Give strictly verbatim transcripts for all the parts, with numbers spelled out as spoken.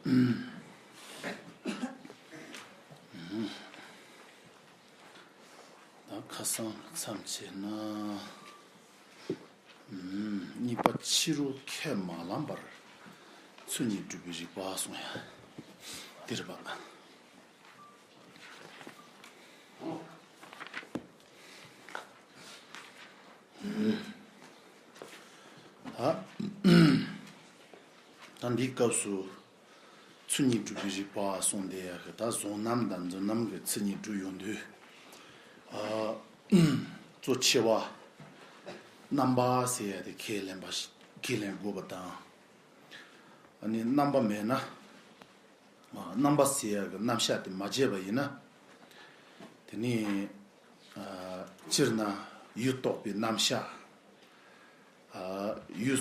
ད་ཁ་སང་མཚམས་བཅད་ན། གཉིས་པ་ཕྱི་རོལ་ཁས་མ་བླངས་པར་ཚུལ་གཉིས་སྒྲུབ་པའི་རིགས་པ་གསུངས་ཡ། འདིར་བ། ད་ད་འདིའི་སྐབས་སུ། ཚུལ་གཉིས་སྒྲུབ་པའི་རིགས་པ་གསུངས་ཏེ། ད་གཟུང་རྣམ་དང་འཛིན་རྣམ་གྱི་ཚུལ་གཉིས་སྒྲུབ་ཡོང་དུས། ཨ། གཙོ་ཆེ་བ། རྣམ་པ་ཟེར་ཡ་དེ་ཁས་ལེན་པ་ཞིག་ཁས་ལེན་དགོས་པ་དང་། ཨ་ནི་རྣམ་པ་མེད་ན། རྣམ་པ་ཟེར་ཡ་གི་རྣམ་གཞག་དེ་མ་བྱས་པ་ཡིན་ན། དེ་ནི། ཨ། སྤྱིར་ན་ཡུལ་རྟོགས་པའི་རྣམ་གཞག་ཨ། ཡུལ་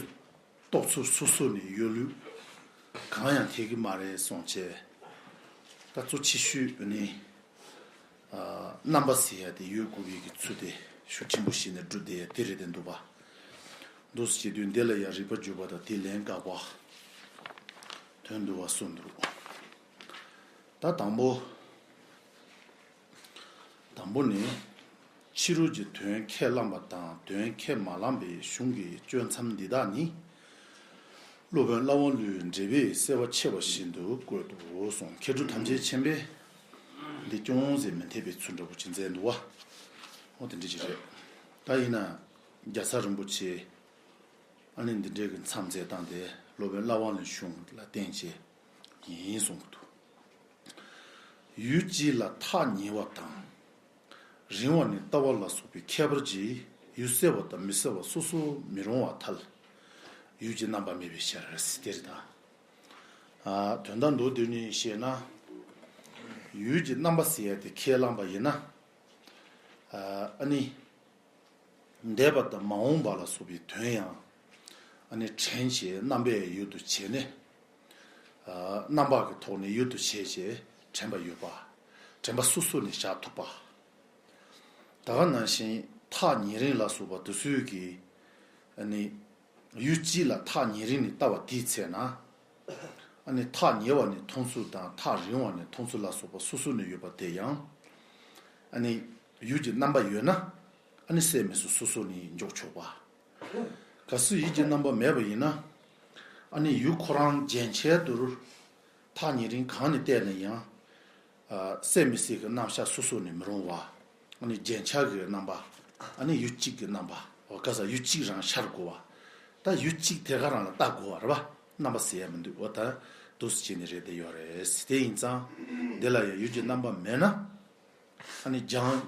རྟོགས་ཚུལ་སོ་སོ་ནས་ཡོད་ལུགས་གང་ཡང་འཐད་ཀྱི་མ་རེད་གསུངས་བྱས། ད་གཙོ་ཆེ་ཤོས་ནི། ཨ། རྣམ་པ་ཟེར་ཡ་དེ་ཡོད་དགོས་པའི་གི་ཚུལ་དེ་ཤུགས་ཆེན་པོ་བྱས་ནས་བསྒྲུབས་བསྡད་ཡ་དེ་རེད་དེ་འདུག་པ། འདུག་སེ་བྱེད་དུས་འདི་ལ་ཡང་རིགས་པ་བརྗོད་པ་དང་དེ་ལན་དགག་པ། དོན་བསྡུ་བ་གསུམ་འདུག་ད་དང་པོ། དང་པོ་ནི། ཕྱི་རོལ་གྱི་དོན་ཁས་བླངས་པ་དང་དོན་ཁས་མ་བླངས་པའི་གཞུང་གི་གཅོད་མཚམས་འདི་དག་ནི། སློབ་དཔོན་ལྷ་དབང་ལུས་འགྲེལ་པས་གསལ་བར་ཕྱེ་བ་བཞིན་དུ་བཀོད་དོ་གསུངས། མཁས་གྲུབ་ཐམས་ཅད་མཁྱེན་པས་འདི་ཅུང་ཟད་མི་འཐད་པའི་ཚུལ་འདྲ་པོ་ཅིག་མཛད་འདུག་པ། འོ་དེ་འདྲ་ཅིག་རེད། ད་ཡིན་ན་རྒྱལ་ཚབ་རིན་པོ་ཆེ་ཨ་ནི་འདི་འདྲའི་གི་མཚམས་མཛད་སྟངས་དེ་སློབ་དཔོན་ལྷ་དབང་ལུས་གཞུང་ལ་བརྟེན་བྱས་ཡིན་གསུང་གི་འདུག་ཡུལ་གཅིག་ལ་ཐག་ཉེ་བ་དང་། རིང་བ་ནི་ལྟ་བ་ལ་སོགས་པའི་ཁྱད་པར་གྱིས་ཡུལ་གསལ་བ་དང་མི་གསལ་བ་སོ་སོར་མི་རུང་བར་ཐལ། ཡུལ་གྱི་རྣམ་པ་མེད་པའི་ཕྱིར་ཟེར་དེ་རེད་ད། ཨ། དོན་དག་མདོར་བསྡུས་ནས་བཤད་ན། ཡུལ་གྱི་རྣམ་པ་ཟེར་ཡ་དེ་ཁས་བླངས་པ་ཡིན་ན། ཨ། ཨ་ནི། འདས་པ་དང་མ་འོངས་པ་ལ་སོགས་པའི་དོན་ཡང་། ཨ་ནི་དྲན་བྱས་རྣམ་པའི་ཡུལ་དུ་བྱས་ནས། ཨ། རྣམ་པ་གི་ཐོག་ནས་ཡུལ་དུ་བྱས་བྱས་དྲན་པ་ཡོད་པ། དྲན་པ་སོ་སོ་ནས་བཞག་ཐུབ་པ། ད་ག་ནང་བཞིན་ཐག་ཉེ་རིང་ལ་སོགས་པ་དེ་ཚོའི་གི། ཨ་ནི། ཡུལ་གཅིག་ལ་ཐག་ཉེ་རིང་ནས་ལྟ་བ་དེའི་ཚེ་ན། ཨ་ནི་ཐག་ཉེ་བ་ནས་མཐོང་ཚུལ་དང་ཐག་རིང་བ་ནས་མཐོང་ཚུལ་ལ་སོགས་པ་སོ་སོ་ནས་ཡོད་པ་དེ་ཡང་། ཨ་ནི་ཡུལ་གྱི་རྣམ་པ་ཡོད་ན། ཨ་ནི་གསལ་མི་གསལ་སོ་སོ་ནས་འཇོག་ཆོག་པ། གལ་སྲིད་ཡུལ་གྱི་རྣམ་པ་མེད་པ་ཡིན་ན། ཨ་ནི་ཡུལ་ཁོ་རང་རྒྱན་ཆ་དུ། ཐག་ཉེ་རིང་གང་ནས་བལྟས་ན་ཡང་། ཨ། གསལ་མི་གསལ་གྱི་རྣམ་གཞག་སོ་སོ་ནས་མི་རུང་བ། ཨ་ནི་རྒྱན་ཆ་གི་རྣམ་པ། ཨ་ནི་ཡུལ་གཅིག་གི་རྣམ་པ། འོ་ག་ས་ཡུལ་གཅིག་རང་ཤར་དགོས་པ། ད་ཡུལ་གཅིག་དེ་ག་རང་ལ་ལྟ་དགོས་པ་རེད་པ། རྣམ་པ་ཟེར་ཡ་མི་འདུག་འོ་ད་འདུག་སེ་བྱས་ནས་རེད་བསྡད་ཡོད་རེད། དེ་ཡིན་ཙང་། འདི་ལ་ཡང་ཡུལ་གྱི་རྣམ་པ་མེད་ན། ཨ་ནི་རྒྱང་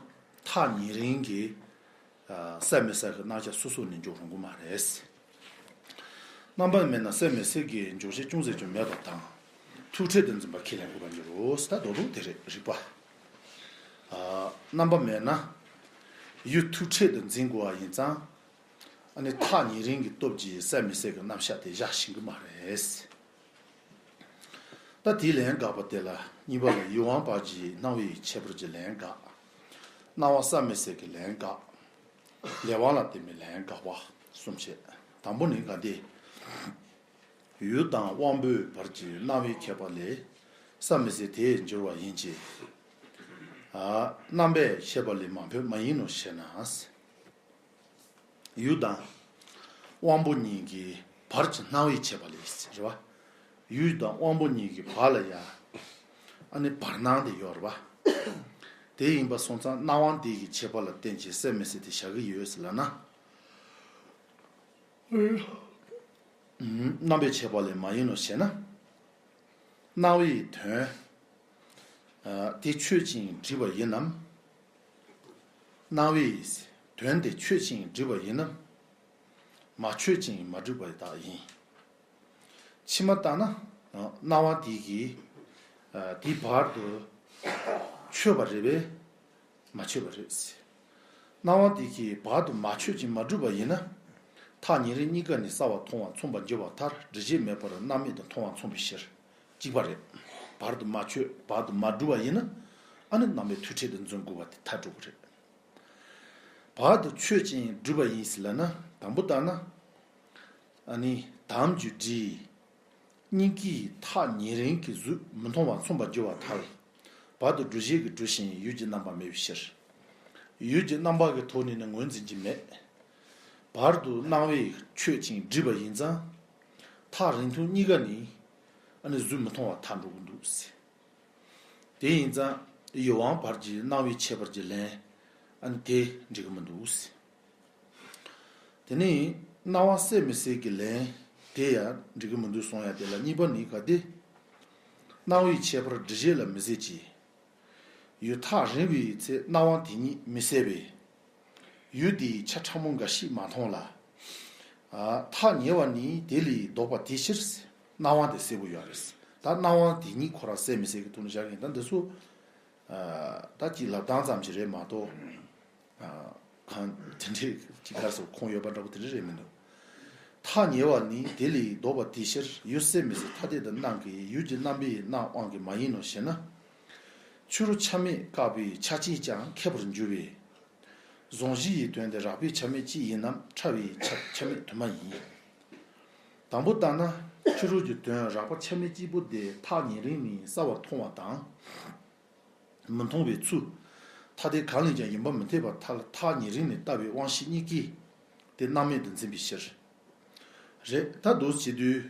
ཐག་ཉེ་རིང་གི། ཨ། གསལ་མི་གསལ་གྱི་རྣམ་གཞག་སོ་སོ་ནས་འཇོག་རུང་གི་མ་རེད། རྣམ་པ་མེད་ན་གསལ་མི་གསལ་གྱི་འཇོག་བྱེད་ཅུང་ཟད་ཀྱང་མེད་པ་དང་། ཐུག་ཕྲད་དུ་འཛིན་པ་ཁས་ལེན་དགོས་པར་འགྱུར་རོ། ད་མདོར་བསྡུས་དེ་རེད། རིགས་པ། ཨ། རྣམ་པ་མེད་ན་ཡུལ་ཐུག་ཕྲད་དུ་འཛིན་དགོས་པ་ཡིན་ཙང་། ཨ་ནི་ཐག་ཉེ་རིང་གི་སྟོབས་ཀྱིས་གསལ་མི་གསལ་གྱི་རྣམ་གཞག་དེ་བཞག་ཤེས་ཀྱི་མ་རེད། ད་དེའི་ལན་དགག་པ་དེ་ལ་གཉིས་པ་ལ་ཡུལ་དབང་བར་གྱི་སྣང་བའི་ཁྱད་པར་གྱི་ལན་དགག་སྣང་བ་གསལ་མི་གསལ་གྱི་ལན་དགག་ལས་དབང་ལ་བརྟེན་པའི་ལན་དགག་པ་གསུམ་བྱས། དང་པོ་ནི་ག་འདི། ཡུལ་དང་དབང་པོའི་བར་གྱི་སྣང་བའི་ཁྱད་པར་ལས། གསལ་མི་གསལ་དེས་འགྱུར་བ་ཡིན་གྱི། ཨ། རྣམ་པའི་ཁྱད་པར་ལས་མ་འཕོས་མ་ཡིན་ནོ་ཞེ་ན། ཡུལ་དང་དབང་པོ་གཉིས་ཀྱི་བར་གྱི་སྣང་བའི་ཁྱད་པར་ལས་རེད་པ། ཡུལ་དང་དབང་པོ་གཉིས་ཀྱི་བར་ལ་ཡང་ཨ་ནི་བར་སྣང་དེ་ཡོད་རེད་པ། དེ་ཡིན་པ་སོང་ཙང་སྣང་བ་དེ་གི་ཁྱད་པར་ལ་བརྟེན་ཅིང་གསལ་མི་གསལ་དེ་བཞག་གི་ཡོད་ཟེར་ལབ་ན། རྣམ་པའི་ཁྱད་པར་ལས་མ་ཡིན་ནོ་ཞེ་ན། སྣང་བའི་དོན་དེ་ཆོས་ཅན་བསྒྲིབས་པ་ཡིན་ནམ། སྣང་བའི་དོན་དེ་ཆོས་ཅན་བསྒྲིབས་པ་ཡིན་ནམ། མ་ཆོས་ཅན་མ་བསྒྲིབས་པ་དག་ཡིན། ཕྱི་མ་ལྟར་ན། སྣང་བ་དེ་གིས་དེའི་བར་དུ་ཆོད་པ་རེད་པས། མ་ཆོད་པ་རེད། སྣང་བ་དེ་གིས་བར་དུ་མ་ཆོད་ཅིང་མ་བསྒྲིབས་པ་ཡིན་ན། ཐག་ཉེ་རིང་གཉིས་ཀ་ནས་གསལ་བ་མཐོང་བ་མཚུངས་པར་འགྱུར་བ་མཐར་འགྲེལ་བྱེད་མེད་པར་རྣམ་མེད་དུ་མཐོང་བ་མཚུངས་པའི་ཕྱིར། གཅིག་པ་རེད། བར་དུ་མ་ཆོད་བར་དུ་མ་བསྒྲིབས་པ་ཡིན་ན། ཨ་ནི་རྣམ་པའི་ཐུག་ཕྲད་དུ་འཛིན་དགོས་པ་དེ་མཐར་འགྲོ་གི་རེད། བར་དུ་ཆོད་ཅིང་བསྒྲིབས་པ་ཡིན་ཟེར་ལབ་ན། དང་པོ་ལྟར་ན། ཨ་ནི་དམ་རྒྱུ་འབྲས། སྙིང་གའི་ཐག་ཉེ་རིང་གི་གཟུགས་མི་མཐོང་བ་མཚུངས་པར་འགྱུར་བར་ཐལ། བར་དུ་སྒྲུབ་བྱེད་ཀྱི་སྒྲུབ་ཅིང་ཡུལ་གྱི་རྣམ་པ་མེད་པའི་ཕྱིར། ཡུལ་གྱི་རྣམ་པ་གི་ཐོག་ནས་ནི་ངོས་འཛིན་གྱི་མེད། བར་དུ་སྣང་བས་ཆོད་ཅིང་བསྒྲིབས་པ་ཡིན་ཙང་། ཐག་རིང་ཐུང་གཉིས་ཀ་ནི་ཨ་ནི་གཟུགས་མི་མཐོང་བར་ཐལ་འགྲོ་གི་འདུག་ཟེར། དེ་ཡིན་ཙང་ཡུལ་དབང་བར་གྱི་སྣང་བའི་ཁྱད་པར་གྱི་ལན་ཨ་ནི་དེ་འགྲིག་གི་མི་འདུག་ཟེར། དེ་ནས་སྣང་བ་གསལ་མི་གསལ་གྱི་ལན་དེ་ཡང་འགྲིག་གི་མི་འདུག་གསུང་ཡ་དེ་ལ་གཉིས་པ་ནི་ག་དེ། སྣང་བའི་ཁྱད་པར་སྒྲུབ་བྱེད་ལ་མི་ཟད་ཀྱི། ཡུལ་ཐག་རིང་བའི་ཚེ་སྣང་བ་དེ་ཉིད་མི་གསལ་བས། ཡུལ་དེའི་ཆ་ཕྲ་མོ་འགའ་ཞིག་མ་མཐོང་ལ། ཨ། ཐག་ཉེ་བ་ནི་དེ་ལས་ལྡོག་པ་དེའི་ཕྱིར། སྣང་བ་དེ་གསལ་པོ་ཡོད་རེད། ད་སྣང་བ་དེ་ཉིད་ཁོ་རང་གསལ་མི་གསལ་གྱི་ཐོག་ནས་བཞག་གིན། ད་འདི་ཚོ་ཨ། ད་ཅིག་ལབ་སྟངས་ཙམ་ཞིག་རེད་མ་གཏོགས། ཨ། གང་དེ་འདྲའི་ཅིག་ག་རེ་ཟེར། ཁུངས་ཡོད་པ་འདྲ་པོ་དེ་འདྲ་རེད་མི་འདུག་ཐག་ཉེ་བ་ནི་དེ་ལས་ལྡོག་པ་དེའི་ཕྱིར། ཡུལ་གསལ་མི་གསལ་ཐ་དད་དུ་སྣང་གི་ཡུལ་གྱི་རྣམ་པའི་སྣང་དབང་གིས་མ་ཡིན་ནོ་ཞེ་ན། ཕྱི་རོལ་ཆ་མེད་བཀག་པའི་ཆ་གཅིག་ཀྱང་ཁྱད་པར་འགྱུར་བས། གཟུང་གཞི་ཡི་དོན་དེ་རགས་པའི་ཆ་མེད་གཅིག་ཡིན་ནམ། ཕྲ་བའི་ཆ་ཆ་མེད་དུ་མ་ཡིན། དང་པོ་ལྟར་ན་ཕྱི་རོལ་གྱི་དོན་རགས་པ་ཆ་མེད་གཅིག་པོ་དེ་ཐག་ཉེ་རིང་ནས་གསལ་བར་མཐོང་བ་དང་། མི་མཐོང་བའི་ཚུལ་ཐ་དད་གང་ལས་ཀྱང་ཡིན་པ་མི་འཐད་པར་ཐལ། ཐག་ཉེ་རིང་ནས་ལྟ་བའི་དབང་ཤེས་གཉིས་ཀས་དེ་སྣང་མེད་དུ་འཛིན་པའི་ཕྱིར། རེད། ད་འདུག་བྱེད་དུས།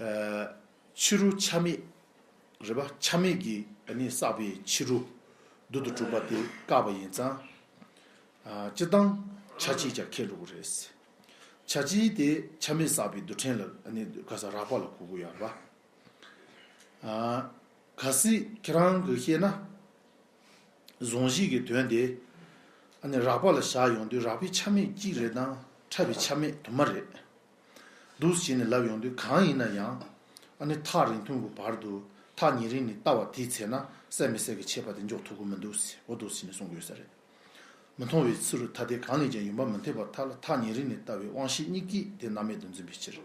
ཨ། ཕྱི་རོལ་ཆ་མེད། རེད་པ། ཆ་མེད་ཀྱིས་ཨ་ནི་བསགས་པའི་ཕྱི་རོལ་རྡུལ་དུ་གྲུབ་པ་དེ་བཀག་པ་ཡིན་ཙང་། ཨ། སྤྱིར་བཏང་ཆ་གཅིག་ཀྱང་ཁེལ་འགྲོ་གི་རེད། ཆ་གཅིག་དེ་ཆ་མེད་བསགས་པའི་རྡུལ་ཕྲན་ལ་ཨ་ནི་ག་ས་རགས་པ་ལ་གོ་དགོས་ཡོད་རེད་པ། ཨ། གལ་སྲིད་ཁྱེད་རང་གིས་བཤད་ན། གཟུང་གཞི་གི་དོན་དེ་ཨ་ནི་རགས་པ་ལ་བཞག་ཡོང་དུས་རགས་པའི་ཆ་མེད་གཅིག་རེད་དང་ཕྲ་བའི་ཆ་མེད་དུ་མ་རེད། འདུག་བྱས་ནས་ལབ་ཡོང་དུས་གང་ཡིན་ན་ཡང་ཨ་ནི་ཐག་རིང་ཐུང་གི་བར་དུ་ཐག་ཉེ་རིང་ནས་ལྟ་བ་དེའི་ཚེ་ན་གསལ་མི་གསལ་གྱི་ཁྱད་པར་དེ་འཇོག་ཐུབ་ཀྱི་མི་འདུག་ཟེར། འོ་འདུག་བྱས་ནས་གསུང་གི་ཡོད་ས་རེད། མི་མཐོང་བའི་ཚུལ་ཐ་དད་གང་ལས་ཀྱང་ཡིན་པ་མི་འཐད་པར་ཐལ། ཐག་ཉེ་རིང་ནས་ལྟ་བའི་དབང་ཤེས་གཉིས་ཀས་དེ་སྣང་མེད་དུ་འཛིན་པའི་ཕྱིར།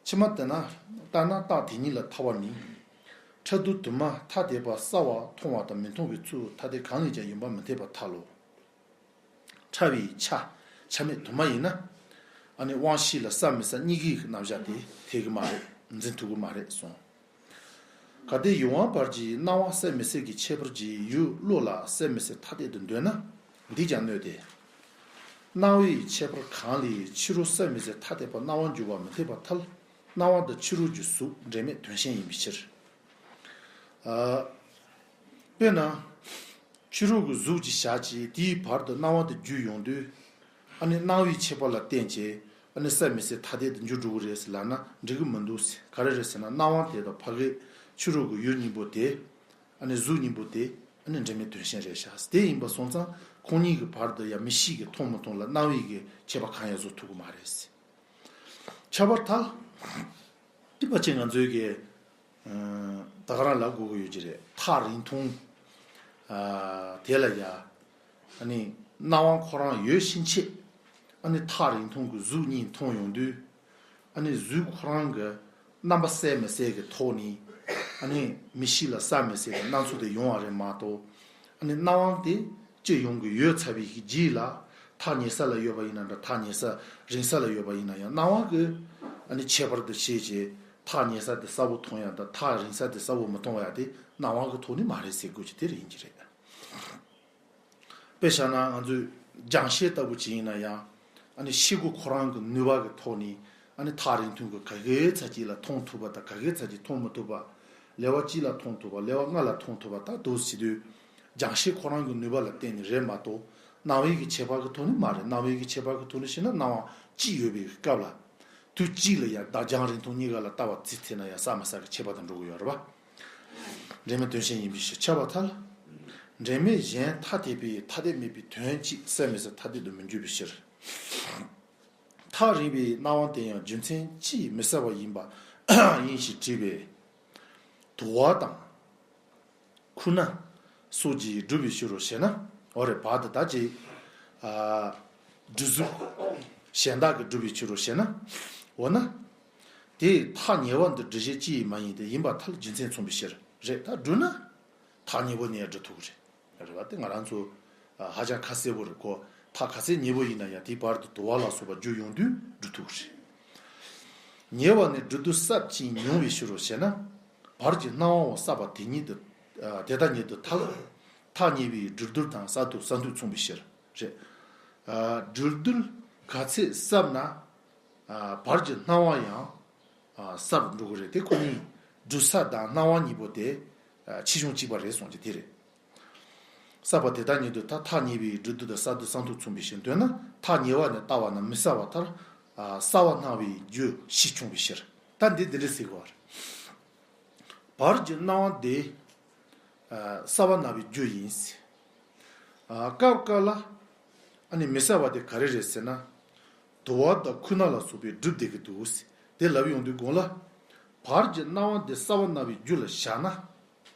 ཕྱི་མ་དེ་ན་ལྟར་ན་རྟགས་དེ་ཉིད་ལ་ཐལ་བ་ནི། ཕྲ་རྡུལ་དུ་མ་ཐ་དད་པ་གསལ་བར་མཐོང་བ་དང་མི་མཐོང་བའི་ཚུལ་ཐ་དད་གང་ལས་ཀྱང་ཡིན་པ་མི་འཐད་པར་ཐལ་ལོ། ཕྲ་བའི་ཆ་ཆ་མེད་དུ་མ་ཡིན་ན། ཨ་ནི་དབང་ཤེས་ལ་གསལ་མི་གསལ་གཉིས་ཀའི་རྣམ་གཞག་དེ་འཐད་ཀྱི་མ་རེད། འཛིན་ཐུབ་ཀྱི་མ་རེད་གསུངས། གལ་ཏེ་ཡུལ་དབང་བར་གྱི་སྣང་བ་གསལ་མི་གསལ་གྱི་ཁྱད་པར་གྱིས་ཡུལ་བློ་ལ་གསལ་མི་གསལ་ཐ་དད་དུ་འདོད་ན། འདིས་ཀྱང་གནོད་དེ། སྣང་བའི་ཁྱད་པར་གང་ལས་ཕྱི་རོལ་གསལ་མི་གསལ་ཐ་དད་པ་སྣང་བར་འགྱུར་བ་མི་འཐད་པར་ཐལ། སྣང་བ་དང་ཕྱི་རོལ་གྱི་གཟུགས་འབྲེལ་མེད་དོན་གཞན་ཡིན་པའི་ཕྱིར། ཨ། དཔེར་ན། ཕྱི་རོལ་གྱི་གཟུགས་ཅིག་བཞག་ཅིང་དེའི་བར་དུ་སྣང་བ་དེ་རྒྱུད་ཡོང་དུས། ཨ་ནི་སྣང་བའི་ཁྱད་པར་ལ་བརྟེན་བྱས་ཨ་ནི་གསལ་མི་གསལ་ཐ་དད་དུ་འགྱུར་འགྲོ་གི་རེད་ཟེར་ལབ་ན་འགྲིག་གི་མི་འདུག་ཟེར། ག་རེ་རེད་ཟེར་ན་སྣང་བ་དེ་དང་ཕ་གིའི་ཕྱི་རོལ་གྱི་ཡུལ་གཉིས་པོ་དེ། ཨ་ནི་གཟུགས་གཉིས་པོ་དེ་ཨ་ནི་འབྲེལ་མེད་དོན་གཞན་རེད་ཤག་དེ་ཡིན་པ་སོང་ཙང་ཁོང་གཉིས་ཀྱི་བར་དུ་ཡང་མིག་ཤེས་ཀྱིས་མཐོང་མི་མཐོང་ལ་སྣང་བའི་གི་ཁྱད་པར་གང་ཡང་བཟོ་ཐུབ་ཀྱི་མ་རེད། ཁྱད་པར་ཐལ། དེ་ཕལ་ཆེར་ང་ཚོའི་གི། ཨ། ད་ག་རང་ལབ་དགོས་ཀྱི་ཡོད་ཀྱི་རེད། ཐག་རིང་ཐུང་། ཨ། དེ་ལ་ཡ། ཨ་ནི་སྣང་བ་ཁོ་རང་ཡོད་ཕྱིན་ཆད། ཨ་ནི་ཐག་རིང་ཐུང་གི་གཟུགས་གཉིས་མཐོང་ཡོང་དུས། ཨ་ནི་གཟུགས་ཁོ་རང་གི་རྣམ་པ་གསལ་མི་གསལ་གྱི་ཐོག་ནས། ཨ་ནི་མིག་ཤེས་ལ་གསལ་མི་གསལ་གྱི་སྣང་ཚུལ་དེ་ཡོང་བ་རེད་མ་གཏོགས། ཨ་ནི་སྣང་བ་དེ་སྤྱི་ཡོངས་ཀྱི་ཡོད་ཚར་བའི་རྗེས་ལ། ཐག་ཉེ་ས་ལ་ཡོད་པ་ཡིན་ན་འདྲ། ཐག་ཉེ་ས་རིང་ས་ལ་ཡོད་པ་ཡིན་ན་ཡང་སྣང་བ་གི་ཨ་ནི་ཁྱད་པར་དུ་བྱས་བྱས་ཐག་ཉེ་ས་དེ་གསལ་པོ་མཐོང་ཡ་དང་ཐག་རིང་ས་དེ་གསལ་པོ་མི་མཐོང་བ་ཡ་དེ་སྣང་བ་གི་ཐོག་ནས་མ་རེད་ཟེར་དགོས་ཀྱི་དེ་རེད་ཡིན་གྱི་རེད། དཔེ་བཞག་ན་ང་ཚོས་རྒྱང་ཤེལ་ལྟ་བུ་ཅིག་ཡིན་ན་ཡང་། ཨ་ནི་ཤེལ་སྒོ་ཁོ་རང་གི་ནུས་པ་གི་ཐོག་ནས་ཨ་ནི་ཐག་རིང་ཐུང་གི་ག་གེ་ཚ་གཅིག་ལ་མཐོང་ཐུབ་པ་དང་ག་གེ་ཚ་གཅིག་མཐོང་མི་ཐུབ་པ། ལེ་བ་གཅིག་ལ་མཐོང་ཐུབ་པ། ལེ་བ་ལྔ་ལ་མཐོང་ཐུབ་པ། ད་འདུག་བྱེད་དུས་རྒྱང་ཤེལ་ཁོ་རང་གི་ནུས་པ་ལ་བརྟེན་ནས་རེད་མ་གཏོགས་སྣང་བའི་གི་ཁྱད་པར་གི་ཐོག་ནས་མ་རེད། སྣང་བའི་གི་ཁྱད་པར་གི་ཐོག་ནས་བཤད་ན་སྣང་བ་གཅིག་ཡོད་པའི་སྐབས་ལ། དུས་གཅིག་ལ་ཡང་བདག་རྒྱང་རིང་ཐུང་གཉིས་ཀ་ལ་ལྟ་བ་རྩིས་ཐེབས་ན་ཡང་གསལ་མི་གསལ་གྱི་ཁྱད་པར་དུ་འགྲོ་གི་ཡོད་རེད་པ། འབྲེལ་མེད་དོན་གཞན་ཡིན་པའི་ཕྱིར་ཁྱབ་པར་ཐལ། འབྲེལ་མེད་གཞན་ཐ་དད་པའི་ཐ་དད་མེད་པའི་དོན་གཅིག་གསལ་མི་གསལ་ཐ་དད་དུ་མི་འགྱུར་བའི་ཕྱིར། ཐག་རིང་བའི་སྣང་བ་དེ་ཡང་རྒྱུ་མཚན་ཅིས་མི་གསལ་བ་ཡིན་པ་ཡིན་ཞེས་དྲིས་པས། དུ་བ་དང་། ཁུ་སྣ་སོགས་ཀྱིས་བསྒྲུབས་པའི་ཕྱིར་རོ་ཞེ་ན། འོ་རེད། བར་དུ་ད་ཅི། ཨ། སྒྲུབ་གཟུགས་གཞན་དག་གིས་བསྒྲུབས་པའི་ཕྱིར་རོ་ཞེ་ན། འོ་ན། དེས་ཐག་ཉེ་བ་འདི་སྒྲུབ་བྱེད་ཅི་ཡིས་མ་ཡིན་ཏེ་ཡིན་པར་ཐལ། རྒྱུ་མཚན་མཚུངས་པའི་ཕྱིར། རེད། ད་སྒྲུབ་ན། ཐག་ཉེ་བོ་ནས་སྒྲུབ་ཐུབ་ཀྱི་རེད། རེད་བ། དེ་ང་རང་ཚོ་ཧ་ཅང་ཁ་གསལ་པོ་རེད་གོ། ཐག་ག་ཚད་ཉེ་བོ་ཡིན་ན་ཡང་དེའི་བར་དུ་དུ་བ་ལ་སོགས་པ་རྒྱུ་ཡོང་དུས་སྒྲུབ་ཐུབ་ཀྱི་རེད། ཉེ་བ་ནས་སྦྲུལ་རྡུལ་གསར་ཅིག་མྱོང་བའི་ཕྱིར་རོ་ཞེ་ན། བར་གྱི་སྣང་བའོ་གསར་པ་དེ་ཉིད་དུ། ཨ་དེ་དག་ཉིད་དུ་ཐ་ཐག་ཉེ་བའི་སྦྲུལ་རྡུལ་དང་གསར་དུ་གསར་མཐུད་མཚུངས་པའི་ཕྱིར། རེད། ཨ་སྦྲུལ་རྡུལ་ག་ཚད་གསར་ན། ཨ་བར་གྱི་སྣང་བ་ཡང་། ཨ་གསར་འགྲོ་གི་རེད། དེ་ཁོ་ནི་སྦྲུལ་གསར་དང་སྣང་བ་གཉིས་པོ་དེ། ཨ་ཆེ་ཆུང་གཅིག་པ་རེད་གསུངས་ཀྱི་དེ་རེད། གསར་པ་དེ་དག་ཉིད་དུ་ཐ་ཐག་ཉེ་བའི་སྦྲུལ་རྡུལ་དང་གསར་རྡུལ་གསར་མཐུད་མཚུངས་པའི་ཕྱིར། འདོད་ན་ཐག་ཉེ་བ་ནས་བལྟ་བ་ན་མི་གསལ་བ་ལྟར། ཨ་གསར་བ་སྣང་བའི་རྒྱུ་ཕྱིས་ཕྱུང་བའི་ཕྱིར། ད་འདི་འདི་འདྲ་ཟེར་གོ་བ་རེད། བར་གྱི་སྣང་བ་དེ། ཨ་གསར་བ་སྣང་བའི་རྒྱུ་ཡིན། ཨ་སྐབས་འགའ་ལ། ཨ་ནི་མི་གསལ་བ་དེ་ག་རེ་རེད་ཟེར་ན། དུ་བ་དང་ཁུ་ནག་ལ་སོགས་པས་སྒྲིབ་བསྡད་ཀྱི་འདུག་ཟེར། དེ་ལབ་ཡོང་དུས་གོང་ལ། བར་གྱི་སྣང་བ་དེ་གསར་བ་སྣང་བའི་རྒྱུ་ལ་བཞག་ན།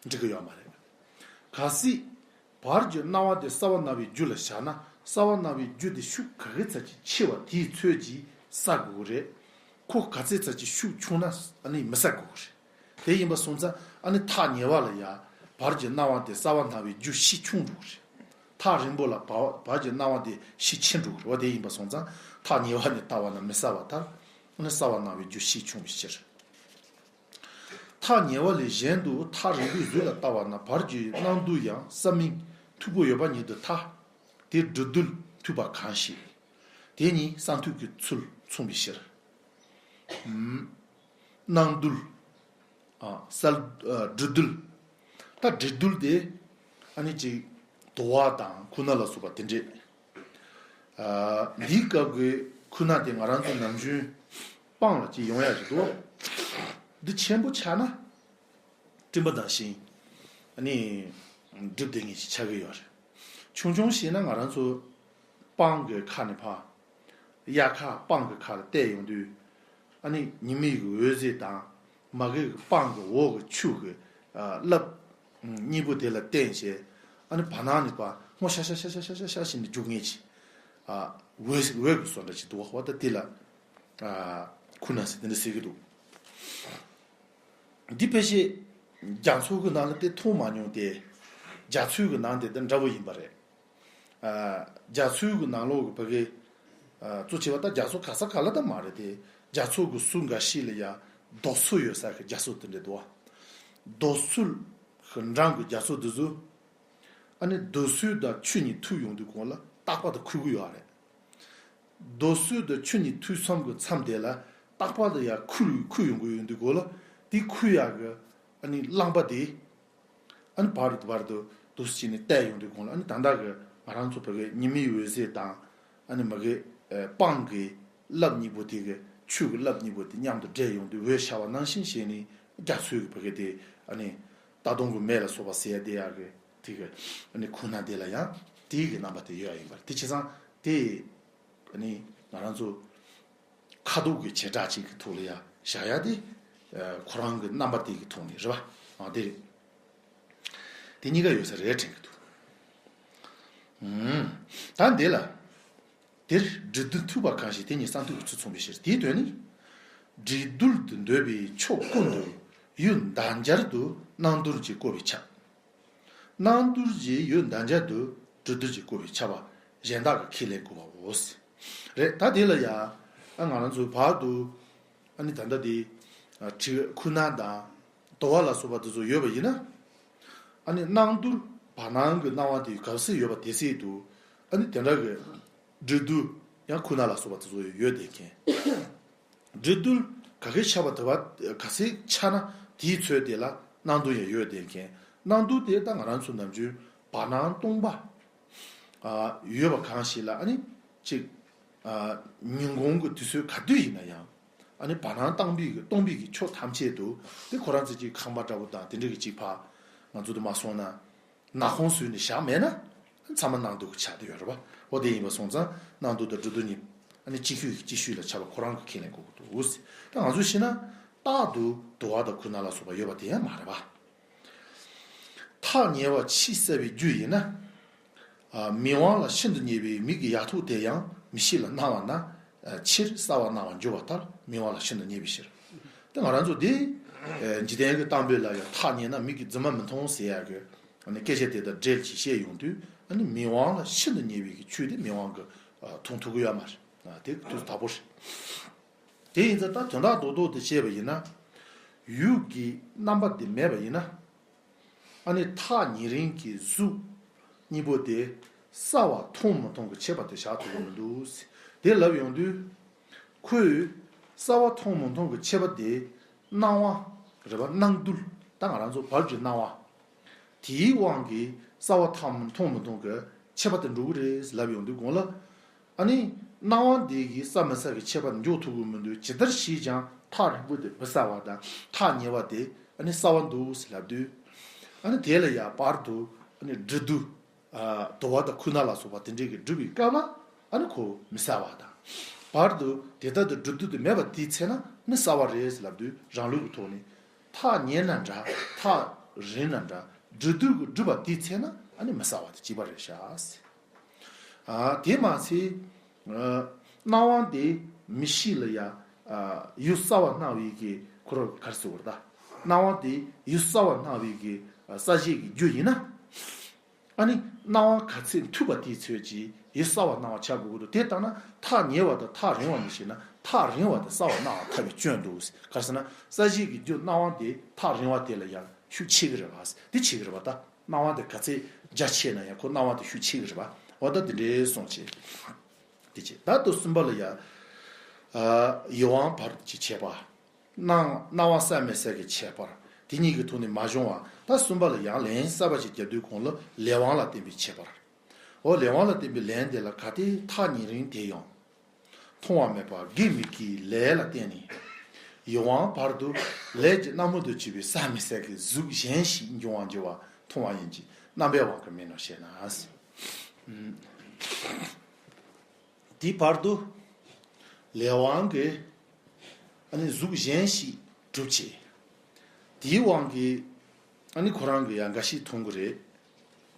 འགྲིག་གི་ཡོད་མ་རེད། གལ་སྲིད། བར་གྱི་སྣང་བ་དེ་གསར་བ་སྣང་བའི་རྒྱུ་ལ་བཞག་ན། གསར་བ་སྣང་བའི་རྒྱུ་དེ་ཤུགས་ག་གི་ཚད་ཅིག་ཆེ་བ་དེའི་ཚོད་ཀྱིས་གསལ་དགོས་ཀྱི་རེད། ཁོ་ག་ཚད་ཚད་ཅིག་ཤུགས་ཆུང་ན་ཨ་ནི་མི་གསལ་དགོས་ཀྱི་རེད། དེ་ཡིན་པ་སོང་ཙང་ཨ་ནི་ཐག་ཉེ་བ་ལ་ཡ། བར་གྱི་སྣང་བ་དེ་གསར་བ་སྣང་བའི་རྒྱུ་ཕྱིས་ཕྱུང་འགྲོ་གི་རེད། ཐག་རིང་པོ་ལ་བར་བར་གྱི་སྣང་བ་དེ་ཕྱིས་ཕྱིན་འགྲོ་གི་རེད་བ། དེ་ཡིན་པ་སོང་ཙང་ཐག་ཉེ་བ་ནས་བལྟ་བ་ན་མི་གསལ་བ་ལྟར། ཨ་ནི་གསར་བ་སྣང་བའི་རྒྱུ་ཕྱིས་ཕྱུང་བའི་ཕྱིར། ཐག་ཉེ་བ་ལས་གཞན་དུ་ཐག་རིང་པོའི་གཟུགས་ལ་བལྟ་བ་ན་བར་གྱི་སྣང་རྡུལ་ཡང་གསར་མིང་མཐུག་པོ་ཡོད་པ་ཉིད་དུ་ཐལ། དེ་སྦྲུལ་རྡུལ་མཐུག་པ་གང་ཞིག་དེ་ཉིད་གསར་མཐུད་ཀྱི་ཚུལ་མཚུངས་པའི་ཕྱིར། ཨུམ། སྣང་རྡུལ། ཨ་གསར་ཨ་སྦྲུལ་རྡུལ། ད་སྦྲུལ་རྡུལ་དེ་ཨ་ནི་ཅིག་དུ་བ་དང་ཁུ་ནག་ལ་སོགས་པ་དེ་འདྲས། ཨ་འདིའི་སྐབས་ཀྱི་ཁུ་ནག་དེ་ང་རང་ཚོ་ནམ་རྒྱུན་སྤང་ལ་ཅིག་ཡོང་ཡ་ཞིག་འདུག་འདི་ཆེན་པོ་ཆགས་ན་སྤྲིན་པ་ནང་བཞིན་ཨ་ནི་སྒྲིབ་བསྡད་མཁན་ཞིག་ཆགས་ཀྱི་ཡོད་རེད། ཆུང་ཆུང་ཞིག་ན་ང་རང་ཚོ་སྤང་གི་ཁ་ནས་ཕར། དབྱར་ཁ་སྤང་གི་ཁ་ལ་བལྟས་ཡོང་དུས། ཨ་ནི་ཉི་མའི་གི་འོད་ཟེར་དང་། མ་གི་གི་སྤང་གི་འོག་གི་ཆུ་གི་ཨ་རླབས་གཉིས་པོ་དེ་ལ་བརྟེན་བྱས། ཨ་ནི་བར་སྣང་ནས་ཕར་སྔོ་ཤ་ཤ་ཤ་ཤ་ཤ་ཤ་ཤ་བྱས་ནས་རྒྱུག་མཁན་ཅིག་ཨ་འོད་འོད་ཀྱི་བཟོ་འདྲ་ཅིག་འདུག་བ། ད་དེ་ལ་ཨ་ཁུ་ནག་ཟེར་དེ་འདྲ་ཟེར་གྱི་འདུག་འདི་ཕལ་ཆེར་རྒྱ་མཚོ་གི་ནང་ལ་དེ་མཐོང་མ་མྱོང་སྟེ། རྒྱ་མཚོའི་གི་ནང་དེ་དང་འདྲ་བོ་ཡིན་པ་རེད། ཨ་རྒྱ་མཚོའི་གི་ནང་ལོགས་གི་བ་གི་ཨ་གཙོ་ཆེ་བ་ད་རྒྱ་མཚོ་ག་ས་ག་ལ་ད་མ་རེད་དེ། རྒྱ་མཚོ་གི་ཟུར་འགའ་ཤས་ལ་ཡ་རྡོ་སོལ་ཡོད་ས་གི་རྒྱ་མཚོ་དེ་འདྲ་འདུག་བ། རྡོ་སོལ་གི་འགྲམ་གི་རྒྱ་མཚོ་དེ་ཚོ་ཨ་ནི་རྡོ་སོལ་དང་ཆུ་གཉིས་ཐུག་ཡོང་དུས་གོང་ལ་རྟག་པར་དུ་ཁུ་གི་ཡོད་རེད། རྡོ་སོལ་དང་ཆུ་གཉིས་ཐུག་མཚམས་ཀྱི་མཚམས་དེ་ལ་རྟག་པར་དུ་ཡར་ཁུ་ཁུ་ཡོང་གི་ཡོང་དུས་གོ་ལ། དེ་ཁུ་ཡག་གི་ཨ་ནི་རླངས་པ་དེ་ཨ་ནི་བར་དུ་བར་དུ་འདུག་སེ་བྱས་ནས་བལྟས་ཡོང་དུས་གོ་ལ། ཨ་ནི་ད་ལྟ་གི་ང་རང་ཚོ་བོད་སྐད་ཉི་མའི་འོད་ཟེར་དང་། ཨ་ནི་མ་གི་ཨ་སྤང་གི་རླབས་གཉིས་པོ་དེ་གི་ཆུ་གི་རླབས་གཉིས་པོ་དེ་མཉམ་དུ་འདྲེས་ཡོང་དུས་འོད་ཤར་བ་ནང་བཞིན་བྱས་ནས་རྒྱ་མཚོའི་གི་བོད་སྐད་དེ་ཨ་ནི་རྟ་གདོང་གི་མེ་ལ་སོགས་པ་ཟེར་ཡ་དེ་ཡག་གི་དེ་གི་ཨ་ནི་ཁུ་ནག་དེ་ལ་ཡང་དེའི་གི་རྣམ་པ་དེ་ཡོད་ཡ་ཡིན་པ་རེད། དེ་བྱས་ཙང་དེ། ཨ་ནི་ང་རང་ཚོ་ཁ་དོག་གི་བྱེ་བྲག་ཅིག་གི་ཐོག་ལ་ཡ་བཞག་ཡ་དེ། ཨ་ཁོ་རང་གི་རྣམ་པ་དེ་གི་ཐོག་ནས་རེད་པ། ཨ་དེ་རེད། དེ་གཉིས་ཀ་ཡོད་ས་རེད་དྲན་གི་འདུག་ཨུམ། ད་འདི་ལ། དེར་སྦྲུལ་རྡུལ་མཐུག་པ་གང་ཞིག་དེ་ཉིད་གསར་མཐུད་ཀྱི་ཚུལ་མཚུངས་པའི་ཕྱིར། དེའི་དོན་ནི། སྦྲུལ་རྡུལ་དུ་འདོད་པའི་ཕྱོགས་ཀུན་ཏུ་ཡུལ་འདབ་འབྱར་དུ་སྣང་རྡུལ་གྱིས་བསྐོར་བས་ཁྱབ། སྣང་རྡུལ་གྱི་ཡུལ་འདབ་འབྱར་དུ་སྦྲུལ་རྡུལ་གྱིས་བསྐོར་བས་ཁྱབ་པ་གཞན་དག་གིས་ཁས་ལེན་དགོས་པའོ། རེད། ད་དེ་ལ་ཡ། ཨ་ང་རང་ཚོའི་བར་དུ། ཨ་ནི་ད་ལྟ་དེ། ཨ་ཁྲི་ཁུ་ནག་དང་། དུ་བ་ལ་སོགས་པ་དེ་ཚོ་ཡོད་པ་ཡིན་ན། ཨ་ནི་སྣང་རྡུལ་བར་སྣང་གི་སྣང་བ་དེ་ག་ཚོད་ཡོད་པ་དེ་ཚོད་དུ། ཨ་ནི་དེ་འདྲ་གི་སྦྲུལ་རྡུལ་ཡང་ཁུ་ནག་ལ་སོགས་པ་དེ་ཚོ་ཡོད་བསྡད་མཁན། སྦྲུལ་རྡུལ་ག་གེ་ཆགས་པ་དེ་བ་ག་ཚད་ཆགས་ན་དེའི་ཚོད་དེ་ལ་སྣང་རྡུལ་ཡང་ཡོད་བསྡད་མཁན། སྣང་རྡུལ་དེ་ད་ང་རང་ཚོ་ནམ་རྒྱུན་བར་སྣང་སྟོང་པ། ཨ་ཡོད་པ་གང་ཞིག་ལ་ཨ་ནི་གཅིག་ཨ་ཉིན་གུང་གི་དུས་ཚོད་ག་དུས་ཡིན་ན་ཡང་། ཨ་ནི་བར་སྣང་སྟོང་པའི་གི་སྟོང་པའི་གི་ཕྱོགས་ཐམས་ཅད་དུ་དེ་ཁོ་རང་ཚོ་གཅིག་ཁང་པ་འདྲ་པོ་དང་དེ་འདྲ་གི་གཅིག་ཕ་ང་ཚོ་དུ་མ་སོང་ན། ནག་ཁུང་བཟོས་ནས་བཞག་མེད་ན། ཚང་མ་སྣང་རྡུལ་གྱི་ཆ་དེ་ཡོད་རེད་པ། འོ་དེ་ཡིན་པ་སོང་ཙང་སྣང་རྡུལ་དང་སྦྲུལ་རྡུལ་གཉིས་ཨ་ནི་གཅིག་ཤོས་ཀྱི་གཅིག་ཤོས་ལ་ཆགས་པ་ཁོ་རང་གི་ཁས་ལེན་དགོས་ཀྱི་འདུག་ད་ང་ཚོས་བཤད་ན་རྟག་ཏུ་དུ་བ་དང་ཁུ་ནག་ལ་སོགས་པ་ཡོད་པ་དེ་ཡང་མ་རེད་པ། ཐག་ཉེ་བ་ཕྱིས་གསལ་བའི་རྒྱུ་ཡིན་ན། ཨ་མིག་དབང་ལ་ཤིན་ཏུ་ཉེ་བའི་མིག་གི་ཡ་ཐོག་དེ་ཡང་མིག་ཤེས་ལ་སྣང་བ་ན། ཨ་ཕྱིར་གསལ་བར་སྣང་བར་འགྱུར་བ་ལྟར་མིག་དབང་ལ་ཤིན་ཏུ་ཉེ་བའི་ཕྱིར། ད་ང་རང་ཚོ་འདི། ཨ་འཇིག་རྟེན་གྱི་གཏམ་དཔེ་ལ་ཡང་ཐག་ཉེ་ན་མིག་གིས་རྫུན་མ་མི་མཐོང་ཟེར་ཡག་གི་ཨ་ནི་སྐད་ཆ་དེ་དང་འབྲེལ་གྱིས་བཤད་ཡོང་དུས། ཨ་ནི་མིག་དབང་ལ་ཤིན་ཏུ་ཉེ་བའི་གི་ཆོས་དེ་མིག་དབང་གིས་ཨ་མཐོང་ཐུབ་ཀྱི་ཡོད་མ་རེད། ཨ་དེ་དུས་དག་པོ་རེད། དེ་ཡིན་ཙང་ད་དོན་དག་རྡོག་རྡོག་དེ་བཤད་པ་ཡིན་ན། ཡུལ་གྱི་རྣམ་པ་དེ་མེད་པ་ཡིན་ན། ཨ་ནི་ཐག་ཉེ་རིང་གི་གཟུགས་གཉིས་པོ་དེ་གསལ་བ་མཐོང་མི་མཐོང་གི་ཁྱད་པར་དེ་བཞག་ཐུབ་ཀྱི་མི་འདུག། དེ་ལབ་ཡོང་དུས། ཁོས་གསལ་བ་མཐོང་མི་མཐོང་གི་ཁྱད་པར་དེ་སྣང་བ་རེད་པ། སྣང་རྡུལ། ད་ང་རང་ཚོ་བར་གྱི་སྣང་བ། དེའི་དབང་གིས་གསལ་བ་ཐག་མི་མཐོང་མི་མཐོང་གི་ཁྱད་པར་དེ་འགྲོ་གི་རེད་ལབ་ཡོང་དུས་གོང་ལ། ཨ་ནི་སྣང་བ་འདི་གིས་གསལ་མི་གསལ་གྱི་ཁྱད་པར་འཇོག་ཐུབ་ཀྱི་མི་འདུག། ཇི་ལྟར་ཤེས་ཀྱང་ཐག་རིང་པོ་དེ་མི་གསལ་བ་དང་ཐག་ཉེ་བ་དེ་ཨ་ནི་གསལ་བ་འདུག་ལབ་དུས། ཨ་ནི་དེ་ལ་ཡང་བར་དུ་ཨ་ནི་འབྲི་དུས། ཨ། དུ་བ་དང་ཁུ་ན་ལ་སོགས་པ་དེ་འདྲས་ཀྱིས་སྒྲུབ་པའི་སྐབས་ལ་ཨ་ནི་ཁོ་མི་གསལ་བ་དང་། བར་དུ་དེ་ལྟར་དུ་སྒྲུབ་དུས་དུ་མེད་པ་དེའི་ཚེ་ན་ནི་གསལ་བ་རེད་ལབ་དུས་རང་ལུགས་ཀྱི་ཐོག་ནས། ཐག་ཉེ་ན་འདྲ། ཐག་རིང་ན་འདྲ། སྒྲུབ་དུས་ཀྱི་སྒྲུབ་པ་དེའི་ཚེ་ན་ཨ་ནི་མི་གསལ་བ་དེ་གཅིག་པ་རེད་ཤག། ཨ། དེ་མ་ཚད། ཨ། སྣང་བ་དེ་མིག་ཤེས་ལ་ཡ། ཨ། ཡུལ་གསལ་བར་སྣང་བའི་གི་ཁོ་རང་ག་རེ་ཟེར་བ་རེད་ད། སྣང་བ་དེ་ཡུལ་གསལ་བར་སྣང་བའི་གི་ཨ་གསལ་བྱེད་ཀྱི་རྒྱུ་ཡིན་ན། ཨ་ནི་སྣང་བ་ག་ཚད་མཐུག་པ་དེའི་ཚོད་ཀྱིས་ཡུལ་གསལ་བར་སྣང་བ་ཆགས་དགོས་ཀྱི་འདུག། དེ་ལྟར་ན་ཐག་ཉེ་བ་དང་ཐག་རིང་བ་གཉིས་ཕྱེ་ན་ཐག་རིང་བ་དེ་གསལ་བར་སྣང་བར་ཐལ་བའི་སྐྱོན་འདུག། ག་རེ་ཟེར་ན་གསལ་བྱེད་ཀྱི་རྒྱུ་སྣང་བ་དེ་ཐག་རིང་བ་དེ་ལ་ཡང་ཤུགས་ཆེ་གི་རེད་པ། དེ་ཆེ་གི་རེད་པ། ད་སྣང་བ་དེ་ག་ཚད་རྒྱ་ཆེ་ན་ཡང་ཁོ་སྣང་བ་དེ་ཤུགས་ཆེ་གི་རེད་པ། འོ་ད་དེ་འདྲའི་སོང་བྱས། དེ་བྱས་ད་དུ་གསུམ་པ་ལ་ཡ། ཨ། ཡིད་དབང་བར་གྱི་ཁྱད་པར། སྣང་སྣང་བ་གསལ་མི་གསལ་གྱི་ཁྱད་པར། དེ་གཉིས་ཀྱི་ཐོག་ནས་མ་བྱུང་བ། ད་གསུམ་པ་ལ་ཡང་ལན་གསར་པ་ཞིག་རྒྱབ་དུས་གོང་ལ་ལས་དབང་ལ་བརྟེན་པའི་ཁྱད་པར། འོ་ལས་དབང་ལ་བརྟེན་པའི་ལན་དེ་ལ་གལ་ཏེ་ཐག་ཉེ་རིང་དེ་ཡང་མཐོང་བ་མེད་པར་དགེ་མི་དགེའི་ལས་ལ་བརྟེན་ནས་ཡིད་དབང་བར་དུ་ལས་ཀྱི་རྣམ་སྨིན་དུ་གྱུར་པའི་གསལ་མི་གསལ་གྱི་གཟུགས་གཞན་ཞིག་འབྱུང་བར་འགྱུར་བ་མཐོང་བ་ཡིན་གྱི་རྣམ་པའི་དབང་གིས་མིན་ནོ་ཞེ་ན། དེའི་བར་དུ་ལས་དབང་གིས་ཨ་ནི་གཟུགས་གཞན་ཞིག་གྲུབ་བྱས། དེའི་དབང་གིས་ཨ་ནི་ཁོ་རང་གིས་ཡང་འགའ་ཞིག་མཐོང་གི་རེད།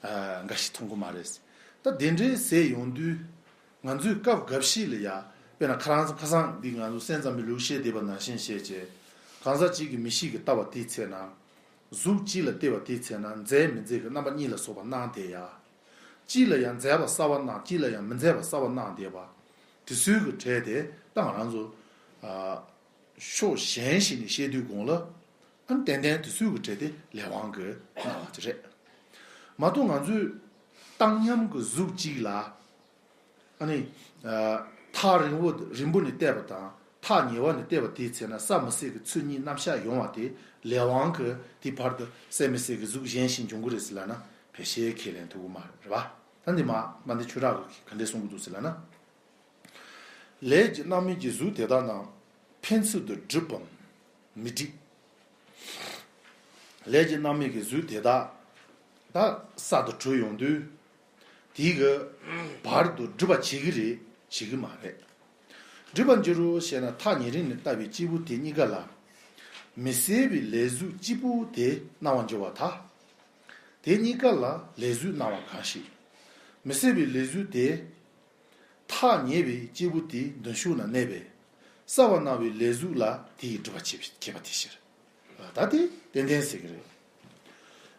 ཨ། འགའ་ཞིག་མཐོང་གི་མ་རེད། ད་དེ་འདྲའི་ཟེར་ཡོང་དུས་ང་ཚོས་སྐབས་འགའ་ཞིག་ལ་ཡ། དཔེར་ན་ཁ་རང་ཁ་སང་འདི་ང་ཚོ་སེམས་ཙམ་པའི་ལུགས་བཤད་བསྡད་པ་ནང་བཞིན་བཤད་བྱས། གང་ཟག་གཅིག་གི་མིག་ཤེས་ཀྱིས་བལྟ་བ་དེའི་ཚེ་ན། གཟུགས་གཅིག་ལ་བལྟས་པ་དེའི་ཚེ་ན་མཛེས་མི་མཛེས་ཀྱི་རྣམ་པ་གཉིས་ལ་སོགས་པ་སྣང་བསྡད་ཡ། གཅིག་ལ་ཡང་མཛེས་པ་གསལ་བར་སྣང་། གཅིག་ལ་ཡང་མི་མཛེས་པ་གསལ་བར་སྣང་བསྡད་པ། དེ་ཚོའི་གི་གྲས་དེ་ད་ང་རང་ཚོ། ཨ། ཕྱོགས་གཞན་ཞིག་ནས་བཤད་དུས་གོང་ལ། ཨ་ནི་ཏན་ཏན་དེ་ཚོའི་གི་གྲས་དེ་ལས་དབང་གི་སྣང་བ་དེ་རེད། མ་གཏོགས་ང་ཚོས་བཏང་སྙོམས་ཀྱི་གཟུགས་གཅིག་ལ། ཨ་ནི། ཨ། ཐག་རིང་བོ་རིང་པོ་ནས་བལྟས་པ་དང་ཐག་ཉེ་བ་ནས་བལྟས་པ་དེའི་ཚེ་ན་གསལ་མི་གསལ་གྱི་ཚུལ་གཉིས་རྣམ་གཞག་ཡོང་བ་དེ་ལས་དབང་གིས་དེའི་བར་དུ་གསལ་མི་གསལ་གྱི་གཟུགས་གཞན་ཞིག་འབྱུང་གི་རེད་ཟེར་ལབ་ན་ཕལ་ཆེར་ཁས་ལེན་ཐུབ་ཀྱི་མ་རེད་པ། ད་འདི་མ་མ་འདི་ཆོས་གྲགས་ཀྱིས་ག་འདྲས་གསུང་གི་འདུག་ཟེར་ལབ་ན། ལས་ཀྱི་རྣམ་སྨིན་གྱི་གཟུགས་དེ་དག་རྣམས་ཕན་ཚུན་དུ་སྒྲིབ་པའམ་མི་སྒྲིབ། ལས་ཀྱི་རྣམ་སྨིན་གྱི་གཟུགས་དེ་དག་ད་གསར་དུ་གྲུབ་ཡོང་དུས། དེའི་གི་བར་དུ་སྒྲིབ་པ་བྱེད་ཀྱི་རེད་བྱེད་ཀྱི་མ་རེད། སྒྲིབ་པར་འགྱུར་རོ་ཞེ་ན་ཐག་ཉེ་རིང་ནས་བལྟ་བའི་སྐྱེས་བུ་དེ་གཉིས་ཀ་ལ། མི་གསལ་བའི་ལས་གཟུགས་གཅིག་པུ་དེ་སྣང་བར་འགྱུར་བར་ཐལ། དེ་གཉིས་ཀ་ལ་ལས་གཟུགས་སྣང་བ་གང་ཞིག། མི་གསལ་བའི་ལས་གཟུགས་དེ། ཐག་ཉེ་བའི་སྐྱེས་བུ་དེའི་མདུན་ཕྱོགས་ན་གནས་པས། གསལ་བར་སྣང་བའི་ལས་གཟུགས་ལ་དེ་ཡི་སྒྲིབ་པ་བྱེད་པའི་ཁྱད་པར་དེའི་ཕྱིར། ད་དེ་ཏན་ཏན་ཟེར་གྱི་རེད།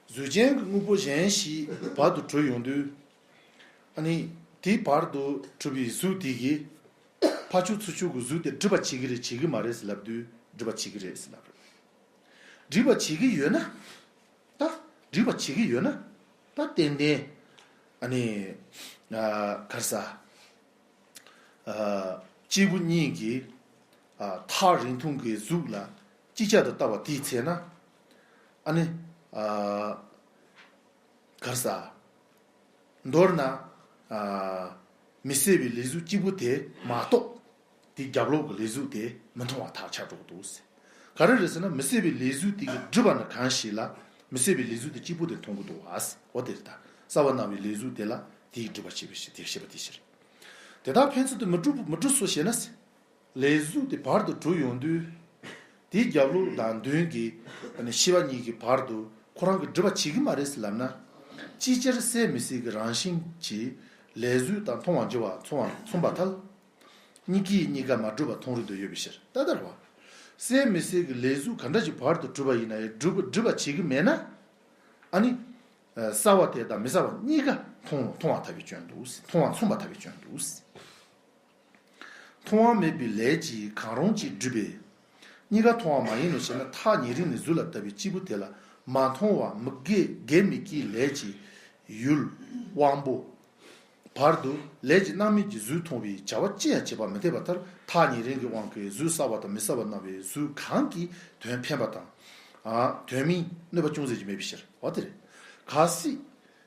གཟུགས་ཅན་གྱི་དངོས་པོ་གཞན་ཞིག་བར་དུ་གྲུབ་ཡོང་དུས། ཨ་ནི། དེའི་བར་དུ་གྲུབ་པའི་གཟུགས་དེ་གིས། ཕར་ཕྱོགས་ཚུར་ཕྱོགས་ཀྱི་གཟུགས་དེ་སྒྲིབ་པ་བྱེད་ཀྱི་རེད་བྱེད་ཀྱི་མ་རེད་ཟེར་ལབ་དུས་སྒྲིབ་པ་བྱེད་ཀྱི་རེད་ཟེར་ལབ་རེད། སྒྲིབ་པ་བྱེད་ཀྱི་ཡོད་ན། ད་སྒྲིབ་པ་བྱེད་ཀྱི་ཡོད་ན། ད་ཏན་ཏན། ཨ་ནི། ཨ། ག་རེ་ཟ། ཨ། སྐྱེས་བུ་གཉིས་ཀྱིས། ཨ། ཐག་རིང་ཐུང་གི་གཟུགས་ལ་ཅིག་ཅར་དུ་བལྟ་བ་དེའི་ཚེ་ན། ཨ་ནི། ཨ། ག་རེ་ཟ། མདོར་ན། ཨ། མི་གསལ་བའི་ལས་གཟུགས་གཅིག་པུ་དེ་མ་གཏོགས། དེའི་རྒྱབ་ལོགས་ཀྱི་ལས་གཟུགས་དེ་མི་མཐོང་བ་ཐག་ཆོད་འགྲོ་གི་འདུག་ཟེར། ག་རེ་རེད་ཟེར་ན་མི་གསལ་བའི་ལས་གཟུགས་དེ་གིས་སྒྲིབ་པ་ནི་གང་ཞིག་ལ་མི་གསལ་བའི་ལས་གཟུགས་དེ་གཅིག་པུ་དེ་མཐོང་གི་འདུག་བ་ཟེར། འོ་དེ་རེད་ད། གསལ་བར་སྣང་བའི་ལས་གཟུགས་དེ་ལ་དེ་ཡིས་སྒྲིབ་པ་བྱེད་པའི་ཕྱིར་དེ་བཤད་པ་དེའི་ཕྱིར། དེ་དག་ཕན་ཚུན་དུ་མི་སྒྲུབ་མི་སྒྲུབ་སོ་ཞེ་ན་ཟེར། ལས་གཟུགས་དེ་བར་དུ་གྲུབ་ཡོང་དུས། དེའི་རྒྱབ་ལོགས་དང་མདུན་གྱི་ཤེས་པ་གཉིས་ཀྱི་བར་དུ་ཁོ་རང་གིས་སྒྲིབ་པ་བྱེད་ཀྱི་མ་རེད་ཟེར་ལབ་ན། ཅིག་ཅར་གསལ་མི་གསལ་གྱི་རང་བཞིན་གྱིས་ལས་གཟུགས་དང་མཐོང་བར་འགྱུར་བ་མཚུངས་པར་མཚུངས་པར་ཐལ། གཉིས་ཀས་གཉིས་ཀ་མ་གྲུབ་པ་མཐོང་རུང་དུ་ཡོད་པའི་ཕྱིར། ད་ལྟར་བ། གསལ་མི་གསལ་གྱི་ལས་གཟུགས་ག་འདྲ་ཞིག་བར་དུ་གྲུབ་པ་ཡིན་ན་ཡང་སྒྲིབ་སྒྲིབ་པ་བྱེད་ཀྱི་མེད་ན། ཨ་ནི། གསལ་བ་དེ་དང་མི་གསལ་བ་གཉིས་ཀ་མཐོང་མཐོང་བར་ཐལ་བའི་སྐྱོན་འདུག། མཐོང་བ་མཚུངས་པར་ཐལ་བའི་སྐྱོན་འདུག། མཐོང་བ་མེད་པའི་ལས་ཀྱིས་གང་རུང་གཅིག་བསྒྲུབས་པས། གཉིས་ཀ་མཐོང་བ་མ་ཡིན་ནོ་ཞེ་ན། ཐག་ཉེ་རིང་ནས་གཟུགས་ལ་ལྟ་བའི་སྐྱེས་བུ་དེ་ལ་མ་མཐོང་བ་མི་དགེ་དགེ་མི་དགེའི་ལས་ཀྱི་ཡུལ་དབང་པོ། བར་དུ་ལས་ཀྱི་རྣམ་སྨིན་གྱི་གཟུགས་མཐོང་བའི་བྱ་བ་ཅི་ཡང་བྱེད་པ་མི་འཐད་པ་ལྟར། ཐག་ཉེ་རིང་གི་དབང་གིས་གཟུགས་གསལ་བ་དང་མི་གསལ་བར་སྣང་བའི་གཟུགས་གང་གིས་དོན་འཕེན་པ་དང་། ཨ། དོན་སྨིན་གནོད་པ་ཅུང་ཟད་ཀྱང་མེད་པའི་ཕྱིར། འོ་དེ་རེད། གལ་སྲིད་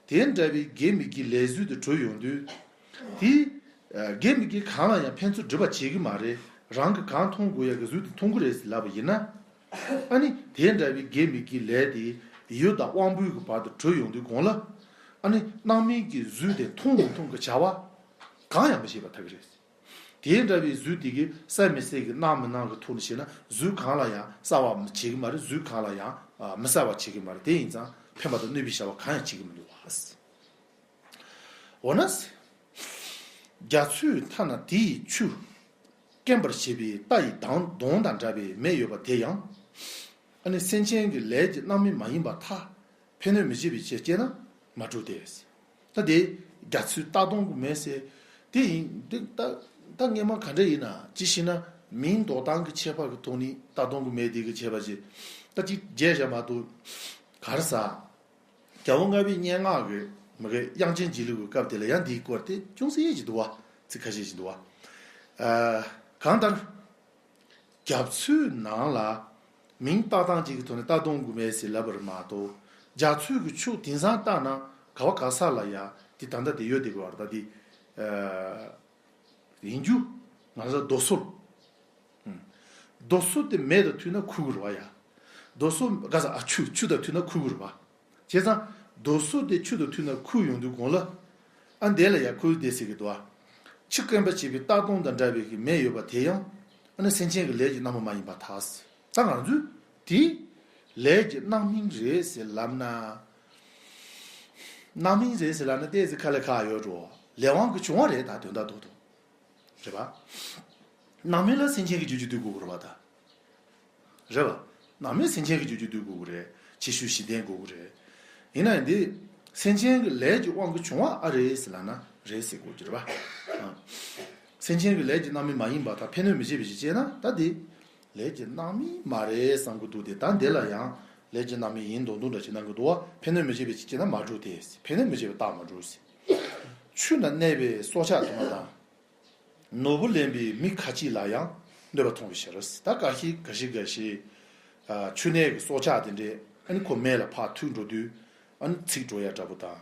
དེ་འདྲ་བའི་དགེ་མི་དགེའི་ལས་གཟུགས་དེ་གྲུབ་ཡོང་དུས། དེ་དགེ་མི་དགེ་གང་ལ་ཡང་ཕན་ཚུན་སྒྲིབ་པ་བྱེད་ཀྱི་མ་རེད། རང་གིས་གང་མཐོང་དགོས་ཡ་གི་གཟུགས་དེ་མཐོང་གི་རེད་ཟེར་ལབ་པ་ཡིན་ན། ཨ་ནི་དེ་འདྲ་བའི་དགེ་མི་དགེའི་ལས་དེ་ཡུལ་དང་དབང་པོའི་གི་བར་དུ་གྲུབ་ཡོང་དུས་གོང་ལ། ཨ་ནི་རྣམ་སྨིན་གྱི་གཟུགས་དེ་མཐོང་མི་མཐོང་གི་བྱ་བ་གང་ཡང་མི་བྱེད་པར་ཐལ་གྱི་རེད། དེ་འདྲ་བའི་གཟུགས་དེ་གིས་གསལ་མི་གསལ་གྱི་སྣང་མི་སྣང་གི་ཐོག་ནས་བཤད་ན། གཟུགས་གང་ལ་ཡང་གསལ་བ་བྱེད་ཀྱི་མ་རེད། གཟུགས་གང་ལ་ཡང་མི་གསལ་བ་བྱེད་ཀྱི་མ་རེད། དེ་ཡིན་ཙང་ཕན་པ་དང་གནོད་པའི་བྱ་བ་གང་ཡང་བྱེད་ཀྱི་མི་འདུག་བ། འོ་ན། རྒྱ་མཚོའི་མཐའ་ན་དེ་ཡི་ཆུ། སྐེམ་པར་བྱེད་པའི་རྟ་ཡི་གདོང་གདོང་དང་འདྲ་བའི་མེ་ཡོད་པ་དེ་ཡང་། ཨ་ནི་སེམས་ཅན་གྱི་ལས་ཀྱི་རྣམ་སྨིན་མ་ཡིན་པར་ཐལ། ཕན་གནོད་མི་བྱེད་པའི་ཕྱིར་ཅེ་ན་མ་གྲུབ་སྟེ། ད་དེ་རྒྱ་མཚོའི་ལྟ་སྟངས་ཀྱི་མེ་ཟེར། དེ་ཡིན་དེ་ད་ད་སྔས་མ་ག་འདྲ་ཡིན་ན་ཅི་ཞེ་ན། མིང་འདོགས་སྟངས་ཀྱི་ཁྱད་པར་གྱི་ཐོག་ནས་ལྟ་སྟངས་ཀྱི་མེ་དེ་གི་ཁྱད་པར་ཅིག་ད་ཅིག་བརྗེད་བཞག་མ་གཏོགས། ག་རེ་ཟ། རྒྱལ་པོ་ལྔ་པའི་སྙན་ངག་གི་མི་གི་དབྱངས་ཅན་འཇིགས་མེད་ཀྱི་སྐབས་དེ་ལ་ཡང་འདིའི་སྐོར་དེ་ཅུང་ཟད་ཅིག་འདུག་བ། ཚིག་ཁ་ཤས་ཤིག་འདུག་བ། ཨ། གང་ལྟར། རྒྱ་མཚོའི་ནང་ལ་མིང་བཏགས་སྟངས་གཅིག་གི་ཐོག་ནས་ལྟ་སྟངས་ཀྱི་མེ་ཟེར་ལབ་པ་རེད་མ་གཏོགས། རྒྱ་མཚོའི་གི་ཆུ་དེང་སང་བཏགས་ན་ག་བ་ག་ས་ལ་ཡ་དེ་ད་ལྟ་དེ་ཡོད་དེ་གི་བར་ད་དེ། ཨ། ཡིན་རྒྱུ། ང་ཚོ་རྡོ་སོལ། ཨུམ། རྡོ་སོལ་དེ་མེ་དང་མཐུན་ན་ཁུ་གི་རེད་བ་ཡ། རྡོ་སོལ་ག་ས་ཨ་ཆུ་ཆུ་དང་མཐུན་ན་ཁུ་གི་རེད་བ། བྱས་ཙང་རྡོ་སོལ་དེ་ཆུ་དང་མཐུན་ན་ཁུ་ཡོང་དུས་གོང་ལ། ཨ་འདས་ལ་ཡ་ཁུ་དེ་ཟེར་གི་འདུག་བ། ཆུ་སྐེམ་པར་བྱེད་པའི་ལྟ་སྟངས་དང་འདྲ་བའི་གི་མེ་ཡོད་པ་དེ་ཡང་། ཨ་ནི་སེམས་ཅན་གྱི་ལས་ཀྱི་རྣམ་པ་མ་ཡིན་པར་ཐལ། ད་ང་ཚོས་དེ་ལས་ཀྱི་རྣམ་སྨིན་རེད་ཟེར་ལབ་ན། རྣམ་སྨིན་རེད་ཟེར་ལབ་ན་ཏོག་ཙམ་ཁ་ལས་ཁག་ཡོད་འགྲོ། ལས་དབང་གིས་བྱུང་བ་རེད་ད་དོན་དག་ཏུ། རེད་པ། རྣམ་སྨིན་ལ་སེམས་ཅན་གྱིས་བརྗོད་རྒྱུ་འདུག་དགོས་རེད་པ་ད། རེད་པ། རྣམ་སྨིན་སེམས་ཅན་གྱིས་བརྗོད་རྒྱུ་འདུག་དགོས་རེད། ཕྱི་ཤུལ་གཞི་རྟེན་དགོས་རེད། ཡིན་ན་ཡང་འདི། སེམས་ཅན་གྱི་ལས་ཀྱི་དབང་གིས་བྱུང་བ་ཨ་རེད་ཟེར་ལབ་ན་རེད་ཟེར་དགོས་ཀྱི་རེད་པ། ཨ། སེམས་ཅན་གྱི་ལས་ཀྱི་རྣམ་སྨིན་མ་ཡིན་པར་ཐལ། ཕན་གནོད་མི་བྱེད་པའི་ཕྱིར་ཅེ་ན་ད་འདི། ལས་ཀྱི་རྣམ་སྨིན་མ་རེད་བསམ་གྱི་འདུག་སྟེ། ད་འདི་ལ་ཡང་ལས་ཀྱི་རྣམ་སྨིན་ཡིན་མདོག་མདོག་འདྲ་ཞིག་གནང་གི་འདུག་བ། ཕན་གནོད་མི་བྱེད་པའི་ཕྱིར་ཅེ་ན་མ་གྲུབ་སྟེ། ཕན་གནོད་མི་བྱེད་པའི་རྟགས་མ་གྲུབ་ཟེར། ཆུ་ན་གནས་པའི་སྲོག་ཆགས་དུ་མ་དང་། ནོར་བུ་ལེན་པའི་མི་ཁ་ཅིག་ལ་ཡང་གནོད་པ་མཐོང་བའི་ཕྱིར། ད་འགའ་ཞིག་འགའ་ཞིག་འགའ་ཞིག་ཨ། ཆུ་གནས་ཀྱི་སྲོག་ཆགས་དེ་འདྲས་ཨ་ནི་ཁོ་མེ་ལ་ཕར་ཐུག་འགྲོ་དུས་ཨ་ནི་ཚིག་འགྲོ་ཡ་འདྲ་པོ་དང་།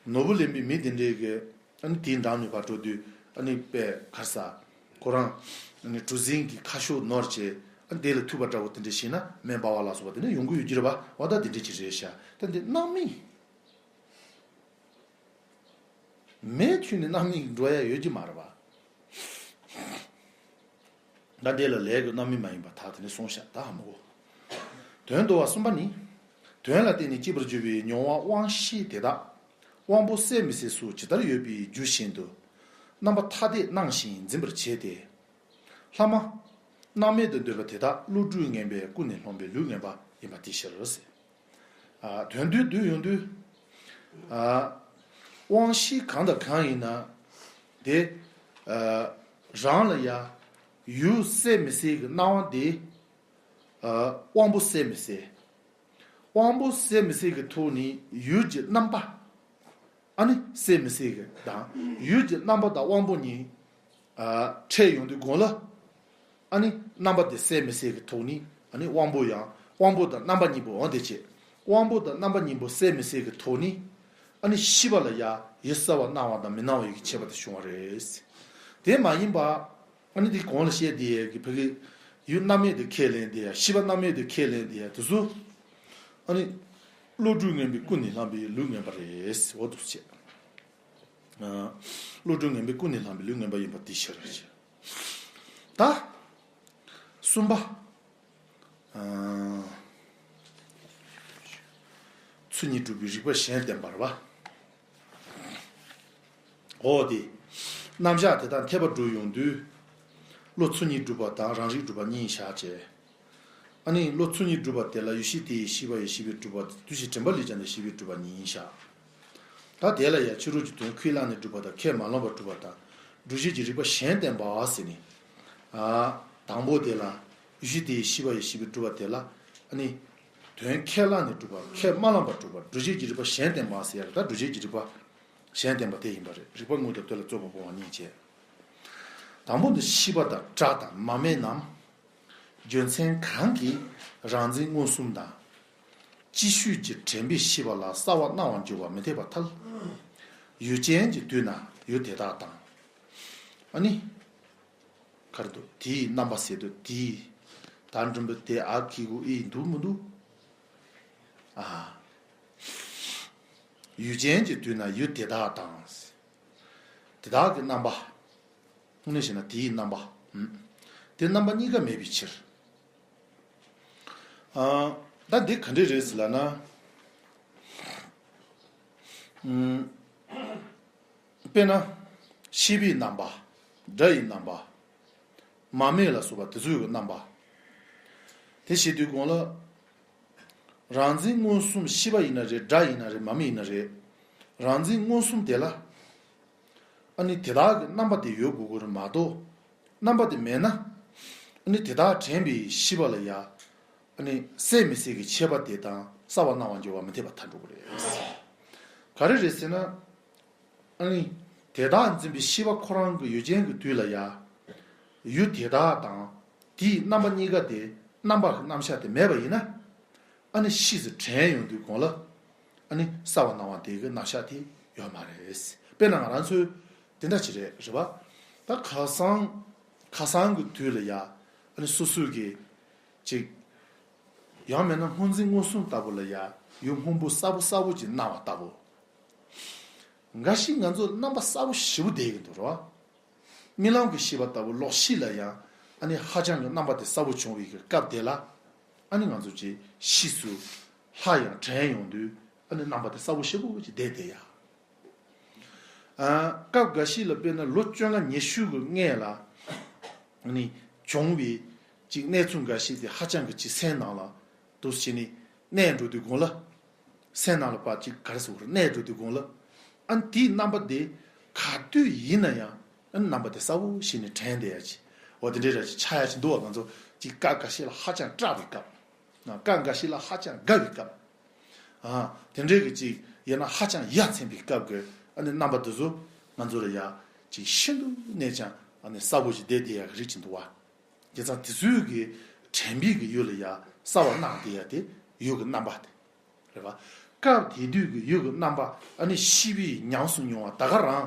ནོར་བུ་ལེན་པའི་མི་དེ་འདྲས་ཀྱི་ཨ་ནི་དེའི་འགྲམ་ནས་ཕར་འགྲོ་དུས་ཨ་ནི་དཔེ་ག་རེ་ཟ། ཁོ་རང་ཨ་ནི་གྲུ་གཟིངས་ཀྱི་ཁ་ཤོག་ནོར་བྱས་ཨ་ནི་དེ་ལ་ཐུག་པ་འདྲ་པོ་དེ་འདྲས་ཤེས་ན་མེ་འབར་བ་ལ་སོགས་པ་དེ་འདྲས་ཡོང་གི་ཡོད་ཀྱི་རེད་པ། འོ་ད་དེ་འདྲས་ཀྱི་རེད་ཤག་ད་འདི་རྣམ་སྨིན། མེ་མཆོད་ནས་རྣམ་སྨིན་འགྲོ་ཡ་ཡོད་ཀྱི་མ་རེད་པ། ད་འདི་ལ་ལས་ཀྱི་རྣམ་སྨིན་མ་ཡིན་པར་ཐལ། དེ་ནི་གསུངས་ཤག་ད་ཧ་མ་གོ། དོན་བསྡུ་བ་གསུམ་པ་ནི། དོན་ལ་བརྟེན་ནས་སྐྱེས་པར་འགྱུར་བའི་མྱོང་བ་དབང་ཤེས་དེ་དག་དབང་པོ་གསལ་མི་གསལ་སོགས་ཇི་ལྟར་ཡོད་པའི་རྒྱུ་བཞིན་དུ། རྣམ་པ་ཐ་དད་སྣང་ཞིང་འཛིན་པར་བྱེད་དེ། ལྷག་མ། སྣང་མེད་དུ་འདོད་པ་དེ་དག་བློ་གྲོས་ངན་པས་ཀུན་ནས་སློང་བའི་ལུས་ངན་པ་ཡིན་པ་དེའི་ཕྱིར་ཟེར། ཨ། དོན་བསྡུ་བསྡུ་ཡོང་དུས། ཨ། དབང་ཤེས་གང་དང་གང་ཡིན་ན། དེ། ཨ། རང་ལ་ཡ། ཡུལ་གསལ་མི་གསལ་གྱི་སྣང་བ་དེ། ཨ། དབང་པོ་གསལ་མི་གསལ། དབང་པོ་གསལ་མི་གསལ་གྱི་ཐོག་ནས་ཡུལ་གྱི་རྣམ་པ། ཨ་ནི་གསལ་མི་གསལ་གྱི་དང་ཡུལ་གྱི་རྣམ་པ་དང་དབང་པོ་གཉིས། ཨ། འཕྲད་ཡོང་དུས་གོང་ལ། ཨ་ནི་རྣམ་པ་དེ་གསལ་མི་གསལ་གྱི་ཐོག་ནས་ཨ་ནི་དབང་པོ་ཡང་དབང་པོ་དང་རྣམ་པ་གཉིས་པོ་འོང་དེ་བྱས། དབང་པོ་དང་རྣམ་པ་གཉིས་པོ་གསལ་མི་གསལ་གྱི་ཐོག་ནས། ཨ་ནི་ཤེས་པ་ལ་ཡ་ཡུལ་གསལ་བར་སྣང་བ་དང་མི་སྣང་བ་ཡི་གི་ཁྱད་པར་དེ་བྱུང་བ་རེད། དེ་མ་ཡིན་པ། ཨ་ནི་དེ་གོང་ལ་བཤད་དེ་ཡས་ཀྱི་ཕ་གི་ཡུལ་རྣམ་མེད་དུ་ཁས་ལེན་དེ་ཡ། ཤེས་པ་རྣམ་མེད་དུ་ཁས་ལེན་དེ་ཡ་དེ་ཚོ། ཨ་ནི་བློ་གྲོས་ངན་པས་ཀུན་ནས་བསླངས་པའི་ལུས་ངན་པ་རེད། འོ་འདུག་བྱས། ཨ། བློ་གྲོས་ངན་པས་ཀུན་ནས་བསླངས་པའི་ལུས་ངན་པ་ཡིན་པ་དེའི་ཕྱིར་བྱས། ད། གསུམ་པ། ཨ། ཚུལ་གཉིས་སྒྲུབ་པའི་རིགས་པ་གཞན་བསྟན་པ་རེད་པ། འོ་དེ། རྣམ་གཞག་དེ་དག་འཐད་པར་འགྲོ་ཡོང་དུས། བློ་ཚུལ་གཉིས་སྒྲུབ་པ་དང་རང་རིག་སྒྲུབ་པ་གཉིས་བཞག་བྱས། ཨ་ནི་བློ་ཚུལ་གཉིས་སྒྲུབ་པ་དེ་ལ་ཡུལ་ཤེས་དེ་ཡིས་ཤེས་པ་ཡིས་ཤེས་པའི་སྒྲུབ་པ། འདུ་ཤེས་དྲན་པ་ལས་ཀྱང་ནི་ཤེས་པའི་སྒྲུབ་པ་གཉིས་བཞག་ད་དེ་ལ་ཡང་ཕྱི་རོལ་གྱི་དོན་ཁས་བླངས་ནས་སྒྲུབ་པ་དང་ཁས་མ་བླངས་པར་སྒྲུབ་པ་དང་ སྒྲུབ་བྱེད་ཀྱི་རིགས་པ་གཞན་བསྟན་པ་ཟེར་ནས། ཨ། དང་པོ་དེ་ལ་གཞི་དེའི་ཤེས་པ་ཡིས་ཤེས་པའི་སྒྲུབ་པ་དེ་ལ། ཨ་ནི། དོན་ཁས་བླངས་ནས་སྒྲུབ་པ། ཁས་མ་བླངས་པར་སྒྲུབ་པ། སྒྲུབ་བྱེད་ཀྱི་རིགས་པ་གཞན་བསྟན་པ་ཟེར་ཡ་ད་སྒྲུབ་བྱེད་ཀྱི་རིགས་པ་གཞན་བསྟན་པ་དེ་ཡིན་པ་རེད། རིགས་པ་དངོས་དང་དོན་ལ་རྩོད་པ་སྤོང་བ་གཉིས་བྱས། དང་པོ་འདི་ཤེས་པ་དང་སྒྲ་དང་མ་སྨད་རྣམས། རྒྱུ་མཚན་གང་གིས་རང་འཛིན་མངོན་སུམ་དང་། ཅིག་ཤོས་ཀྱི་དྲན་པའི་ཤེས་པ་ལ་གསལ་བར་སྣང་བར་འགྱུར་བ་མི་འཐད་པར་ཐལ། ཡུལ་ཅན་གྱི་དུས་ན་ཡུལ་དེ་དག་དང་། ཨ་ནི། གར་དུ་དེའི་རྣམ་པ་ཟེར་དུས་དེའི། ད་འགྲུམ་པ་དེ་ཨ་གི་གུ་ཨི་འདུག་མི་འདུག་ཨ། ཡུལ་ཅན་གྱི་དུས་ན་ཡུལ་དེ་དག་དང་། དེ་དག་གི་རྣམ་པ། དངོས་གནས་བྱས་ན་དེའི་རྣམ་པ། ཨུམ། དེ་རྣམ་པ་གཉིས་ཀ་མེད་པའི་ཕྱིར། ཨ། ད་འདི་ག་འདྲ་རེད་ཟེར་ལབ་ན། ཨུམ། དཔེར་ན། ཤེས་པའི་རྣམ་པ། སྒྲ་ཡི་རྣམ་པ། མ་སྨད་ལ་སོགས་པ་དེ་ཚོའི་གི་རྣམ་པ། དེ་བྱེད་དུས་གོང་ལ། རང་འཛིན་མངོན་སུམ་ཤེས་པ་ཡིན་ན་རེད། སྒྲ་ཡིན་ན་རེད། མ་སྨད་ཡིན་ན་རེད། རང་འཛིན་མངོན་སུམ་དེ་ལ། ཨ་ནི་དེ་དག་གི་རྣམ་པ་དེ་ཡོད་དགོས་ཀྱི་རེད་མ་གཏོགས། རྣམ་པ་དེ་མེད་ན། ཨ་ནི་དེ་དག་དྲན་པའི་ཤེས་པ་ལ་ཡ། ཨ་ནི་གསལ་མི་གསལ་གྱི་ཁྱད་པར་དེ་དང་གསལ་བར་སྣང་བར་འགྱུར་བ་མི་འཐད་པར་ཐལ་འགྲོ་གི་རེད། ག་རེ་རེད་ཟེར་ན། ཨ་ནི། དེ་དག་འཛིན་པའི་ཤེས་པ་ཁོ་རང་གི་ཡུལ་ཅན་གྱི་དུས་ལ་ཡ། ཡུལ་དེ་དག་དང་། དེའི་རྣམ་པ་གཉིས་ཀ་དེ་རྣམ་པ་གི་རྣམ་གཞག་དེ་མེད་པ་ཡིན་ན། ཨ་ནི་ཕྱིས་སུ་དྲན་ཡོང་དུས་གོང་ལ། ཨ་ནི་གསལ་བར་སྣང་བ་དེ་གི་རྣམ་གཞག་དེ་ཡོད་མ་རེད། དཔེར་ན་ང་རང་ཚོའི་དེ་འདྲ་ཅིག་རེད། རེད་པ། ད་ཁ་སང་། ཁ་སང་གི་དུས་ལ་ཡ། ཨ་ནི་སོ་སོའི་གི། ཅིག་ཡང་མིན་ན་སྔོ་འཛིན་མངོན་སུམ་ལྟ་བུ་ལ་ཡ། ཡུལ་སྔོན་པོ་གསལ་པོ་གསལ་པོ་ཅིག་སྣང་བ་ལྟ་བུ། འགའ་ཞིག་ང་ཚོ་རྣམ་པ་གསལ་པོ་ཞེ་པོ་བསྡད་ཀྱི་འདུག་རེད་པ། རྨི་ལམ་གྱི་ཤེས་པ་ལྟ་བུ་ལོག་ཤེས་ལ་ཡང་ཨ་ནི་ཧ་ཅང་གི་རྣམ་པ་དེ་གསལ་པོ་བྱུང་བའི་གི་སྐབས་དེ་ལ། ཨ་ནི་ང་ཚོ་ཅིག་ཕྱིས་སུ་སླར་ཡང་དྲན་ཡོང་དུས་ཨ་ནི་རྣམ་པ་དེ་གསལ་པོ་ཞེ་པོ་ཅིག་བསྡད་བསྡད་ཡ། ཨ། སྐབས་འགའ་ཞིག་ལ་དཔེར་ན་ལོ་བཅོ་ལྔ་ཉི་ཤུ་གི་སྔས་ལ་ཨ་ནི་བྱུང་བའི་ཅིག་གནས་ཚུལ་འགའ་ཞིག་དེ་ཧ་ཅང་གི་ཅིག་སེམས་ནང་ལ་འདུག་སེ་བྱས་ནས་གནས་འགྲོ་དུས་གོང་ལ། སེམས་ནང་ལ་ཕར་ཅིག་ག་རེ་ཟེར་དགོས་རེད། གནས་འགྲོ་དུས་གོང་ལ། ཨ་ནི་དེའི་རྣམ་པ་དེ་ག་དུས་ཡིན་ན་ཡང་ཨ་ནི་རྣམ་པ་དེ་གསལ་པོ་ཞིག་ནས་དྲན་བསྡད་ཡ་ཅིག་འོ་དེ་འདྲའི་ར་ཅིག་ཆགས་ཡ་ཅིག་འདུག་བ། ང་ཚོ་ཅིག་སྐབས་འགའ་ཤས་ལ་ཧ་ཅང་སྐྲག་པའི་སྐབས། སྐབས་འགའ་ཤས་ལ་ཧ་ཅང་དགའ་བའི་སྐབས། ཨ། དེ་འདྲའི་གི་ཅིག་ཡང་ན་ཧ་ཅང་ཡ་མཚན་པའི་སྐབས་ཀྱི་ཨ་ནི་རྣམ་པ་དེ་ཚོ་ང་ཚོ་ལ་ཡ་ཅིག་ཤིན་ཏུ་ནས་ཀྱང་ཨ་ནི་གསལ་པོ་ཞིག་བསྡད་བསྡད་ཡ་གི་རིགས་ཅིག་འདུག་བ། བྱས་ཙང་དེ་ཚོའི་གི་དྲན་པའི་གི་ཡུལ་ལ་ཡ་གསལ་བར་སྣང་བསྡད་ཡ་དེ་ཡུལ་གྱི་རྣམ་པ་དེ་རེད་བ། སྐབས་དེ་དུས་ཀྱི་ཡུལ་གྱི་རྣམ་པ་ཨ་ནི་ཤེས་པས་ཉམས་སུ་མྱོང་བ་ད་ག་རང་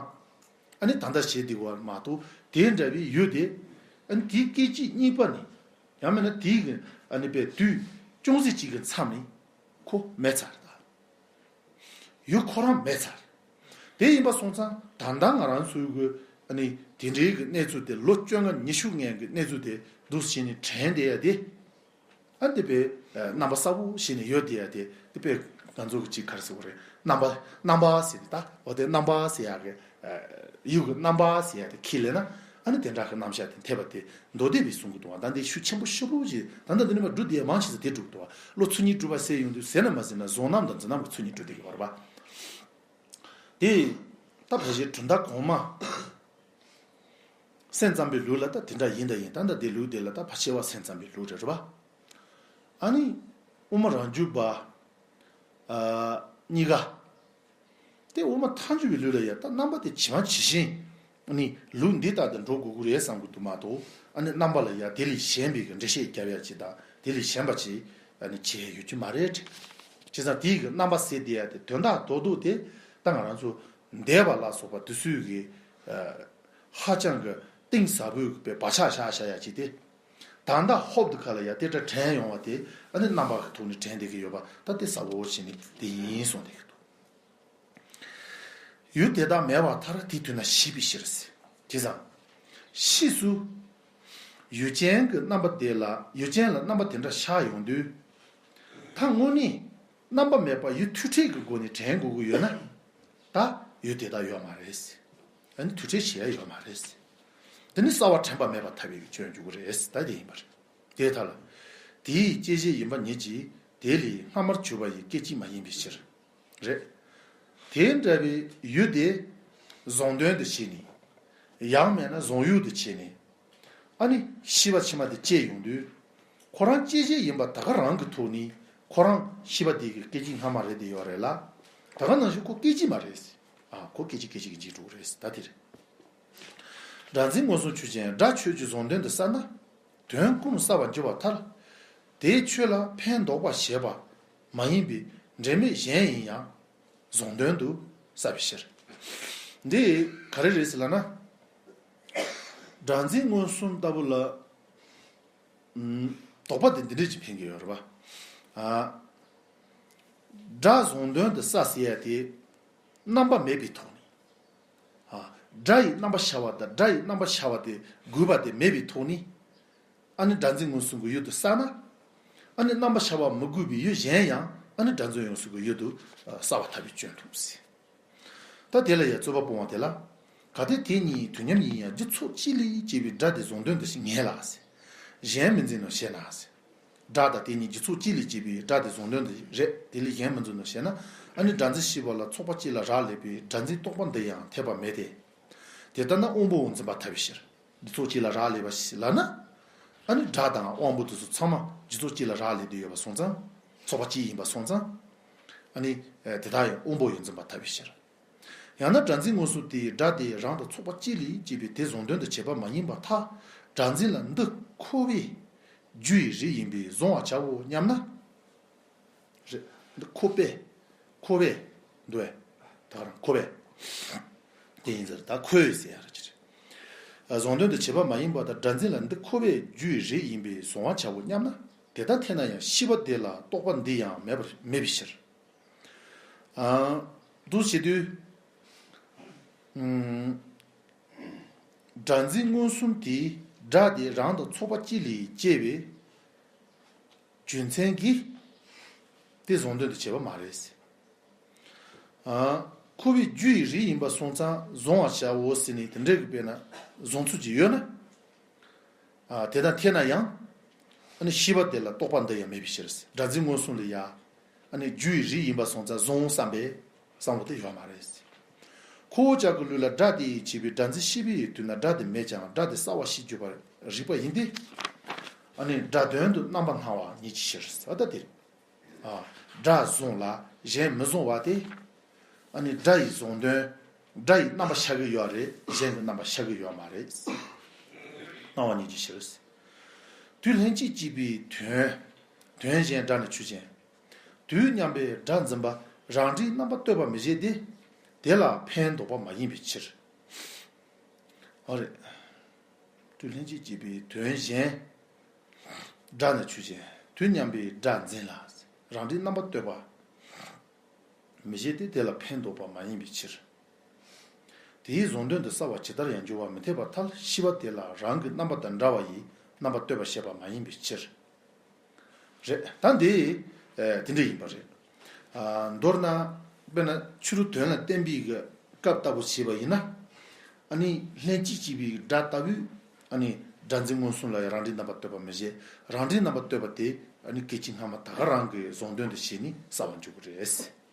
ཨ་ནི་ད་ལྟ་བྱེད་བསྡད་པ་མ་གཏོགས། དེ་འདྲ་བའི་ཡུལ་དེ་ཨ་ནི་དེའི་སྐད་ཅིག་གཉིས་པ་ནས་ཡང་མིན་ན་དེའི་གི་ཨ་ནི་པའི་དུས་ཅུང་ཟད་ཅིག་གི་མཚམས་ནས་ཁོ་མེད་ཚར་ད། ཡུལ་ཁོ་རང་མེད་ཚར། དེ་ཡིན་པ་སོང་ཙང་ད་ལྟ་ང་རང་ཚོའི་གི་ཨ་ནི་དེ་འདྲའི་གི་གནས་ཚུལ་དེ་ལོ་བཅོ་ལྔ་ཉི་ཤུ་སྔོན་གྱི་གནས་ཚུལ་དེ་འདུག་སེ་བྱས་ནས་དྲན་བསྡད་ཡ་དེ། ཨ་དེ་པའི་རྣམ་པ་གསལ་པོ་ཞིག་ནས་ཡོད་བསྡད་ཡ་དེ་དེ་པའི་ང་ཚོ་གི་ཅིག་ག་རེ་ཟེར་དགོས་རེད། རྣམ་པ་རྣམ་པ་ཟེར་ནས་ད་འོ་དེ་རྣམ་པ་ཟེར་ཡ་གི་ཡུལ་གྱི་རྣམ་པ་ཟེར་ཡ་དེ་ཁས་ལེན་ན་ཨ་ནི་དེ་འདྲ་གི་རྣམ་གཞག་དེ་འཐད་པ་དེ་མདོ་སྡེ་པས་གསུང་གི་འདུག་བ། ད་འདི་ཤུགས་ཆེན་པོ་ཤོས་པོ་ཞིག་ད་ལྟ་འདི་ནས་མར་སྒྲུབ་བསྡད་ཡ་མང་ཆེ་ས་དེ་སྒྲུབ་འདུག་བ། བློ་ཚུལ་གཉིས་སྒྲུབ་པ་ཟེར་ཡོང་དུས་ཟེར་ན་མ་ཟེར་ན་གཟུང་རྣམ་དང་འཛིན་རྣམ་གྱི་ཚུལ་གཉིས་སྒྲུབ་བསྡད་ཀྱི་ཡོད་རེད་པ། དེ་ད་ཕལ་ཆེར་གྲུབ་མཐའ་གོང་མ། སེམས་ཙམ་པའི་ལུགས་ལ་ད་དེ་འདྲ་ཡིན་ད་ཡིན། ད་ད་དེ་ལུགས་དེ་ལ་ད་ཕལ་ཆེ་བ་སེམས་ཙམ་པའི་ལུགས་རེད། རེད་པ། ཨ་ནི་དབུ་མ་རང་རྒྱུད་པ་ཨ་གཉིས་ཀ་དེ་དབུ་མ་ཐལ་འགྱུར་བའི་ལུགས་ལ་ཡ་ད་རྣམ་པ་དེ་ཇི་མ་ཇི་བཞིན་ཨ་ནི་ལུགས་འདི་ལྟར་དུ་འགྲོ་དགོས་ཀྱི་རེད་བསམ་གྱི་འདུག་མ་གཏོགས། ཨ་ནི་རྣམ་པ་ལ་ཡ་དེ་ལས་གཞན་པའི་གི་འགྲེལ་བཤད་རྒྱབ་ཡ་ཅིག་དང་དེ་ལས་གཞན་པ་ཅིག་ཨ་ནི་བྱས་ཡོད་རྒྱུ་མ་རེད། བྱས་ཙང་དེའི་གི་རྣམ་པ་ཟེར་བསྡད་ཡ་དེ་དོན་དག་རྡོག་རྡོག་དེ་ད་ང་རང་ཚོ་འདས་པ་ལ་སོགས་པ་དེ་ཚོའི་གི་ཨ། ཧ་ཅང་གི་གཏིང་ཟབ་པོའི་བའི་བག་ཆགས་བཞག་བཞག་ཡ་ཅིག་སྟེ། ད་ལྟ་ཧོབ་ཏེ་ཁ་ལ་ཡ་དེ་འདྲ་དྲན་ཡོང་བ་དེ་ཨ་ནི་རྣམ་པ་གི་ཐོག་ནས་དྲན་བསྡད་ཀྱི་ཡོད་པ་ད་དེ་གསལ་བོ་བྱས་ནས་དེ་ཡིན་གསུངས་བསྡད་ཀྱི་འདུག་ཡུལ་དེ་དག་མེད་པར་ཐལ། དེའི་དུས་ན་ཤེས་པས་ཤེས་རབ་ཟེར། བྱས་ཙང་། ཕྱིས་སུ། ཡུལ་ཅན་གྱི་རྣམ་པ་དེ་ལ་ཡུལ་ཅན་ལ་རྣམ་པ་དེ་འདྲ་ཤར་ཡོང་དུས། ད་དངོས་གནས་རྣམ་པ་མེད་པར་ཡུལ་ཐུག་འཕྲད་ཀྱི་སྒོ་ནས་དྲན་དགོས་ཀྱི་ཡོད་ན། ད་ཡུལ་དེ་དག་ཡོད་མ་རེད་ཟེར། ཨ་ནི་ཐུག་འཕྲད་བྱེད་ཡ་ཡོད་མ་རེད་ཟེར། དེ་ནི་གསལ་བ་དྲན་པ་མེད་པར་ཐལ་བའི་སྐྱོན་འཇུག་གི་རེད་ཟེར། ད་དེ་ཡིན་པ་རེད། དེ་ཐ་ལ། དེའི་སྐྱེད་བྱེད་ཡིན་པ་ཉིད་ཀྱིས་དེ་ལས་སྔ་མར་གྱུར་པ་ཡི་སྐད་ཅིག་མ་ཡིན་པའི་ཕྱིར། རེད། དེ་འདྲ་བའི་ཡུལ་དེ་བཟང་དོན་དུ་བྱས་ནས། ཡང་མེད་ན་བཟང་ཡུལ་དུ་བྱས་ནས། ཨ་ནི་ཤེས་པ་ཕྱི་མ་དེ་སྐྱེས་ཡོང་དུས། ཁོ་རང་སྐྱེད་བྱེད་ཡིན་པ་ད་ག་རང་གི་ཐོག་ནས་ཁོ་རང་ཤེས་པ་དེ་གི་སྐད་ཅིག་སྔ་མ་རེད་དེ་ཡོད་རེད་ལ། ད་ག་ནང་བཞིན་ཁོ་སྐད་ཅིག་མ་རེད། ཨ་ཁོ་སྐད་ཅིག་སྐད་ཅིག་གིས་འཇིག་འགྲོ་གི་རེད། ད་དེ་རེད། སྒྲ་འཛིན་མངོན་སུམ་ཆོས་ཅན། སྒྲ་ཆོས་ཀྱི་བཟང་དོན་དུ་བསགས་ན། དོན་ཀུན་བསགས་པར་འགྱུར་བར་ཐལ། དེས་ཆོས་ལ་ཕན་འདོགས་པར་བྱེད་པ་མ་ཡིན་པའི་འབྲེལ་མེད་གཞན་ཡིན་ཡང་བཟང་དོན་དུ་བསགས་པའི་ཕྱིར། འདི་ག་རེ་རེད་ཟེར་ལབ་ན། སྒྲ་འཛིན་མངོན་སུམ་ལྟ་བུ་ལ། ཨུམ། དོགས་པ་དེ་འདི་འདྲ་ཅིག་འཕེན་གྱི་ཡོད་རེད་པ། ཨ། སྒྲ་བཟང་དོན་དུ་བསགས་ཟེར་ཡ་དེ། རྣམ་པ་མེད་པའི་ཐོག་ནས། ཨ། སྒྲ་ཡི་རྣམ་པ་ཤར་བ་དང་སྒྲ་ཡི་རྣམ་པ་ཤར་བ་དེ་དགོས་པ་དེ་མེད་པའི་ཐོག་ནས། ཨ་ནི་སྒྲ་འཛིན་མངོན་སུམ་གྱི་ཡུལ་དུ་བསགས་ན། ཨ་ནི་རྣམ་པ་ཤར་བ་མི་དགོས་པའི་ཡུལ་གཞན་ཡང་ཨ་ནི་སྒྲ་འཛིན་མངོན་སུམ་གྱི་ཡུལ་དུ་བསགས་པ་ཐལ་བའི་སྐྱོན་ཐུབ་ཟེར། ད་དེ་ལ་ཡང་རྩོད་པ་སྤོང་བ་དེ་ལ། གལ་ཏེ་དེ་གཉིས་དུས་མཉམ་ཡིན་ཡང་རྒྱུ་ཚོགས་གཅིག་ལས་སྐྱེས་པའི་སྒྲ་དེ་བཟང་དོན་དུ་ངེས་ལ་ཟེར། གཞན་མི་འཛིན་ནོ་ཞེ་ན་ཟེར། སྒྲ་དང་དེ་གཉིས་རྒྱུ་ཚོགས་གཅིག་ལས་སྐྱེས་པའི་སྒྲ་དེ་བཟང་དོན་དུ་རེད། དེ་ལས་གཞན་མི་འཛིན་ནོ་ཞེ་ན། ཨ་ནི་སྒྲ་འཛིན་ཤེས་པ་ལ་ཚོགས་པ་གཅིག་ལ་རག་ལས་པའི་སྒྲ་འཛིན་རྟོག་པ་འདི་ཡང་འཐད་པ་མེད་དེ། དེ་ལྟ་ན་དབང་པོའང་འཛིན་པར་ཐལ་བའི་ཕྱིར། རྒྱུ་ཚོགས་གཅིག་ལ་རག་ལས་པ་ཞིག་ལབ་ན། ཨ་ནི་སྒྲ་དང་དབང་པོ་དེ་ཚོ་ཚང་མ་རྒྱུ་ཚོགས་གཅིག་ལ་རག་ལས་བསྡད་ཡོད་པ་སོང་ཙང་། ཚོགས་པ་གཅིག་ཡིན་པ་སོང་ཙང་། ཨ་ནི་དེ་དག་ཡང་དབང་པོ་ཡང་འཛིན་པར་ཐལ་བའི་ཕྱིར། ཡང་ན་སྒྲ་འཛིན་མངོན་སུམ་དེས་སྒྲ་དེ་རང་དང་ཚོགས་པ་གཅིག་ལས་སྐྱེས་པའི་དེ་བཟང་དོན་དུ་བྱེད་པ་མ་ཡིན་པར་ཐལ། སྒྲ་འཛིན་ལ་འདི་ཁོ་བོའི་རྒྱུ་ཡི་རིགས་ཡིན་པས་བཟང་བར་བྱའོ་སྙམ་ན། རེད། འདི་ཁོ་པས། ཁོ་པས། འདུག་བས། ད་ག་རང་ཁོ་པས། དེ་ཡིན་ཟེར་ད་ཁོས་ཟེར་ཡ་རེད་ཅེས། བཟང་དོན་དུ་བྱེད་པ་མ་ཡིན་པ་དང་སྒྲ་འཛིན་ལ་འདི་ཁོ་པའི་རྒྱུ་ཡི་རིགས་ཡིན་པས་བཟང་བར་བྱའོ་སྙམ་ན། དེ་ལྟར་འཐད་ན་ཡང་ཤེས་པ་དེ་ལ་རྟོག་པ་འདི་ཡང་མེད་པར་མེད་པའི་ཕྱིར། ཨ། འདུ་བྱེད་དུས། ཨུམ། སྒྲ་འཛིན་མངོན་སུམ་དེས་སྒྲ་དེ་རང་དང་ཚོགས་པ་གཅིག་ལས་སྐྱེས་པའི་རྒྱུ་མཚན་གྱིས་དེ་བཟང་དོན་དུ་བྱེད་པ་མ་རེད། ཨ། ཁོ་བོའི་རྒྱུ་ཡི་རིགས་ཡིན་པ་སོང་ཙང་བཟང་བར་བྱའོ་ཟེར་ནས་དེ་འདྲའི་གི་དཔེར་ན་བཟང་ཚུལ་གྱི་ཡོད་ན། ཨ། དེ་དང་འཐད་ན་ཡང་། ཨ་ནི་ཤེས་པ་དེ་ལ་རྟོག་པ་འདི་ཡང་མེད་པའི་ཕྱིར། སྒྲ་འཛིན་མངོན་སུམ་ལ་ཡ། ཨ་ནི་རྒྱུ་ཡི་རིགས་ཡིན་པ་སོང་ཙང་བཟང་བསམ་པའི་བསམ་བློ་དེ་ཡོད་མ་རེད། ཁོ་བོ་ཅག་གི་ལུགས་ལ་སྒྲ་དེ་ཡིས་བྱས་པའི་སྒྲ་འཛིན་ཤེས་པའི་དུས་ན་སྒྲ་དེ་མེད་ཀྱང་སྒྲ་དེ་གསལ་བ་ཞིག་གྱུར་པར་རིག་པ་ཡིན་ཏེ། ཨ་ནི་སྒྲ་དོན་དུ་རྣམ་པར་སྣང་བ་ཉིད་ཀྱི་ཕྱིར་ཟེར་བ་ལྟ་སྟེ། ཨ། སྒྲ་བཟང་ལ་གཞན་མི་བཟང་བ་སྟེ། ཨ་ནི་སྒྲ་ཡི་བཟང་དོན། སྒྲ་ཡི་རྣམ་པ་ཤར་གྱི་ཡོད་རེད། གཞན་གྱི་རྣམ་པ་ཤར་གྱི་ཡོད་མ་རེད། སྣང་བ་ཉིད་ཀྱི་ཕྱིར། དུས་ལྷན་ཅིག་སྐྱེས་པའི་དོན། དོན་གཞན་སྒྲ་ནི་ཆོས་ཅན། དུས་མཉམ་པའི་སྒྲ་འཛིན་པ་རང་འབྲས་རྣམ་པར་གཏོད་པ་མི་བྱེད་དེ། དེ་ལ་ཕན་འདོགས་པ་མ་ཡིན་པའི་ཕྱིར། ཨོ་རེད། དུས་ལྷན་ཅིག་སྐྱེས་པའི་དོན་གཞན། སྒྲ་ནི་ཆོས་ཅན། དུས་མཉམ་པའི་སྒྲ་འཛིན་ལ། རང་འབྲས་རྣམ་པར་གཏོད་པ་མི་བྱེད་དེ། དེ་ལ་ཕན་འདོགས་པ་མ་ཡིན་པའི་ཕྱིར། དེའི་བཟང་དོན་དུ་གསལ་བ་ཇི་ལྟར་ཡང་འགྱུར་བ་མི་འཐད་པར་ཐལ། ཤེས་པ་དེ་ལ་རང་གི་རྣམ་པ་དང་འདྲ་བ་ཡིས་རྣམ་པར་གཏོད་པར་བྱེད་པ་མ་ཡིན་པའི་ཕྱིར། རེད། ད་འདི། ཨ། དེ་འདྲ་ཡིན་པ་རེད། ཨ། མདོར་ན། དཔེར་ན་ཕྱི་རོལ་དོན་ལ་བརྟེན་པའི་གི་སྐབས་ལྟ་བུ་བྱས་པ་ཡིན་ན། ཨ་ནི་ལྷན་ཅིག་སྐྱེས་པའི་སྒྲ་ལྟ་བུས། ཨ་ནི་སྒྲ་འཛིན་མངོན་སུམ་ལ་ཡང་རང་འབྲས་རྣམ་པར་གཏོད་པ་མི་བྱེད། རང་འབྲས་རྣམ་པར་གཏོད་པ་དེ་ཨ་ནི་སྐད་ཅིག་སྔ་མ་ད་ག་རང་གི་བཟང་དོན་དུ་བྱས་ནས་གསལ་བར་འགྱུར་གྱི་རེད།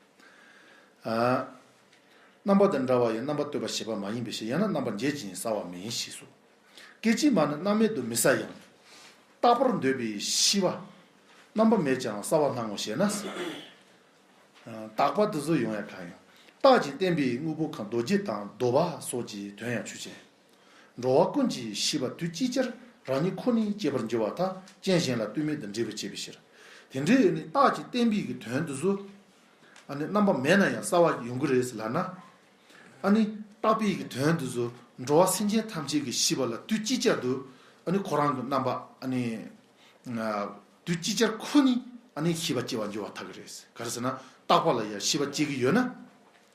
ཨ། རྣམ་པ་དང་འདྲ་བ་ཡིས་རྣམ་པར་གཏོད་པར་བྱེད་པ་མ་ཡིན་པའི་ཕྱིར། ཡང་ན་རྣམ་པར་འབྱེད་ཅིང་གསལ་བ་མིན་ཞེས་སོ། སྐད་ཅིག་མ་ནི་རྣམ་མེད་དུ་མི་གསལ་ཡང་། རྟག་པར་འདོད་པའི་ཤེས་པ། རྣམ་པ་མེད་ཀྱང་གསལ་བར་སྣང་ངོ་ཞེ་ན། རྟག་པ་དེ་ཚོ་ཡོང་ཡ་གང་ཡང་། རྟགས་ཀྱིས་བསྟན་པའི་དངོས་པོ་གང་། རྡོ་རྗེ་དང་རྡོ་བ་སོགས་ཀྱི་དོན་ཡང་ཆོས་ཅན། འགྲོ་བ་ཀུན་གྱི་ཤེས་པ་དུས་ཅིག་ཅར་རང་ཉིད་ཁོ་ནས་སྐྱེ་བར་འགྱུར་བར་ཐལ། རྐྱེན་གཞན་ལ་ལྟོས་མེད་དུ་འབྲས་བུ་སྐྱེ་བའི་ཕྱིར། དེ་འདྲའི་ནི་རྟགས་ཀྱིས་བསྟན་པའི་གི་དོན་དེ་ཚོ། ཨ་ནི་རྣམ་པ་མེད་ན་ཡང་གསལ་བ་ཡོང་གི་རེད་ཟེར་ལབ་ན། ཨ་ནི་རྟག་པའི་གི་དོན་དེ་ཚོ་འགྲོ་བ་སེམས་ཅན་ཐམས་ཅད་ཀྱི་ཤེས་པ་ལ་དུས་ཅིག་ཅར་དུ། ཨ་ནི་ཁོ་རང་གི་རྣམ་པ་ཨ་ནི། དུས་ཅིག་ཅར་ཁོ་ནས་ཨ་ནི་ཤེས་པ་སྐྱེ་བར་འགྱུར་བར་ཐལ་གི་རེད། ག་རེ་ཟེར་ན་རྟག་པ་ལ་ཡང་ཤེས་པ་སྐྱེ་གི་ཡོད་ན།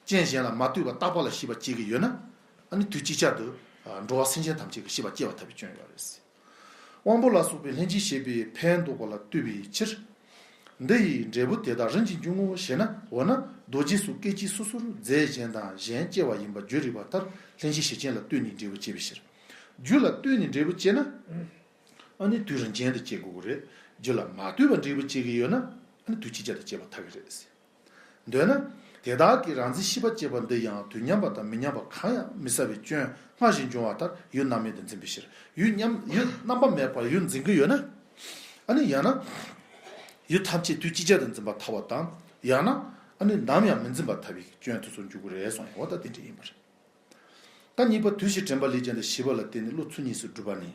རྐྱེན་གཞན་ལ་མ་ལྟོས་པར་རྟག་པ་ལ་ཤེས་པ་སྐྱེ་གི་ཡོད་ན། ཨ་ནི་དུས་ཅིག་ཅར་དུ་འགྲོ་བ་སེམས་ཅན་ཐམས་ཅད་ཀྱི་ཤེས་པ་སྐྱེ་བར་ཐལ་བའི་སྐྱོན་ཡོད་རེད། དབང་པོ་ལ་སོགས་པའི་ལྷན་ཅིག་བྱེད་པའི་ཕན་འདོགས་པ་ལ་ལྟོས་པའི་ཕྱིར། འདི་ཡི་འབྲས་བུ་དེ་དག་རིམ་གྱིས་འབྱུང་ངོ་ཞེ་ན། འོ་ན་རྡོ་རྗེ་སོགས་སྐད་ཅིག་སོ་སོར་རྫས་གཞན་དང་གཞན་སྐྱེ་བ་ཡིན་པ་རྒྱུ་རིགས་པ་ལྟར་ལྷན་ཅིག་གཞན་ལ་ལྟོས་ནས་འབྲས་བུ་སྐྱེ་བའི་ཕྱིར། རྒྱུ་ལ་ལྟོས་ནས་འབྲས་བུ་སྐྱེ་ན། ཨ་ནི་དུས་རིམ་ཅན་དུ་སྐྱེ་དགོས་ཀྱི་རེད། རྒྱུ་ལ་མ་ལྟོས་པར་འབྲས་བུ་སྐྱེ་གི་ཡོད་ན། ཨ་ནི་དུས་ཅིག་ཅར་དུ་སྐྱེ་བར་ཐལ་གྱི་རེད། འདོད་ན། དེ་དག་གི་རང་འཛིན་ཤེས་པ་སྐྱེས་པ་འདི་ཡང་དུས་མཉམ་པ་དང་མི་མཉམ་པ་གང་ཡང་མི་གསལ་བའི་སྐྱོན་སྔར་བཞིན་འབྱུང་བ་ལྟར་ཡུལ་རྣམ་དབྱེ་དུ་འཛིན་པའི་ཕྱིར། ཡུལ་མཉམ་ཡུལ་རྣམ་པ་མེད་པར་ཡུལ་འཛིན་གྱི་ཡོད་ན། ཨ་ནི་ཡང་ན། ཡུལ་ཐམས་ཅད་དུས་གཅིག་ཅར་དུ་འཛིན་པར་ཐལ་བ་དང་། ཡང་ན། ཨ་ནི་ནམ་ཡང་མི་འཛིན་པར་ཐལ་བའི་སྐྱོན་དེ་ཚོ་འཇུག་གི་རེད་གསུངས་ཡོད། འོ་ད་དེ་འདྲ་ཡིན་པ་རེད། ད་གཉིས་པ་དུས་ཕྱིས་དྲན་པ་ལས་བྱུང་སྟེ་ཤེས་པ་ལ་བརྟེན་ནས་བློ་ཚུལ་གཉིས་སུ་གྲུབ་པ་ནི།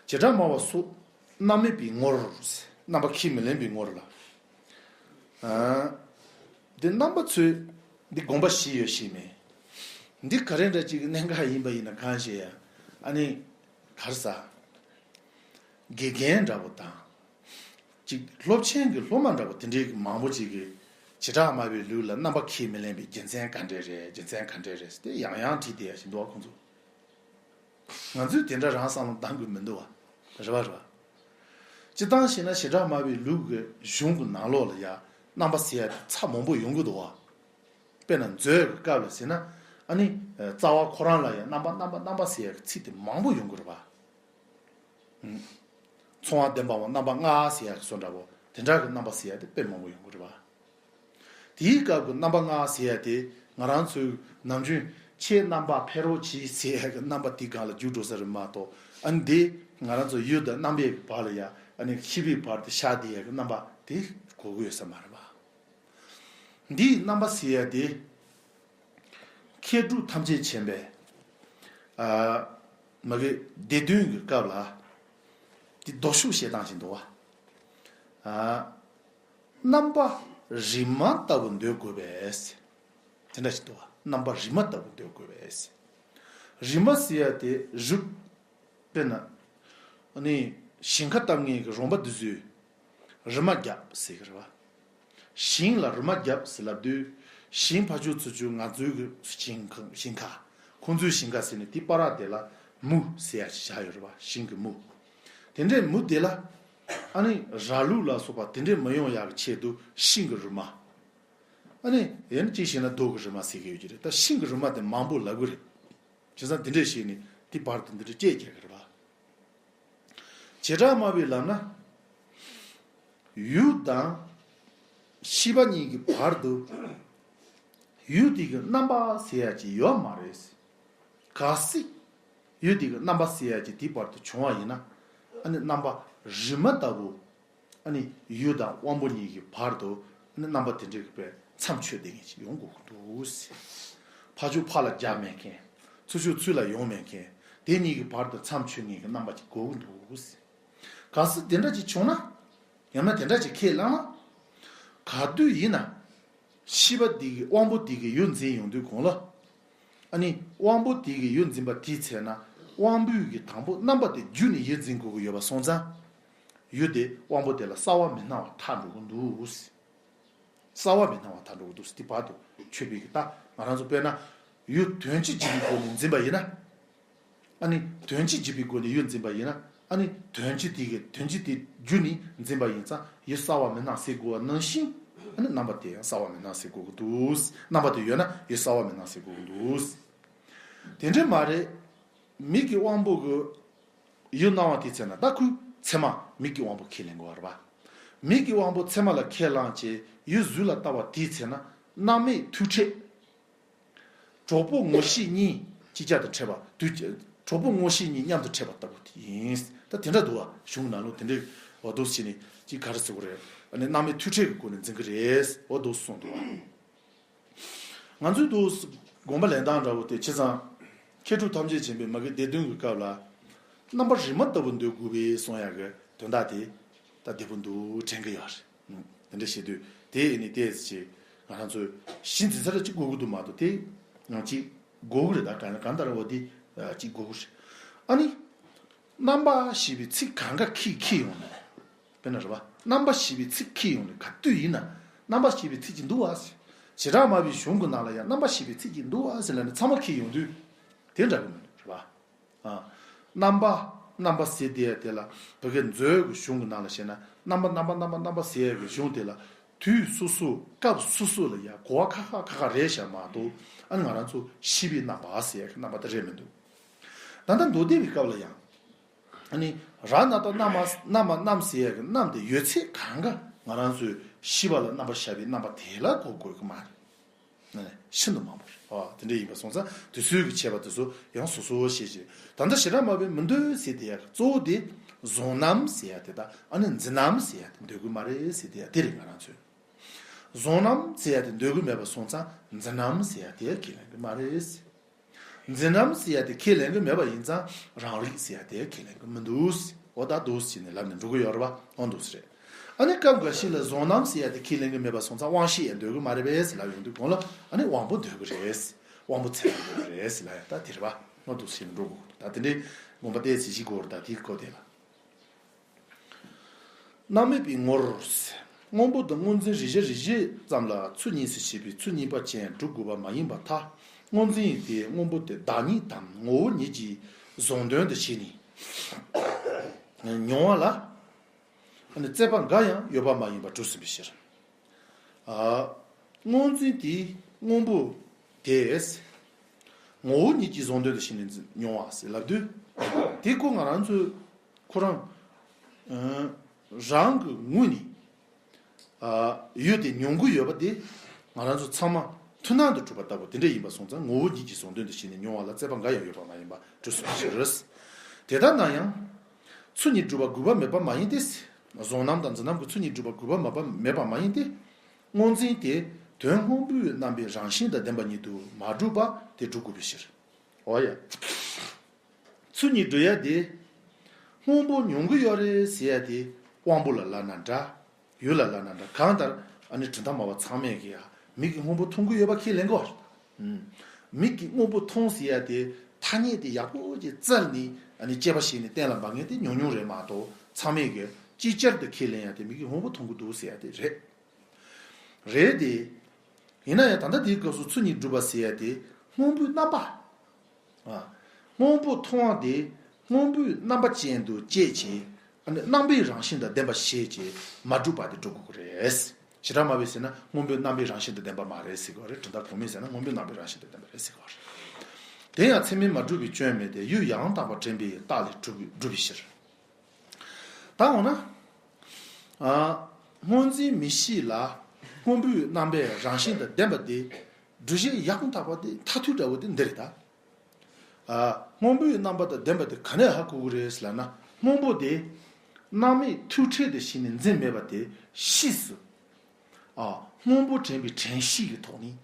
བྱེ་བྲག་སྨྲ་བ་སོགས་རྣམ་དབྱེ་བའི་ངོར། རྣམ་པ་ཁས་མི་ལེན་པའི་ངོར་ལ། ཨ། འདི་རྣམ་པ་ཚོས་འདི་དགོངས་པ་བཞེས་ཡོད་ཤེས་མེད། འདི་ག་རེ་འདྲ་ཅིག་གི་གནད་འགག་ཡིན་པ་ཡིན་ན་གང་ཞེས་ཡ། ཨ་ནི། ག་རེ་ཟ། དགེ་རྒན་འདྲ་པོ་དང་། ཅིག་སློབ་ཆེན་གྱི་སློབ་མ་འདྲ་པོ་དེ་འདྲའི་མང་པོ་ཅིག་གིས་བྱེ་བྲག་སྨྲ་བའི་ལུགས་ལ་རྣམ་པ་ཁས་མི་ལེན་པའི་རྒྱུ་མཚན་ག་འདྲས་རེད། རྒྱུ་མཚན་ག་འདྲས་རེད་ཟེར་ཏེ་ཡང་ཡང་དྲིས་བསྡད་ཡ་ཞིག་འདུག་བ་ཁོང་ཚོ། ང་ཚོས་དེ་འདྲ་རང་བསམ་བློ་གཏང་དགོས་མི་འདུག་བ། རེད་བ་རེད་བ། སྤྱིར་བཏང་བཤད་ན་བྱེ་བྲག་སྨྲ་བའི་ལུགས་ཀྱི་གཞུང་གི་ནང་ལོགས་ལ་ཡ་རྣམ་པ་ཟེར་ཡ་དེ་ཚ་མང་པོ་ཡོང་གི་འདུག་བ། དཔེར་ན་མཛོད་ཀྱི་སྐབས་ལ་ཟེར་ན། ཨ་ནི། རྩ་བ་ཁོ་རང་ལ་ཡང་རྣམ་པ་རྣམ་པ་རྣམ་པ་ཟེར་ཡག་གི་ཚིག་དེ་མང་པོ་ཡོང་གི་རེད་པ། ཚོང་བ་བདེན་པའམ་རྣམ་པ་ལྔ་ཟེར་ཡག་གི་བཟོ་འདྲ་པོ་དེ་འདྲ་གི་རྣམ་པ་ཟེར་ཡག་དེ་དཔེ་མང་པོ་ཡོང་གི་རེད་པ། དེའི་སྐབས་ཀྱི་རྣམ་པ་ལྔ་ཟེར་ཡག་དེ་ང་རང་ཚོའི་ནམ་རྒྱུན་ཁྱེད་རྣམ་པ་ཕེབས་རོགས་གྱིས་ཟེར་ཡག་གི་རྣམ་པ་དེའི་སྒང་ལ་འཇུག་འགྲོ་ས་རེད་མ་གཏོགས། ཨ་ནི་དེ་ང་རང་ཚོ་ཡུལ་དང་རྣམ་པའི་བར་ལ་ཡ། ཨ་ནི་ཤེས་པའི་བར་དུ་ཤར་བསྡད་ཡག་གི་རྣམ་པ་དེ་གོ་གི་ཡོད་ས་མ་རེད་པ། འདིའི་རྣམ་པ་ཟེར་ཡ་དེ། མཁས་གྲུབ་ཐམས་ཅད་མཁྱེན་པའི། ཨ། མ་གི་སྡེ་བདུན་གྱི་སྐབས་ལ། དེ་ལྡོག་ཕྱོགས་བཤད་སྟངས་ཤིག་འདུག་བ། ཨ། རྣམ་པ་རིག་མ་ལྟ་བུ་འདོད་དགོས་པས། དེ་འདྲ་ཞིག་འདུག་བ། རྣམ་པ་རིག་མ་ལྟ་བུ་འདོད་དགོས་པས། རིག་མ་ཟེར་ཡ་དེ་རིག་དཔེར་ན། ཨ་ནི། ཞིང་ཁ་བཏབ་མཁན་གྱི་རོང་པ་འདི་ཚོས་རི་མ་རྒྱབ་ཟེར་གི་རེད་བ། ཞིང་ལ་རི་མ་རྒྱབ་ཟེར་ལབ་དུས། ཞིང་ཕར་ཕྱོགས་ཚུར་ཕྱོགས་ང་ཚོའི་གི་ཞིང་ཁ་ཞིང་ཁ། ཁོང་ཚོའི་ཞིང་ཁ་ཟེར་ནས་དེའི་བར་དེ་ལ་མུ་ཟེར་ཡ་ཞིག་བཞག་ཡོད་རེད་བ། ཞིང་གི་མུ། དེ་འདྲའི་མུ་དེ་ལ། ཨ་ནི་ར་ལུག་ལ་སོགས་པ་དེ་འདྲའི་མི་ཡོང་ཡག་གི་ཆེད་དུ་ཤིང་གི་རི་མ། ཨ་ནི་ཡང་གཅིག་བྱས་ན་རྡོ་གི་རི་མ་ཟེར་གི་ཡོད་ཀྱི་རེད། ད་ཤིང་གི་རི་མ་དེ་མང་པོ་ལབ་གི་རེད། བྱས་ཙང་དེ་འདྲས་བྱས་ནས་དེ་བར་དུ་འདི་འདྲ་སྐད་རྒྱག་གི་རེད་པ། བྱེ་བྲག་སྨྲ་བས་ལབ་ན། ཡུལ་དང་ཤེས་པ་གཉིས་ཀྱི་བར་དུ་ཡུལ་དེ་གི་རྣམ་པ་ཟེར་ཡ་ཅིག་ཡོད་མ་རེད། གལ་སྲིད་ཡུལ་དེ་གི་རྣམ་པ་ཟེར་ཡ་ཅིག་དེ་བར་དུ་བྱུང་བ་ཡིན་ན། ཨ་ནི་རྣམ་པ་རིག་མ་ལྟ་བུ། ཨ་ནི་ཡུལ་དང་དབང་པོ་གཉིས་ཀྱི་བར་དུ། ཨ་ནི་རྣམ་པ་དེ་འདྲའི་གི་པའི་མཚམས་ཆོད་བསྡད་མཁན་ཅིག་ཡོང་དགོས་ཀྱི་འདུག་ཟེར། ཕར་ཕྱོགས་ཕར་ལ་རྒྱབ་མེད་མཁན། ཚུར་ཕྱོགས་ཚུར་ལ་ཡོང་མེད་མཁན། དེ་གཉིས་ཀྱི་བར་དུ་མཚམས་ཆོད་མཁན་གྱི་རྣམ་པ་ཅིག་དགོས་ཀྱི་འདུག་ཟེར། གལ་སྲིད་དེ་འདྲ་ཅིག་བྱུང་ན། ཡང་ན་དེ་འདྲ་ཅིག་ཁས་བླངས་ན། ག་དུས་ཡིན་ན། ཤེས་པ་དེ་གི་དབང་པོ་དེ་གི་ཡུལ་འཛིན་ཡོང་དུས་གོང་ལ། ཨ་ནི་དབང་པོ་དེ་གི་ཡུལ་འཛིན་པ་དེའི་ཚེ་ན་དབང་པོའི་གི་དང་པོ་རྣམ་པ་དེ་བརྒྱུད་ནས་ཡུལ་འཛིན་དགོས་ཀྱི་ཡོད་པ་སོང་ཙང་། ཡུལ་དེ་དབང་པོ་དེ་ལ་གསལ་བ་མི་སྣང་བར་ཐལ་འགྲོ་གི་འདུག། གསལ་བ་མི་སྣང་བར་ཐལ་འགྲོ་གི་འདུག་ཟེར། དེ་བར་དུ་ཆོད་པའི་གི་ད་ང་རང་ཚོ་དཔེར་ན་ཡུལ་དོན་སྤྱི་བརྗོད་པའི་སྒོ་ནས་འཛིན་པ་ཡིན་ན། ཨ་ནི་དོན་སྤྱི་བརྗོད་པའི་སྒོ་ནས་ཡུལ་འཛིན་པ་ཡིན་ན། ཨ་ནི་དོན་སྤྱི་དེ་གི་དོན་སྤྱི་དེ་བརྒྱུད་ནས་འཛིན་པ་ཡིན་ཙང་ཡུལ་གསལ་བ་མི་སྣང་ཟེར་དགོས་པ་ནང་བཞིན། ཨ་ནི་རྣམ་པ་དེ་ཡང་གསལ་བ་མི་སྣང་ཟེར་དགོས་ཀྱི་འདུག། རྣམ་པ་དེ་ཡོད་ན་ཡུལ་གསལ་བ་མི་སྣང་ཟེར་དགོས་ཀྱི་འདུག། དེ་འདྲ་མ་རེད། མིག་གི་དབང་པོ་གི་ཡུལ་སྣང་བ་དེའི་ཚེ་ན་ད་ཁོས་ཚད་མ་མིག་གི་དབང་པོ་ཁས་ལེན་དགོས་པ་རེད་པ། མིག་གི་དབང་པོ་ཚད་མ་ལ་ཁས་བླངས་བྱས་ཡུལ་གཟུགས་ལ་ལྟ་བ་དེའི་ཚེ་ན་རྣམ་མེད་ཐུག་ཕྲད། གྲོགས་པོ་ངོ་ཤེས་གཉིས་ཅིག་ཅར་དུ་འཕྲད་པ་དུས། གྲོགས་པོ་ངོ་ཤེས་གཉིས་མཉམ་དུ་འཕྲད་པ་ལྟ་བུ་དེ་ཡིན། ད་དེ་འདྲ་འདུག་བ། གཞུང་ནང་ལོགས་དེ་འདྲའི་འོ་འདུག་བྱས་ནས་ཅིག་ག་རེ་ཟེར་དགོས་རེད། ཨ་ནི་རྣམ་མེད་ཐུག་ཕྲད་ཀྱི་སྒོ་ནས་འཛིན་གྱི་རེད། འོ་འདུག་གསུངས་འདུག་བ། ང་ཚོའི་འདུག་དགོངས་པ་ལེན་སྟངས་འདྲ་བོ་དེ་བྱས་ཙང་། མཁས་གྲུབ་ཐམས་ཅད་མཁྱེན་པའི་མ་གི་སྡེ་བདུན་གྱི་སྐབས་ལ། རྣམ་པ་རིག་མ་ལྟ་བུ་འདོད་དགོས་པས་གསུང་ཡག་གི་དོན་དག་དེ། ད་བདེ་པོ་འདུག་དྲན་གྱི་ཡོད་རེད། དེ་འདྲ་བྱེད་དུས་དེ་ཡིན་ནི་ཏོག་ཙམ་ཅིག་ང་རང་ཚོས་གཞི་འཛིན་ས་ལ་གཅིག་དགོས་ཀྱི་འདུག་མ་གཏོགས་དེ་ཡང་གཅིག་དགོས་ཀྱི་རེད། ད་གང་གང་ལྟར་འོ་དེ་གཅིག་དགོས་ཀྱི་རེད། ཨ་ནི། རྣམ་པ་ཞེས་པའི་ཚིག་གང་ག་ཁྱེར་ཁྱེར་ཡོང་ནས། དཔེར་ན་རེད་པ། རྣམ་པ་ཞེས་པའི་ཚིག་ཁྱེར་ཡོང་ནས་ག་དུས་ཡིན་ན་རྣམ་པ་ཞེས་པའི་ཚིག་ཅིག་འདུག་བ་ཟེར། བྱེ་བྲག་སྨྲ་བའི་གཞུང་གི་ནང་ལ་ཡང་རྣམ་པ་ཞེས་པའི་ཚིག་ཅིག་འདུག་བ་ཟེར་ལབ་ནས་ཚང་མ་ཁྱེར་ཡོང་དུས་དེ་འདྲ་གི་མི་འདུག་རེད་པ། ཨ། རྣམ་པ། རྣམ་པ་ཟེར་དེ་ཡ་དེ་ལ་བོད་སྐད་མཛོད་ཀྱི་གཞུང་གི་ནང་ལ་བཤད་ན་རྣམ་པ་རྣམ་པ་རྣམ་པ་རྣམ་པ་ཟེར་ཡ་གི་གཞུང་དེ་ལ་དུས་སོ་སོ་སྐབས་སོ་སོ་ལ་ཡ་གོ་བ་ཁ་ཁ་ཁ་ཁ་རེད་བཞག་མ་གཏོགས། ཨ་ནི་ང་རང་ཚོ་ཤེས་པའི་རྣམ་པ་ཟེར་ཡ་གི་རྣམ་པ་དེ་རེད་མི་འདུག། ད་ལྟ་མདོ་སྡེ་པའི་སྐབས་ལ་ཡང་། ཨ་ནི་ར་ན་བཏགས་རྣ་མ་རྣ་མ་རྣམ་ཟེར་ཡ་གི་རྣམ་དེ་ཡོད་ཚད་གང་ག་ང་རང་ཚོའི་ཤེས་པ་ལ་རྣམ་པར་ཤར་བའི་རྣམ་པ་དེ་ལ་གོ་དགོས་ཀྱི་མ་རེད། ཤིན་ཏུ་མང་པོ་རེད། ཨ་དེ་འདྲ་ཡིན་པ་སོང་ཙང་དུས་ཚོད་ཀྱི་ཁྱད་པར་དེ་ཚོ་ཡང་སོ་སོ་ཤེས་ཀྱི། ད་ལྟ་ཞེ་དྲག་མ་བས་མི་འདོད་ཟེར་དེ་ཡ་གཙོ་བོ་དེ་བཟང་རྣམས་ཟེར་ཡ་དེ་དང་ཨ་ནི་འཛིན་རྣམས་ཟེར་ཡ་དེ་འདོད་གི་མ་རེད་ཟེར་དེ་ཡ་དེ་རེད། ང་རང་ཚོས་བཟང་རྣམས་ཟེར་ཡ་དེ་འདོད་གི་མེད་པ་སོང་ཙང་འཛིན་རྣམས་ཟེར་ཡ་དེ་ཡ་ཁས་ལེན་གི་མ་རེད། འཛིན་རྣམ་ཟེར་ཡ་དེ་ཁས་ལེན་གྱི་མེད་པ་ཡིན་ཙང་རང་རིག་ཟེར་ཡ་དེ་ཁས་ལེན་གྱི་མི་འདུག། འོ་ད་འདུག་ཟེར་ནས་ལབ་ནས་འགྲོ་གི་ཡོད་རེད་པ། འོ་འདུག་ཟེར་རེད། ཨ་ནི་སྐབས་འགའ་ཞིག་ལ་བཟང་རྣམ་ཟེར་ཡ་དེ་ཁས་ལེན་གྱི་མེད་པ་སོང་ཙང་དབང་ཤེས་ཡང་འདོད་གི་མ་རེད་པས་ཟེར་ལབ་ཡོང་དུས་གོང་ལ་ཨ་ནི་དབང་པོ་འདོད་གི་རེད། དབང་པོ་ཚད་མ་འདོད་གི་རེད་ཟེར་ལབ་ཡ་ད་དེ་རེད་པ། འོ་འདུག་ཟེར་ནས་འགྲོ་དགོས་ད་དེ་འདྲའི་དགོངས་པ་གཏད་ཚེ་ཞིག་དགོས་རེད། ད་དེའི་སྐོར་དེ་ལ། རྣམ་སྨིན་པའི་ངོར། སྔོན་པོ་དང་སྔོ་འཛིན་རེ་བཞི་རེ་བཞི་ཙམ་ལ་ཚུལ་གཉིས་སུ་ཕྱེ་བའི་ཚུལ་གཉིས་པ་ཅན་སྒྲུབ་དགོས་པ་མ་ཡིན་པར་ཐལ། སྔོ་འཛིན་དེ་སྔོན་པོ་དེ་བདག་ཉིད་དམ་ངོ་བོ་ཉིད་ཀྱིས་བཟང་དོན་དུ་བྱས་ནས་མྱོང་བ་ལ་རྩོད་པ་འགའ་ཡང་ཡོད་པ་མ་ཡིན་པར་གྲུབ་ཟིན་པའི་ཕྱིར། ཨ། སྔོ་འཛིན་དེའི་སྔོན་པོ་དེས་ངོ་བོ་ཉིད་ཀྱིས་བཟང་དོན་དུ་བྱས་ནས་མྱོང་བ་ཟེར་ལབ་དུས། དེ་ཁོ་ང་རང་ཚོས་ཁོ་རང་། ཨ། རང་གི་ངོས་ནས། ཨ། ཡོད་དེ་མྱོང་གི་ཡོད་པ་དེ་ང་རང་ཚོ་ཚང་མ་མཐུན་སྣང་དུ་གྲུབ་པ་ལྟ་བུ་དེ་འདྲ་ཡིན་པ་སོང་ཙང་ངོ་བོ་ཉིད་ཀྱིས་བཟང་དོན་དུ་བྱས་ནས་མྱོང་བ་ལ་རྩོད་པ་འགའ་ཡང་ཡོད་པ་མ་ཡིན་པ་གྲུབ་སོང་ཕྱིར། དེ་ལྟར་ན་ཡང་། ཚུལ་གཉིས་སྒྲུབ་པ་དགོས་པ་མེད་པ་མ་ཡིན་ཏེ། བཟང་རྣམ་དང་འཛིན་རྣམ་གྱི་ཚུལ་གཉིས་སྒྲུབ་པ་དགོས་པ་མེད་པ་མེད་པ་མ་ཡིན་ཏེ། སྔོ་འཛིན་དེ་དོན་སྔོན་པོའི་རྣམ་པའི་རང་བཞིན་དང་ལྡན་པ་ཉིད་དུ་མ་གྲུབ་པ་དེ་སྒྲུབ་དགོས་པའི་ཕྱིར། འོ་ཡ། ཚུལ་གཉིས་སྒྲུབ་ཡ་དེ། སྔོན་པོ་མྱོང་གི་ཡོད་རེད་ཟེར་ཡ་དེ་དབང་པོ་ལ་ལབ་ན་འདྲ། ཡུལ་ལ་ལབ་ན་འདྲ། གང་ལྟར་ཨ་ནི་གྲུབ་མཐའ་སྨྲ་བ་ཚང་མས་ཀྱི་ཡ་མིག་གིས་སྔོན་པོ་མཐོང་གི་ཡོད་པ་ཁས་ལེན་གི་བ། ཨུམ། མིག་གིས་སྔོན་པོ་མཐོང་ཟེར་ཡ་དེ་ཐ་སྙད་དེ་ཡག་པོ་ཅིག་བཙལ་ནས་ཨ་ནི་དཔྱད་པ་བྱས་ནས་གཏན་ལ་འབེབས་མཁན་དེ་ཉུང་ཉུང་རེད་མ་གཏོགས་ཚང་མས་ཀྱི་ཅིག་ཅར་དུ་ཁས་ལེན་ཡ་དེ་མིག་གིས་སྔོན་པོ་མཐོང་གི་འདུག་ཟེར་ཡ་དེ་རེད། རེད་དེ། ཡིན་ན་ཡང་ད་ལྟ་དེའི་སྐབས་སུ་ཚུལ་གཉིས་སྒྲུབ་པ་ཟེར་ཡ་དེ་སྔོན་པོའི་རྣམ་པ། ཨ། སྔོན་པོ་མཐོང་བ་དེ་སྔོན་པོའི་རྣམ་པ་ཅན་དུ་བྱས་བྱས། ཨ་ནི་རྣམ་པའི་རང་བཞིན་དང་ལྡན་པ་ཞེས་བྱས་མ་གྲུབ་པ་དེ་སྒྲུབ་དགོས་ཀྱི་རེད། ཞེ་དྲག་སྨྲ་བས་ཟེར་ན་སྔོན་པོའི་རྣམ་པའི་རང་བཞིན་དང་ལྡན་པ་མ་རེད་ཟེར་གྱི་ཡོད་རེད། གྲུབ་མཐའ་གོང་མས་ཟེར་ན་སྔོན་པོའི་རྣམ་པའི་རང་བཞིན་དང་ལྡན་པ་རེད་ཟེར་གྱི་ཡོད་རེད། དེ་ཡང་ཚད་མས་མ་གྲུབ་པའི་སྐྱོན་མེད་དེ་ཡུལ་ཡང་དག་པར་དྲན་པའི་རྟགས་ལས་གྲུབ་གྲུབ་པའི་ཕྱིར། ད་འོ་ན། ཨ། སྔོ་འཛིན་མིག་ཤེས་ལ་སྔོན་པོའི་རྣམ་པའི་རང་བཞིན་དང་ལྡན་པ་དེ་སྒྲུབ་བྱེད་ཡང་དག་པ་དེ་མཐར་ཐུག་འདྲ་བོ་དེ་འདི་རེད་ད། ཨ། སྔོན་པོའི་རྣམ་པ་དང་ལྡན་པ་དེ་ག་ནས་ཧ་གོ་གི་རེད་ཟེར་ལབ་ན་སྔོན་པོ་དེ་རྣམ་སྨིན་ཐུག་ཕྲད་དུ་བྱས་ནས་འཛིན་མེད་པ་དེ་ཕྱིས་སུ། ཨ། སྔོན་པོ་དྲན་པའི་དྲན་ཤེས་ཀྱི་ཐོག་ནས་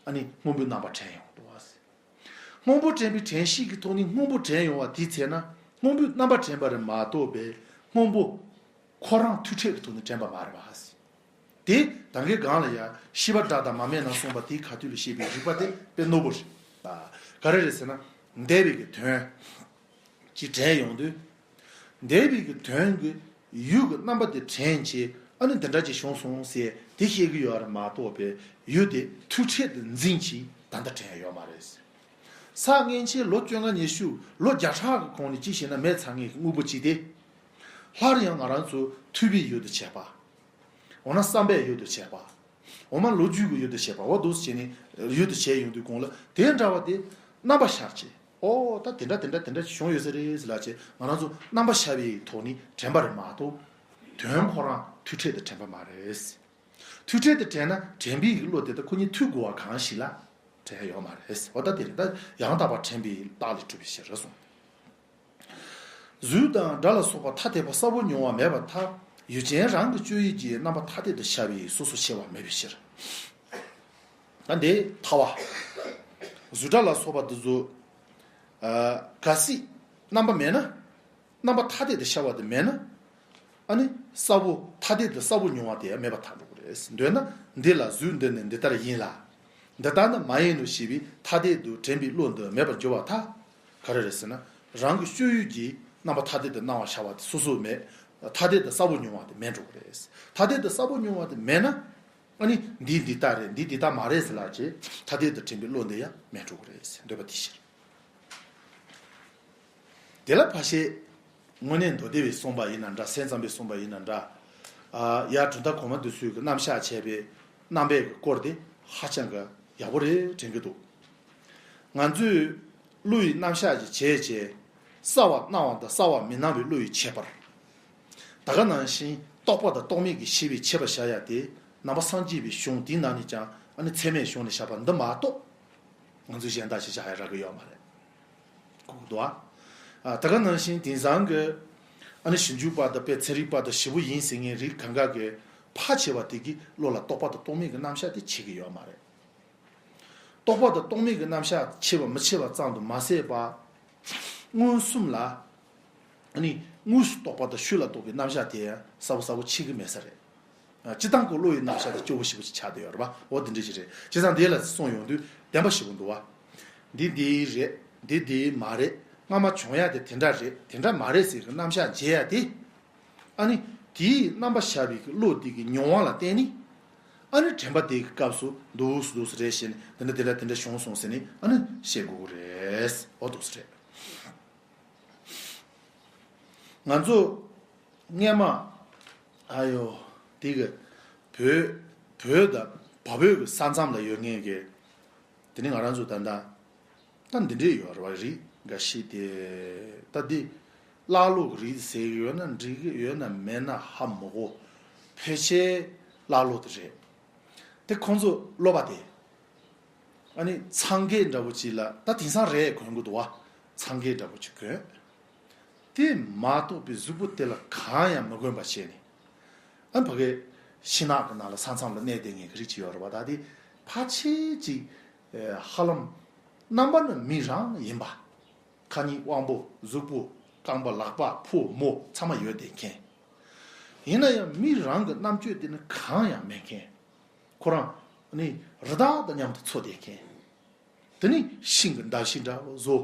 ཨ་ནི་སྔོན་པོའི་རྣམ་པ་དྲན་ཡོང་འདུག་བ། སྔོན་པོ་དྲན་པའི་དྲན་ཤེས་ཀྱི་ཐོག་ནས་སྔོན་པོ་དྲན་ཡོང་བ་དེའི་ཚེ་ན་སྔོན་པོའི་རྣམ་པ་དྲན་པ་རེད་མ་གཏོགས་པའི་སྔོན་པོ་ཁོ་རང་ཐུག་ཕྲད་ཀྱི་ཐོག་ནས་དྲན་པ་མ་རེད་བ། དེ་ད་གིན་སྒང་ལ་ཡ་ཤེས་པ་སྒྲ་དང་མ་སྨྲས་ན་གསུངས་པ་དེའི་ཁ་ཐུག་ལ་བཤད་པའི་རིགས་པ་དེ་དཔེ་རྣོ་པོ་རེད། ཨ། ག་རེ་རེད་ཟེར་ན། འདས་པའི་གི་དོན་ཅིག་དྲན་ཡོང་དུས། འདས་པའི་གི་དོན་གྱི་ཡུལ་གྱི་རྣམ་པ་དེ་དྲན་བྱས་ཨ་ནི་འདི་འདྲ་ཅིག་བྱུང་སོང་ཟེར་དེ་བཤད་ཀྱི་ཡོད་རེད་མ་གཏོགས་པའི་ཡུལ་དེ་ཐུག་ཕྲད་དུ་འཛིན་བྱས་ད་ལྟ་དྲན་ཡོད་མ་རེད། ས་སྔན་ཆད་ལོ་བཅོ་ལྔ་ཉི་ཤུ་ལོ་བརྒྱ་ཕྲག་གི་གོང་ནས་ཅི་བྱས་ན་མེད་ཚར་མཁན་གྱི་དངོས་པོ་ཅིག་དེ། སླར་ཡང་ང་རང་ཚོ་ཐོས་པའི་ཡུལ་དུ་བྱས་པ། འོ་ན་བསམ་པའི་ཡུལ་དུ་བྱས་པ། འོ་མ་ལོ་རྒྱུས་ཀྱི་ཡུལ་དུ་བྱས་པ་འོ་འདུག་སེ་བྱས་ནས་ཡུལ་དུ་བྱས་ཡོང་དུས་གོང་ལ་དེ་འདྲ་བ་དེ་རྣམ་པ་ཤར་བྱས་ཨོ་ད་དེ་འདྲ་དེ་འདྲ་དེ་འདྲ་བྱུང་ཡོད་ས་རེད་ཟེར་ལབ་བྱས་ང་རང་ཚོ་རྣམ་པ་ཤར་བའི་ཐོག་ནས་དྲན་པ་རེད་མ་གཏོགས་དོན་ཁོ་རང་ཐུག་ཕྲད་དུ་དྲན་པ་མ་རེད། ཐུག་ཕྲད་དུ་དྲན་ན་དྲན་པའི་བློ་དེ་ད་ཁོ་གཉིས་ཐུག་དགོས་པ་གང་ཞིག་ལ་དྲན་ཡོད་མ་རེད། འོ་ད་དེ་རེད་ད་ཡང་དག་པར་དྲན་པའི་རྟགས་ལས་གྲུབ་པའི་ཕྱིར་གསུངས། གཟུགས་དང་སྒྲ་ལ་སོགས་པ་ཐ་དད་པ་གསལ་པོ་མྱོང་བ་མེད་པར་ཐལ། ཡུལ་ཅན་རང་གི་སྤྱོད་ཡུལ་གྱི་རྣམ་པ་ཐ་དད་དུ་ཤར་བའི་སོ་སོ་ཕྱེ་བ་མེད་པའི་ཕྱིར། ད་འདི་ཐ་བ། གཟུགས་སྒྲ་ལ་སོགས་པ་འདི་ཚོ། ཨ། གལ་སྲིད་རྣམ་པ་མེད་ན། རྣམ་པ་ཐ་དད་དུ་ཤར་བ་དེ་མེད་ན། ཨ་ནི་གསལ་པོ་ཐ་དད་དུ་གསལ་པོ་མྱོང་བ་དེ་ཡང་མེད་པར་ཐལ་འགྲོ་གི་རེད། འདོད་ན་འདི་ལ་གཟུགས་འདི་ནི་འདི་ལྟར་ཡིན་ལ། འདི་ལྟར་ནི་མ་ཡིན་ནོ་ཞེས་པའི་ཐ་དད་དུ་དྲན་པའི་བློ་འདི་མེད་པར་འགྱུར་བར་ཐལ། ག་རེ་རེད་ཟེར་ན། རང་གི་སྤྱོད་ཡུལ་གྱི་རྣམ་པ་ཐ་དད་དུ་སྣང་བ་ཤར་བ་དེ་སོ་སོ་མེད། ཐ་དད་དུ་གསལ་པོ་མྱོང་བ་དེ་མེད་འགྲོ་གི་རེད། ཐ་དད་དུ་གསལ་པོ་མྱོང་བ་དེ་མེད་ན། ཨ་ནི་འདི་འདི་ལྟར་རེད་འདི་འདི་ལྟར་མ་རེད་ཟེར་ལབ་བྱས་ཐ་དད་དུ་དྲན་པའི་བློ་འདི་ཡང་མེད་འགྲོ་གི་རེད་ཟེར་འདོད་པ་དེ་ཕྱིར། དེ་ལ་ཕར་བཤད། དངོས་གནས་མདོ་སྡེ་པས་གསུངས་པ་ཡིན་ན་འདྲ་སེམས་ཙམ་པས་གསུངས་པ་ཡིན་ན་འདྲ། ཨ། ཡར་གྲུབ་མཐའ་གོང་མ་འདི་ཚོས་ཀྱི་རྣམ་གཞག་བྱས་པའི་རྣམ་པའི་གི་སྐོར་དེ་ཧ་ཅང་གི་ཡག་པོ་རེད་དྲན་གྱི་འདུག། ང་ཚོས་བློ་ཡི་རྣམ་གཞག་ཅིག་བྱས་བྱས་གསལ་བར་སྣང་བ་དང་གསལ་བར་མི་སྣང་བའི་བློ་ཡི་ཁྱད་པར། ད་ག་ནང་བཞིན་རྟོག་པ་དང་རྟོག་མེད་ཀྱི་ཤེས་པའི་ཁྱད་པར་བཞག་ཡ་དེ་ནང་པ་སངས་རྒྱས་པའི་གཞུང་དེའི་ནང་ནས་ཀྱང་ ཨ་ནི་ཚད་མའི་གཞུང་ནས་བཞག་པ་འདི་མ་གཏོགས། ང་ཚོས་གཞན་དག་ཅིག་བཞག་ཡ་རག་གི་ཡོད་མ་རེད། གོ་གི་འདུག་ཨ། ད་ག་ནང་བཞིན་དེང་སང་གི་ཨ་ནི་ཞིབ་འཇུག་པ་དང་དཔེ་ཚན་རིག་པ་དང་ཞིབ་པོ་ཡིན་ཟེར་མཁན་རིགས་གང་ག་གི་ཕལ་ཆེ་བ་དེ་གིས་བློ་ལ་རྟོག་པ་དང་རྟོག་མེད་ཀྱི་རྣམ་གཞག་དེ་བྱེད་ཀྱི་ཡོད་མ་རེད། རྟོག་པ་དང་རྟོག་མེད་ཀྱི་རྣམ་གཞག་བྱེད་པ་མི་བྱེད་པ་ཙམ་དུ་མ་ཟད་པ། མངོན་སུམ་ལ། ཨ་ནི་དངོས་སུ་རྟོགས་པ་དང་ཤུགས་ལ་རྟོགས་པའི་རྣམ་གཞག་དེ་ཡང་གསལ་པོ་གསལ་པོ་ཕྱེ་གི་མེད་ས་རེད། ཨ། སྤྱིར་བཏང་གི་བློ་ཡི་རྣམ་གཞག་དེ་སྐྱོ་པོ་ཞེ་པོ་ཅིག་ཆགས་བསྡད་ཡོད་རེད་པ། འོ་དེ་འདྲ་ཞིག་རེད། བྱས་ཙང་དེ་ལ་གསུངས་ཡོང་དུས་བདེན་པ་ཞིག་འདུག་བ། འདི་འདི་རེད། འདི་འདི་མ་རེད། སྔ་མ་བྱུང་ཡ་དེ་དེ་འདྲ་རེད། དེ་འདྲ་མ་རེད་ཟེར་གི་རྣམ་གཞག་འབྱེད་ཡ་དེ། ཨ་ནི་དེའི་རྣམ་པ་བཞག་པའི་གི་བློ་དེ་གི་མྱོང་བ་ལ་བརྟེན་ནས། ཨ་ནི་དྲན་པ་དེ་གི་སྐབས་སུ་འདུག་སེ་འདུག་སེ་རེད་ཞེས་ནས་དེ་འདྲ་དེ་འདྲ་དེ་འདྲ་བྱུང་སོང་ཟེར་ནས་ཨ་ནི་བཤད་དགོས་ཀྱི་རེད། འོ་འདུག་སེ་རེད། ང་ཚོ་སྔས་མ། ཨ་ཡོ། དེ་གི་བོད་བོད་དང་བལ་བོད་ཀྱི་ས་མཚམས་ལ་ཡོད་མཁན་གྱི། དེ་ནི་ང་རང་ཚོ་ད་ལྟ་ད་འདི་འདྲས་ཡོད་རེད་བ། རིགས་འགའ་ཤས་དེ་ད་འདི་ཀླ་ཀློ་གི་རིགས་ཟེར་གི་ཡོད་ན་འགྲིག་གི་ཡོད་ན་མེད་ན་ཧ་མ་གོ། ཕལ་ཆེར་ཀླ་ཀློ་དེ་རེད། དེ་ཁོང་ཚོ་སློབ་པ་དེ། ཨ་ནི་སངས་རྒྱས་འདྲ་པོ་ཅིག་ལ་ད་དེང་སང་རེད་གོན་གི་འདུག་བ། སངས་རྒྱས་འདྲ་པོ་ཅིག་གོན། དེ་མ་གཏོགས་པའི་གཟུགས་པོ་དེ་ལ་གང་ཡང་མི་གོན་པ་བྱས་ནས། ཨ། ཕ་གི་ཤིང་ནགས་ཀྱི་ནང་ལ་ས་མཚམས་ལ་གནས་བསྡད་མཁན་གྱི་རིགས་ཅིག་ཡོད་རེད་བ། ད་དེ་ཕལ་ཆེར་ཅིག་ཧ་ལམ་རྣམ་པ་ནི་མི་རང་ཡིན་པ། ཁ་གཉིས་དབང་པོ། གཟུགས་པོ། རྐང་པ། ལག་པ། ཕོ་མོ་ཚང་མ་ཡོད་བསྡད་མཁན། ཡིན་ན་ཡང་མི་རང་གི་རྣམ་དཔྱོད་དེ་ནི་གང་ཡང་མེད་མཁན། ཁོ་རང་ནི་རི་དྭགས་དང་མཉམ་དུ་འཚོ་བསྡད་མཁན། དེ་ནི་ཤིང་གི་འདབ་བྱེད་འདྲ་བོ་བཟོ།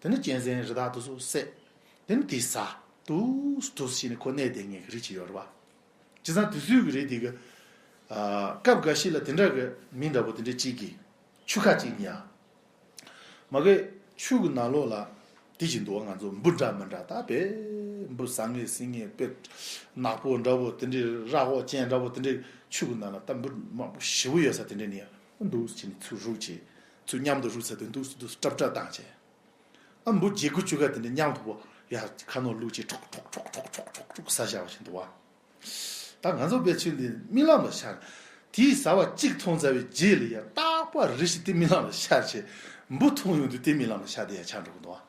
དེ་ནི་གཅན་གཟན་རི་དྭགས་དེ་ཚོ་བསད། དེ་ནི་དེ་ཟ། འདུག་སེ་འདུག་སེ་བྱས་ནས་ཁོ་གནས་བསྡད་མཁན་གྱི་རིགས་ཅིག་ཡོད་རེད་བ། བྱས་ཙང་དེ་ཚོའི་གི་རིགས་དེ་གི། ཨ། སྐབས་འགའ་ཤས་ལ་དེ་འདྲ་གི་མི་འདྲ་པོ་དེ་འདྲ་གཅིག་གིས་ཆུ་ཁ་གཅིག་ཉར། མ་གི་ཆུ་གི་ནང་ལོགས་ལ་དེ་བཞིན་འདུག་བ། ང་ཚོ་འབུ་འདྲ་མི་འདྲ་ད་དཔེ་འབུ་ཟ་ངེས་ཟིན་ངེས་དཔེ་ནག་པོ་འདྲ་པོ་དེ་འདྲའི་ར་འོ་ཅན་འདྲ་པོ་དེ་འདྲའི་ཆུ་གི་ནང་ལ་ད་འབུ་མང་པོ་ཞེ་པོ་ཡོད་ས་དེ་འདྲ་ནས་འདུག་སེ་བྱས་ནས་ཚུར་རུག་བྱས། ཚུར་མཉམ་དུ་རུག་ས་དེ་འདུག་སེ་འདུག་སེ་ཀྲབ་ཀྲབ་བཏང་བྱས། ཨ། འབུ་རྒྱལ་ཀུ་ཅུ་ག་དེ་འདྲ་མཉམ་དུ་པོ་ཡ་ཁ་ནང་བླུགས་བྱས་ཁྲོག་ཁྲོག་ཟ་བཞག་པ་ཞིག་འདུག་བ། ད་ང་ཚོ་དཔེ་ཆོས་འདི་རྨི་ལམ་ལ་ཤར། དེའི་ཟ་བ་གཅིག་འཐུང་ཚར་བའི་རྗེས་ལ་ཡ་རྟག་པར་རེ་ཞིག་དེ་རྨི་ལམ་ལ་ཤར་བྱས། འབུ་འཐུང་ཡོང་དུས་དེ་རྨི་ལམ་ལ་ཤར་བསྡད་ཡ་ཆགས་འགྲོ་གི་འདུག་བ།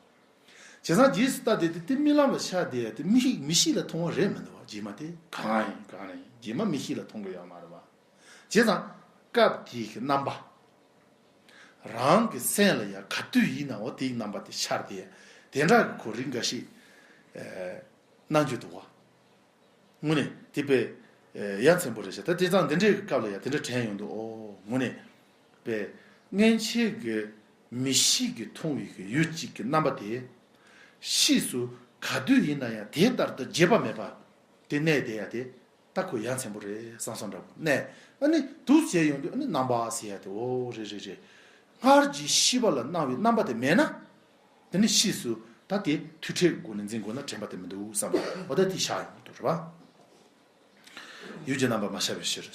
བྱས་ཙང་རྗེས་སུ་ལྟ་བསྡད་དུས་དེ་རྨི་ལམ་ལ་ཤར་བསྡད་ཡ་དེ་མི་ཤི་མི་ཤི་ལ་མཐོང་བ་རེད་མི་འདུག་བ། རྗེས་མ་དེ་གང་ཡིན་གང་རེད། རྗེས་མ་མི་ཤི་ལ་མཐོང་གི་ཡོད་མ་རེད་བ། བྱས་ཙང་སྐབས་དེའི་གི་རྣམ་པ། རང་གི་སེམས་ལ་ཡང་ག་དུས་ཡིན་ནའང་དེའི་རྣམ་པ་དེ་ཤར་ཏེ། དེ་འདྲ་གི་ཁོ་རིགས་འགའ་ཞིག་ཨེ། སྣང་རྒྱུ་འདུག་བ། དངོས་གནས་དེ་དཔེ་ཡ་མཚན་པོ་རེད་ཤག་ད་དེ་ཙང་འདི་འདྲའི་སྐབས་ལ་ཡང་དེ་འདྲ་དྲན་ཡོང་དུས། ཨོ། དངོས་གནས་དཔེ་སྔན་ཆད་ཀྱི་མི་ཤི་གི་མཐོང་བའི་གི་ཡུལ་གཅིག་གི་རྣམ་པ་དེ། ཕྱིས་སུ་ག་དུས་ཡིན་ན་ཡང་དེ་ལྟར་དུ་བརྗེད་པ་མེད་པ་དེ་གནས་བསྡད་ཡ་དེ། ད་ཁོ་ཡ་མཚན་པོ་རེད་བསམ་བསམ་འདྲ་པོ་གནས། ཨ་ནི་འདུག་སེ་བྱས་ཡོང་དུས་ཨ་ནི་རྣམ་པ་ཟེར་ཡ་དེ། ཨོ། རེད་རེད་རེད། སྔར་གྱི་ཤི་བ་ལ་སྣང་བའི་རྣམ་པ་དེ་མེད་ན། དེ་ནི་ཕྱིས་སུ་ད་དེ་ཐོས་འཕྲལ་གྱི་སྒོ་ནས་འཛིན་དགོས་ན་དྲན་པ་དེ་མི་འདུག་བསམ་པ། འོ་ད་དེ་ཤར་ཡོང་གི་འདུག་རེད་པ། ཡུལ་གྱི་རྣམ་པ་མ་ཤར་བའི་ཕྱིར།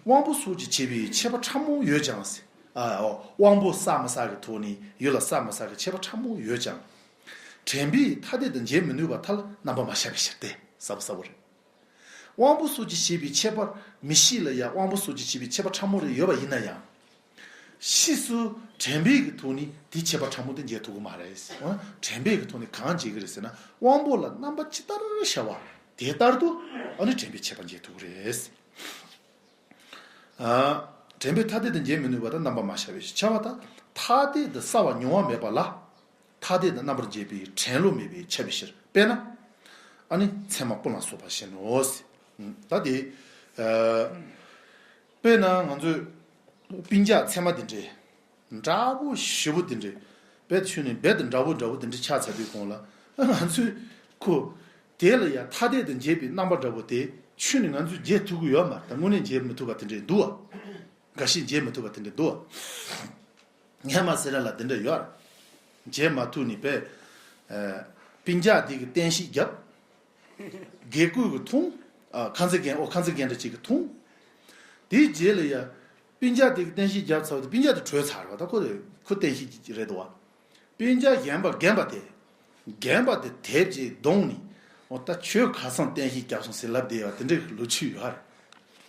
དབང་པོ་སོགས་ཀྱིས་བྱས་པའི་ཁྱད་པར་ཕྲ་མོ་ཡོད་ཀྱང་ཟེར། ཨ། འོ། དབང་པོ་བསགས་མ་བསགས་ཀྱི་ཐོག་ནས་ཡུལ་ལ་བསགས་མ་བསགས་ཀྱི་ཁྱད་པར་ཕྲ་མོ་ཡོད་ཀྱང་། དྲན་པས་ཐ་དད་དུ་འབྱེད་མི་ནུས་པར་ཐལ། རྣམ་པ་མ་ཤར་བའི་ཕྱིར་ཏེ། གསལ་པོ་གསལ་པོ་རེད། དབང་པོ་སོགས་ཀྱིས་བྱས་པའི་ཁྱད་པར། མི་ཤི་ལ་ཡང་དབང་པོ་སོགས་ཀྱིས་བྱས་པའི་ཁྱད་པར་ཕྲ་མོ་རེ་ཡོད་པ་ཡིན་ན་ཡང་། ཕྱིས་སུ་དྲན་པའི་གི་ཐོག་ནས་དེའི་ཁྱད་པར་ཕྲ་མོ་དེ་འབྱེད་ཐུབ་ཀྱི་མ་རེད། འོ་ན་དྲན་པའི་གི་ཐོག་ནས་གང་འབྱེད་ཀྱི་རེད་ཟེར་ན། དབང་པོ་ལ་རྣམ་པ་ཇི་ལྟར་ཤར་བ་དེ་ལྟར་དུ་ཨ་ནི་དྲན་པའི་ཁྱད་པར་འབྱེད་ཐུབ་ཀྱི་རེད། ཨ། དྲན་པས་ཐ་དད་དུ་འབྱེད་མི་ནུས་པ་དང་རྣམ་པ་མ་ཤར་བའི་ཕྱིར། ཁྱབ་པ་དང་ཐ་དད་དུ་གསལ་བ་མྱོང་བ་མེད་པ་ལ། ཐ་དད་དུ་རྣམ་པར་འབྱེད་པའི་དྲན་བློ་མེད་པས་ཁྱབ་པའི་ཕྱིར། དཔེར་ན། ཨ་ནི་མཚན་མ་ཀུན་ལ་སོགས་པ་བཞིན་ནོ། ད་དེ། ཨ། དཔེར་ན་ང་ཚོས་སྤུན་ཀྱག་མཚེ་མ་དེ་འདྲའི་འདྲ་པོ་ཞེ་པོ་དེ་འདྲའི་རྦད་ཆུ་ནས་རྦད་དེ་འདྲ་པོ་འདྲ་པོ་དེ་འདྲའི་ཆགས་ཚར་དུས་གོང་ལ་ང་ཚོས་ཁོ་དེ་ལ་ཡང་ཐ་དད་དུ་འབྱེད་པའི་རྣམ་པ་འདྲ་པོ་དེ་ཆུ་ནས་ང་ཚོས་འབྱེད་ཐུབ་ཀྱི་ཡོད་མ་རེད། ད་དངོས་གནས་འབྱེད་མི་ཐུབ་པ་དེ་འདྲའི་འདུག་བ། འགའ་ཤས་འབྱེད་མི་ཐུབ་པ་དེ་འདྲའི་འདུག་བ། ངས་མ་ཟེར་ལ་དེ་འདྲ་ཡོད་རེད། འབྱེད་མ་ཐུབ་ནས་པས། ཨ། སྤུན་ཀྱག་དེ་གི་བསྟན་བཤིག་བརྒྱབ། དགེ་བསྐོས་ཀྱིས་འཐུང་། ཨ། ཁང་བརྩེགས་རྒན། ཨོ། ཁང་བརྩེགས་རྒན་འདྲ་ཅིག་གིས་འཐུང་། དེའི་རྗེས་ལ་ཡ། སྤུན་ཀྱག་དེ་གི་བསྟན་བཤིག་བརྒྱབ་ཚར་བ་དེ་སྤུན་ཀྱག་དེ་བྲོས་ཚར་བ། ད་ཁོ་དེ་ཁོ་བསྟན་བཤིག་རེད་འདུག་བ། སྤུན་ཀྱག་རྒན་པ་རྒན་པ་དེ། རྒན་པ་དེ་དེབ་ཅིག་བརྡུངས་ནས། ཨོ། ད་ཁྱོད་ཁ་སང་བསྟན་བཤིག་བརྒྱབ་སོང་ཟེར་ལབ་བསྡད་པ་དེ་འདྲའི་ལོ་རྒྱུས་ཡོད་རེད།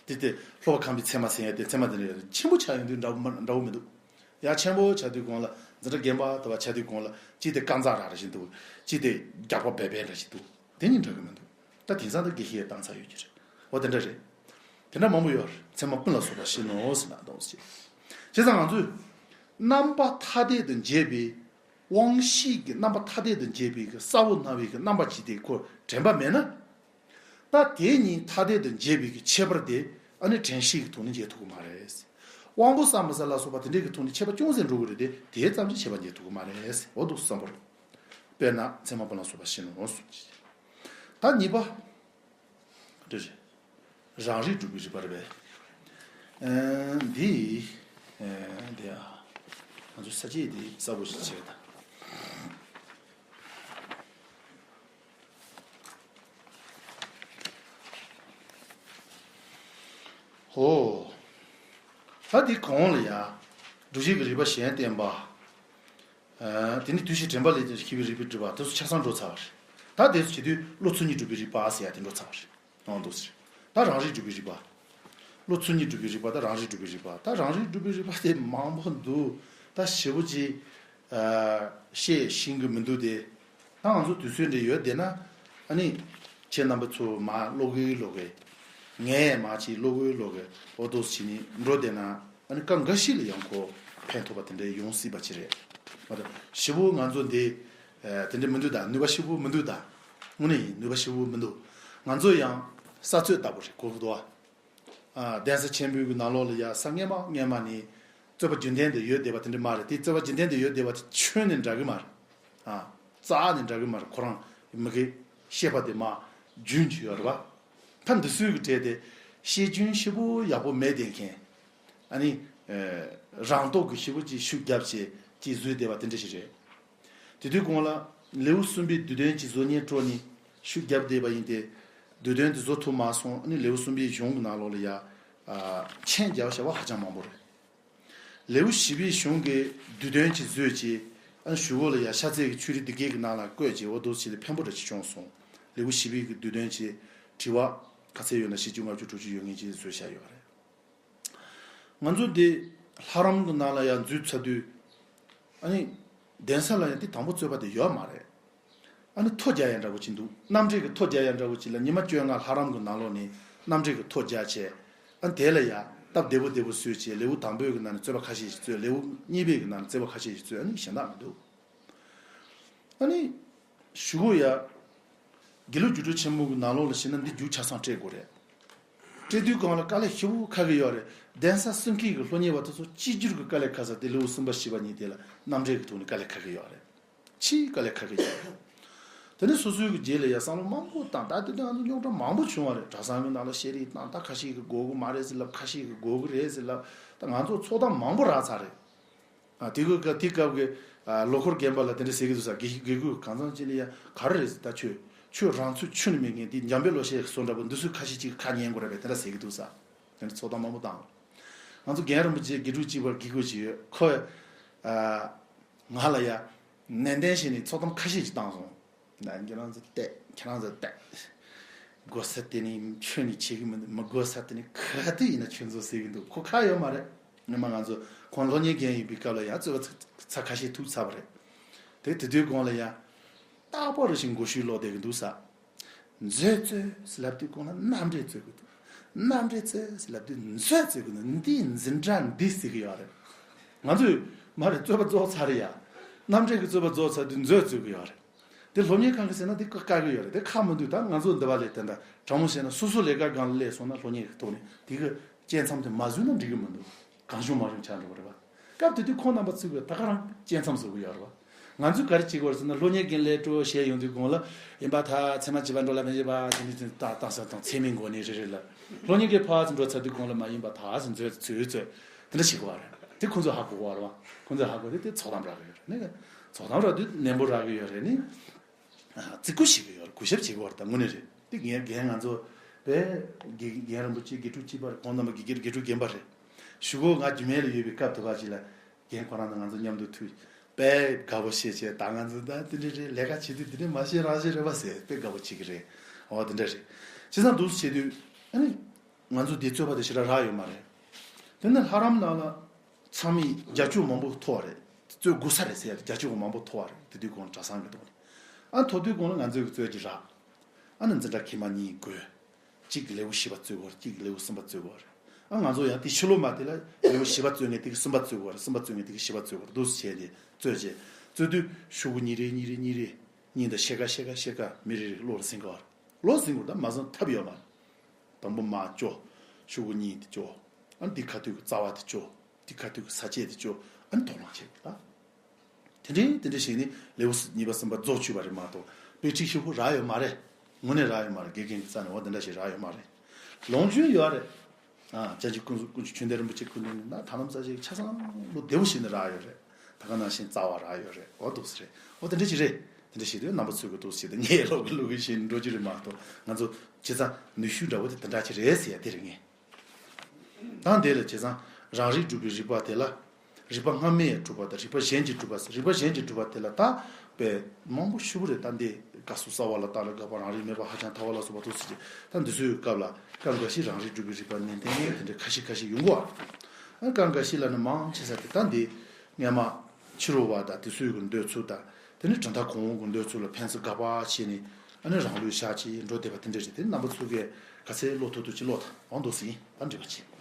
དེ་དེ་སློབ་པ་ཁང་པའི་ཚད་མ་ཟེར་ཡ་དེ་ཚད་མ་དེ་ནི་ཆེན་པོ་ཆགས་ཡོང་དུས་འདྲ་བོ་མ་འདྲ་བོ་མི་འདུག་ཡ་ཆེན་པོ་ཆགས་དུས་གོང་ལ་འཛིན་གྲྭ་རྒན་པ་དེ་བ་ཆགས་དུས་གོང་ལ་གཅིག་དེ་རྐང་ཚ་རག་རག་བཞིན་འདུག་གཅིག་དེ་རྒྱགས་པ་སྦས་སྦས་རག་བཞིན་འདུག་དེ་གཉིས་འདྲ་གི་མི་འདུག་ད་དེང་སང་ད་དགེ་བཤེས་བཏང་ཚར་ཡོད་ཀྱི་རེད། འོ་དེ་འདྲ་རེད། དེ་འདྲ་མང་པོ་ཡོད་རེད། ཚད་མ་སྤུན་ལ་སོགས་པ་ཤེས་ནོ་ཟེར་ན་གཏོང་ཟེར། བྱས་ཙང་ང་ཚོས་རྣམ་པ་ཐ་དད་དུ་འབྱེད་པའི་དབང་ཤེས་ཀྱི་རྣམ་པ་ཐ་དད་དུ་འབྱེད་པའི་གི་ས་བོ་སྣང་བའི་གི་རྣམ་པ་གཅིག་དེ་ཁོ་དྲན་པ་མེད་ན། ད་དེ་གཉིས་ཐ་དད་དུ་འབྱེད་པའི་གི་ཁྱད་པར་དེ་ཨ་ནི་དྲན་ཤེས་ཀྱི་ཐོག་ནས་འབྱེད་ཐུབ་ཀྱི་མ་རེད། དབང་པོ་བསམ་པ་ས་ལ་སོགས་པ་དེ་འདྲའི་གི་ཐོག་ནས་ཁྱད་པར་ཅུང་ཟད་འགྲོ་གི་རེད་དེ་དེ་ཙམ་གྱིས་ཁྱད་པར་འབྱེད་ཐུབ་ཀྱི་མ་རེད། འོ་འདུག་བསམ་པ་རེད། དཔེར་ན་ཚད་མ་སྤུན་ལ་སོགས་པ་ཤེས་ནོ་གསུངས། ད་གཉིས་པ། འདི་རེད། རང་རིག་སྒྲུབ་པའི་རིགས་པ་རེད་པས། ཨ་འདི། ཨ་འདི་ཨ། ང་ཚོ་ས་བཅད་འདི་གསལ་པོ་ཞིག་བྱས་དང་། ཧོ། ད་འདི་གོང་ལ་ཡ། སྒྲུབ་བྱེད་ཀྱི་རིགས་པ་གཞན་བསྟན་པ། ཨ་དེ་ནི་དུས་ཕྱིས་དྲན་པ་ལས་ཀྱང་ཤེས་པའི་རིགས་པའི་སྒྲུབ་པ་དེ་ཚོ་ཆ་ཚང་འགྲོ་ཚར་བ་རེད། ད་དེ་ཚོ་བྱེད་དུས་བློ་ཚུལ་གཉིས་སྒྲུབ་པའི་རིགས་པ་ཟེར་ཡ་དེ་འགྲོ་ཚར་བ་རེད། འོང་འདུག་ཟེར། ད་རང་རིག་སྒྲུབ་པའི་རིགས་པ། བློ་ཚུལ་གཉིས་སྒྲུབ་པའི་རིགས་པ་ད་རང་རིག་སྒྲུབ་པའི་རིགས་པ་ད་རང་རིག་སྒྲུབ་པའི་རིགས་པ་དེ་མང་པོ་འདུག་ད་ཞེ་པོ་ཅིག་ཨ་བཤད་ཤེས་ཀྱི་མི་འདུག་སྟེ། ད་ང་ཚོ་དུས་ཚོད་འདྲ་ཡོད་བསྡད་ན་ཨ་ནི། ཁྱེད་རྣམ་པ་ཚོ་མར་ཀློག་གི་ཀློག་གི་ངས་མར་ཅིག་ཀློག་གི་ཀློག་གི་འོ་འདུག་སེ་བྱས་ནས་འགྲོ་བསྡད་ན་ཨ་ནི་སྐབས་འགའ་ཞིག་ལ་ཡང་ཁོ་ཕན་ཐོགས་པ་དེ་འདྲ་ཡོང་སྲིད་པ་ཅིག་རེད། མ་གཏོགས་ཞེ་པོ་ང་ཚོ་འདི་ཨ་དེ་འདྲ་མི་འདུག་ད་ནུས་པ་ཞེ་པོ་མི་འདུག་ད་དངོས་གནས་ཡིན་ནུས་པ་ཞེ་པོ་མི་འདུག་ང་ཚོ་ཡང་ས་རྩོད་ལྟ་བུ་རེད་གོ་གི་འདུག་ཨ། ཨ་གདན་ས་ཆེན་པོའི་གི་ནང་ལོགས་ལ་ཡ་ས་སྔས་མ་སྔས་མ་ནས་རྩོད་པ་རྒྱུན་ལྡན་དུ་ཡོད་བསྡད་པ་དེ་འདྲ་མ་རེད། དེ་རྩོད་པ་རྒྱུན་ལྡན་དུ་ཡོད་བསྡད་པ་དེ་ཁྱོན་ནས་འདྲ་གི་མ་རེད། ཨ་རྩ་ནས་འདྲ་གི་མ་རེད། ཁོ་རང་མི་གི་བཤད་པ་དེ་མ་རྒྱུན་གྱི་ཡོད་རེད་པ། ད་འདི་ཚོའི་གི་གྲས་དེ་བཤད་རྒྱུན་ཞེ་པོ་ཡག་པོ་མེད་བསྡད་མཁན། ཨ་ནི་ཨ་རང་རྟོགས་ཀྱི་ཞེ་པོ་ཅིག་ཤུགས་རྒྱབ་བྱས་ཅིག་བཟོས་བསྡད་པ་དེ་འདྲ་ཞིག་རེད། དེ་དུས་གོང་ལ་ལེའུ་གསུམ་པའི་བསྡུས་དོན་གྱི་བཟོ་ཉེས་སྤྲོ་ནས་ཤུགས་བརྒྱབ་བསྡད་པ་ཡིན་ཏེ། བསྡུས་དོན་དེ་བཟོ་ཐུབ་མ་སོང་། ཨ་ནི་ལེའུ་གསུམ་པའི་གཞུང་གི་ནང་ལོགས་ལ་ཡ། ཨ་མཆན་རྒྱག་བྱ་བ་ཧ་ཅང་མང་པོ་རེད། ལེའུ་བཞི་པའི་གཞུང་གི་བསྡུས་དོན་གྱི་བཟོས་ཀྱི། ཨ་ནི་གཞུག་གུ་ལ་ཡ་ཤ་ཚའི་གི་ཆོས་རིག་འདི་གའི་གི་ནང་ལ་བཀོད་ཀྱི་འོ་འདུག་བྱས་ཏེ་ཕན་པོ་འདྲ་ཅིག་བྱུང་སོང་། ལེའུ་བཞི་པའི་གི་བསྡུས་དོན་གྱི་དྲི་བ་ག་ཚད་ཡོད་ན་བཞི་བཅུ་ལྔ་བཅུ་དྲུག་ཅུ་ཡོད་མཁན་ཅིག་བཟོས་བཞག་ཡོད་རེད། ང་ཚོ་འདི་ལྷ་རམས་ཀྱི་ནང་ལ་ཡང་འཛུལ་ཚར་དུས། ཨ་ནི། གདན་ས་ལ་ཡང་འདི་དང་པོ་རྩོད་པ་དེ་ཡོད་མ་རེད། ཨ་ནི་ཐོ་རྒྱག་ཡ་འདྲ་བོ་ཅིག་འདུག་རྣམ་འགྲེལ་གྱི་ཐོ་རྒྱག་ཡ་འདྲ་བོ་ཅིག་ལ་ཉི་མ་བཅོ་ལྔ་ལྷ་རམས་ཀྱི་ནང་ལོགས་ནས་རྣམ་འགྲེལ་གྱི་ཐོ་རྒྱག་བྱས། ཨ་ནི་དེ་ལ་ཡ་སྟབས་བདེ་པོ་བདེ་པོ་བཟོས་བྱས་ལེའུ་དང་པོའི་གི་ནང་ནས་རྩོད་པ་ཁ་ཤས་ཤིག་རྩོད། ལེའུ་གཉིས་པའི་གི་ནང་ནས་རྩོད་པ་ཁ་ཤས་ཤིག་རྩོད། ཨ་ནི་གཞན་དག་མི་འདུག་ཨ་ནི། གཞུག་གུ་ཡ། དགེ་ལུགས་རྒྱུགས་སྤྲོད་ཆེན་མོ་གི་ནང་ལོགས་ལ་བྱས་ན་འདི་རྒྱུགས་ཆ་ཚང་སྤྲད་དགོས་རེད། སྤྲད་དུས་སྒང་ལ་དཀའ་ལས་ཞེ་པོ་ཁག་གི་ཡོད་རེད། གདན་ས་གསུམ་ཀའི་གི་སློབ་གཉེར་བ་དེ་ཚོ་གཅིག་གྱུར་གི་དཀའ་ལས་ཁག་ས་དེ་ལེའུ་གསུམ་པ་བཞི་པ་གཉིས་དེ་ལ་རྣམ་འགྲེལ་གི་ཐོག་ནས་དཀའ་ལས་ཁག་གི་ཡོད་རེད། ཆེས་དཀའ་ལས་ཁག་གི་ཡོད་རེད། དེ་ནས་སོ་སོའི་གི་རྗེས་ལ་ཡ་བསམ་བློ་མང་པོ་བཏང་། ད་དེ་དུས་ང་ཚོ་རྙོག་དྲ་མང་པོ་བྱུང་བ་རེད། གྲྭ་ཚང་གི་ནང་ལ་བཤད་རེས་བཏང་། ད་ཁ་ཤས་ཀྱིས་དགོས་གི་མ་རེད་ཟེར་ལབ། ཁ་ཤས་ཀྱིས་དགོས་གི་རེད་ཟེར་ལབ། ད་ང་ཚོ་ཚོགས་གཏམ་མང་པོ་རག་ཚར་རེད། ཨ་དེ་གི་སྐབས་དེ་སྐབས་ཀྱི་ཨ་ལོ་འཁོར་རྒན་པ་ལ་དེ་འདྲ་ཟེར་གི་འདུག་ས། དགེ་དགེ་བསྐོས་གང་ཚང་ཅིག་ལ་ཡ་ག་རེ་རེད་ཟེར། ད་ཁྱོད་ཁྱོད་རང་ཚོད་ཁྱོན་ནས་མེད་མཁན་དེ་འཇམ་དཔལ་བློ་ཤེས་གསུང་འདྲ་པོ་འདི་ཚོས་ཁ་ཤས་ཅིག་གིས་ཁ་ཉན་དགོས་རེད་པས། དེ་འདྲ་ཟེར་གི་འདུག་ས། དེ་འདྲ་ཚོགས་གཏམ་མང་པོ་བཏང་། ང་ཚོ་རྒན་རིན་པོ་ཆེ་དགེ་ཕྲུག་གཅིག་པར་དགེ་བསྐོས་ཅིག་ཡོད། ཁོས་ཨ་ང་ལ་ཡ་ནན་ཏན་བྱས་ནས་ཚོགས་གཏམ་ཁ་ཤས་ཅིག་བཏང་སོང་། ད་ཁྱེད་རང་ཚོ་བལྟས། ཁྱེད་རང་ཚོ་བལྟས། དགོས་ས་དེ་ནི་ཁྱོད་ནི་བྱེད་གི་མི་འདུག་མི་དགོས་ས་དེ་ནི་ག་དུས་ཡིན་ན་ཁྱོད་ཚོ་ཟེར་གི་འདུག་ཁོ་ཁ་ཡོད་མ་རེད། སྔོན་མ་ང་ཚོ་ཁོང་སློབ་གཉེར་རྒན་ཡིན་པའི་སྐབས་ལ་ཡང་རྩོད་པ་ཚ་ཚ་ཁ་ཤས་ཐུག་ཚར་བ་རེད། དེ་དེ་དུས་གོང་ལ་ཡང་རྟག་པར་རེ་བཞིན་མགོ་ཤུལ་ལོག་བསྡད་གི་འདུག་ས། མཛོད་རྩོད་ཟེར་ལབ་དུས་གོང་ལ་རྣམ་འགྲེལ་རྩོད་གི་འདུག་རྣམ་འགྲེལ་རྩོད་ཟེར་ལབ་དུས་མཛོད་རྩོད་གི་འདུག་འདིའི་འཛིན་གྲྭ་འདི་ཟེར་གི་ཡོད་རེད། ང་ཚོས་མ་རེད། རྩོད་པ་རྫོགས་ཚར་རེད་ཡ། རྣམ་འགྲེལ་གི་རྩོད་པ་རྫོགས་ཚར་དུས་མཛོད་རྩོད་གི་ཡོད་རེད། དེ་སློབ་གཉེར་ཁང་གི་ཟེར་ན་དེ་དཀའ་དཀའ་གི་ཡོད་རེད། དེ་ཁག་མི་འདུག་ད་ང་ཚོ་འདི་བ་ལས་དེ་འདྲ་དྲང་མོ་བཤད་ན་སོ་སོ་ལས་ཀ་སྒང་ལ་སླེབས་སོང་ན་སློབ་གཉེར་གི་ཐོག་ནས་དེ་གི་བཅད་མཚམས་དེ་མ་བཟོས་ན་འགྲིག་གི་མི་འདུག་གང་བྱུང་མ་བྱུང་ཆགས་འགྲོ་གི་རེད་བ། སྐབས་དེ་དུས་ཁོང་རྣམ་པ་ཚོས་གི་ད་ག་རང་བཅད་མཚམས་བཟོ་གི་ཡོད་རེད་བ། ང་ཚོས་ག་རེ་བྱེད་དགོས་རེད་ཟེར་ན་སློབ་གཉེར་གི་ལས་སྤྲོ་བཤད་ཡོང་དུས་གོང་ལ་ཡིན་པ་ད་ཚད་མ་བྱེད་པ་འགྲོ་ལ་མི་བྱེད་པ་ཟེར་ནས་ད་ད་ས་དང་ཚད་མའི་སྒོ་ནས་རེ་རེ་ལ་སློབ་གཉེར་གི་ཕར་ཚུར་འགྲོ་ཚར་དུས་གོང་ལ་མ་ཡིན་པ་ད་ཟེར་མཛོད་ཚུལ་ཚོད་དེ་འདྲ་བྱེད་དགོས་རེད། དེ་ཁོང་ཚོས་ཧ་གོ་གི་རེད་བ། ཁོང་ཚོས་ཧ་གོ་དེ་དེ་ཚོགས་གཏམ་རག་གི་ཡོད་རེད་ནི། ཚོགས་གཏམ་རག་དུས་ནན་པོ་རག་གི་ཡོད་རེད་ནི། ཨ་བརྩི་བཀུར་བྱེད་ཀྱི་ཡོད་རེད། གུས་ཞབས་བྱེད་ཀྱི་ཡོད་རེད། ད་དངོས་གནས་རེད། དེ་རྒན་རྒན་ང་ཚོ་དཔེ་རྒན་རྒན་རིན་པོ་ཆེ་དགེ་ཕྲུག་གཅིག་པ་རེད། ཁོང་རྣམ་པ་དགེ་དགེ་དགེ་ཕྲུག་རྒན་པ་རེད། གཞུག་གུ་ང་རྒྱུད་སྨད་ལ་ཡོད་པའི་སྐབས་དེ་བ་ཅིག་ལ་རྒན་ཁོ་རང་དང་ང་ཚོ་མཉམ་དུ་ཐུག་དཔེ་དགའ་པོ་བྱེད་བྱས། ད་ང་ཚོ་ད་དེ་འདྲ་རེད། ལས་ཀ་བྱེད་དུས་དེ་འདྲ་མ་བྱེད་རང་བྱེད་རེད་པ་ཟེར་དཔེ་དགའ་པོ་བྱེད་ཀྱི་རེད། འོ་དེ་འདྲ་རེད། བྱས་ཙང་འདུག་སེ་བྱེད་དུས་ཨ་ནི། ང་ཚོ་འདི་རྩོད་པ་དེ་ཞེ་དྲག་རག་ཡོད་མ་རེད། དེ་ནས་ལྷ་རམས་ནང་ལ་ཚང་མས་བརྒྱ་ཆ་མང་པོ་ཐོབ་པ་རེད། རྩོད་དགོས་ས་རེད་ཟེར་ཡ་དེ་བརྒྱ་ཆ་མང་པོ་ཐོབ་པ་རེད། དེ་དུས་གོང་གྲྭ་ཚང་གི་ཐོག་ནས། ཨ་ཐོབ་དུས་གོང་ལ་ང་ཚོས་ཀྱི་རྩོད་ཀྱི་རག་ཨ་ནི་འཛིན་གྲྭ་ཁེ་མ་གཉིས་དགོས། གཅིག་ལེའུ་བཞི་པ་རྩོད་དགོས་རེད། གཅིག་ལེའུ་གསུམ་པ་རྩོད་དགོས་རེད། ཨ་ང་ཚོ་ཡང་དེ་ཕྱི་ལོགས་མ་དེ་ལ་ལེའུ་བཞི་པ་རྩོད་མཁན་དེ་གི་གསུམ་པ་རྩོད་དགོས་རེད། གསུམ་པ་རྩོད་མཁན་དེ་གི་བཞི་པ་རྩོད་དགོས་རེད། འདུག་སེ་བྱས་ཏེ་རྩོད་བྱས། རྩོད་དུས་ཤོག་གུ་གཉིས་རེ་གཉིས་རེ་གཉིས་རེ། གཉིས་དང་ཕྱེད་ཀ་ཕྱེད་ཀ་ཕྱེད་ཀ་མི་རེ་རེ་བློ་ལ་ཟིན་དགོས་རེད། བློ་ཟིན་དགོས་རེད། ད་མ་ཟིན་ཐབས་ཡོད་མ་རེད། དང་པོ་མར་བཅོ། ཤོག་གུ་གཉིས་དེ་བཅོ། ཨ་ནི་དེ་ཁ་ཐུག་གི་རྩ་བ་དེ་བཅོ། དེ་ཁ་ཐུག་གི་ས་བཅད་དེ་བཅོ། ཨ་ནི་དོགས་སློང་བྱེད་དགོས་རེད་ད། དེ་འདྲའི་དེ་འདྲ་ཞིག་ནི་ལེའུ་གཉིས་པ་གསུམ་པ་རྫོགས་ཆུད་པ་རེད་མ་གཏོགས་དཔེ་ཁྲིད་ཤོག་གུ་རག་ཡོད་མ་རེད། དངོས་གནས་རག་ཡོད་མ་རེད། དགེ་རྒན་གྱི་རྩ་ནས་འོ་དེ་འདྲ་ཞིག་རག་ཡོད་མ་རེད། ལོངས་སྤྱོད་ཡོད་རེད། ཨ་བྱང་ཆུབ་ཀུན་ཀུན་གྱི་ཆོས་ལྡན་རིན་པོ་ཆེ་སྐུ་མདུན་ནས་ན་ད་ལམ་ས་ཞིག་ཆ་ཚང་ལོ་བདེ་བོ་ཞིག་ནས་རག་ཡོད་རེད། ད་ག་ནང་བཞིན་རྩ་བ་རག་ཡོད་རེད། འོ་འདུག་སེ་རེད། འོ་དེ་འདྲ་ཞིག་རེད། དེ་འདྲ་ཞིག་དུས་རྣམ་པ་ཚོས་གི་འདུག་སེ་དེ་ངས་ལོག་གི་ལོག་གི་ཞིག་འགྲོ་རྒྱུ་རེད་མ་གཏོགས་ང་ཚོ་བྱས་ཙང་ནུས་ཤུགས་འདྲ་བོ་དེ་དེ་འདྲ་ཅིག་རེད་ཟེར་ཡ་དེ་རེད། ངས་ད་འདི་ལ་བྱས་ཙང་རང་རིག་སྒྲུབ་པའི་རིགས་པ་དེ་ལ། རིགས་པ་སྔ་མས་སྒྲུབ་པ་དང་རིགས་པ་གཞན་གྱིས་སྒྲུབ་པ་ཟེར། རིགས་པ་གཞན་གྱིས་སྒྲུབ་པ་དེ་ལ་ད་དཔེ་མང་པོ་ཞེ་པོ་རེད། ད་འདི་བཀའ་སྲོལ་གསར་བ་ལ་བལྟ་ལ་དགག་པ་རང་རིག་མེད་པ་ཧ་ཅང་ཐལ་བ་ལ་སོགས་པ་འདུག་སེ་བྱས། ད་འདི་ཚོའི་སྐབས་ལ་སྐབས་འགའ་ཞིག་རང་རིག་སྒྲུབ་པའི་རིགས་པ་ནན་ཏན་དེ་འདྲ་ཁ་ཤས་ཁ་ཤས་ཡོང་གི་ཡོད་རེད། སྐབས་འགའ་ཞིག་ལ་ནི་མང་ཆེ་ས་དེ་ད་འདི་སྔ་མ་ཕྱི་རོལ་པ་དང་དེ་ཚོའི་གི་འདོད་ཚུལ་དང་། དེ་ནི་གྲུབ་མཐའ་གོང་འོག་གི་འདོད་ཚུལ་ལ་ཕན་ཚུན་དགག་པ་བྱས་ནས་ཨ་ནི་རང་ལུགས་བཞག་ཅིག་འགྲོ་བསྡད་པ་དེ་འདྲ་རེད། དེ་རྣམ་པ་ཚོ་གིས་ག་ཚད་ཀློག་ཐུབ་ཐུབ་ཅིག་ཀློག་དང་། འོ་འདུག་སེ་ཡིན། ད་འགྲིག་པ་བྱེད།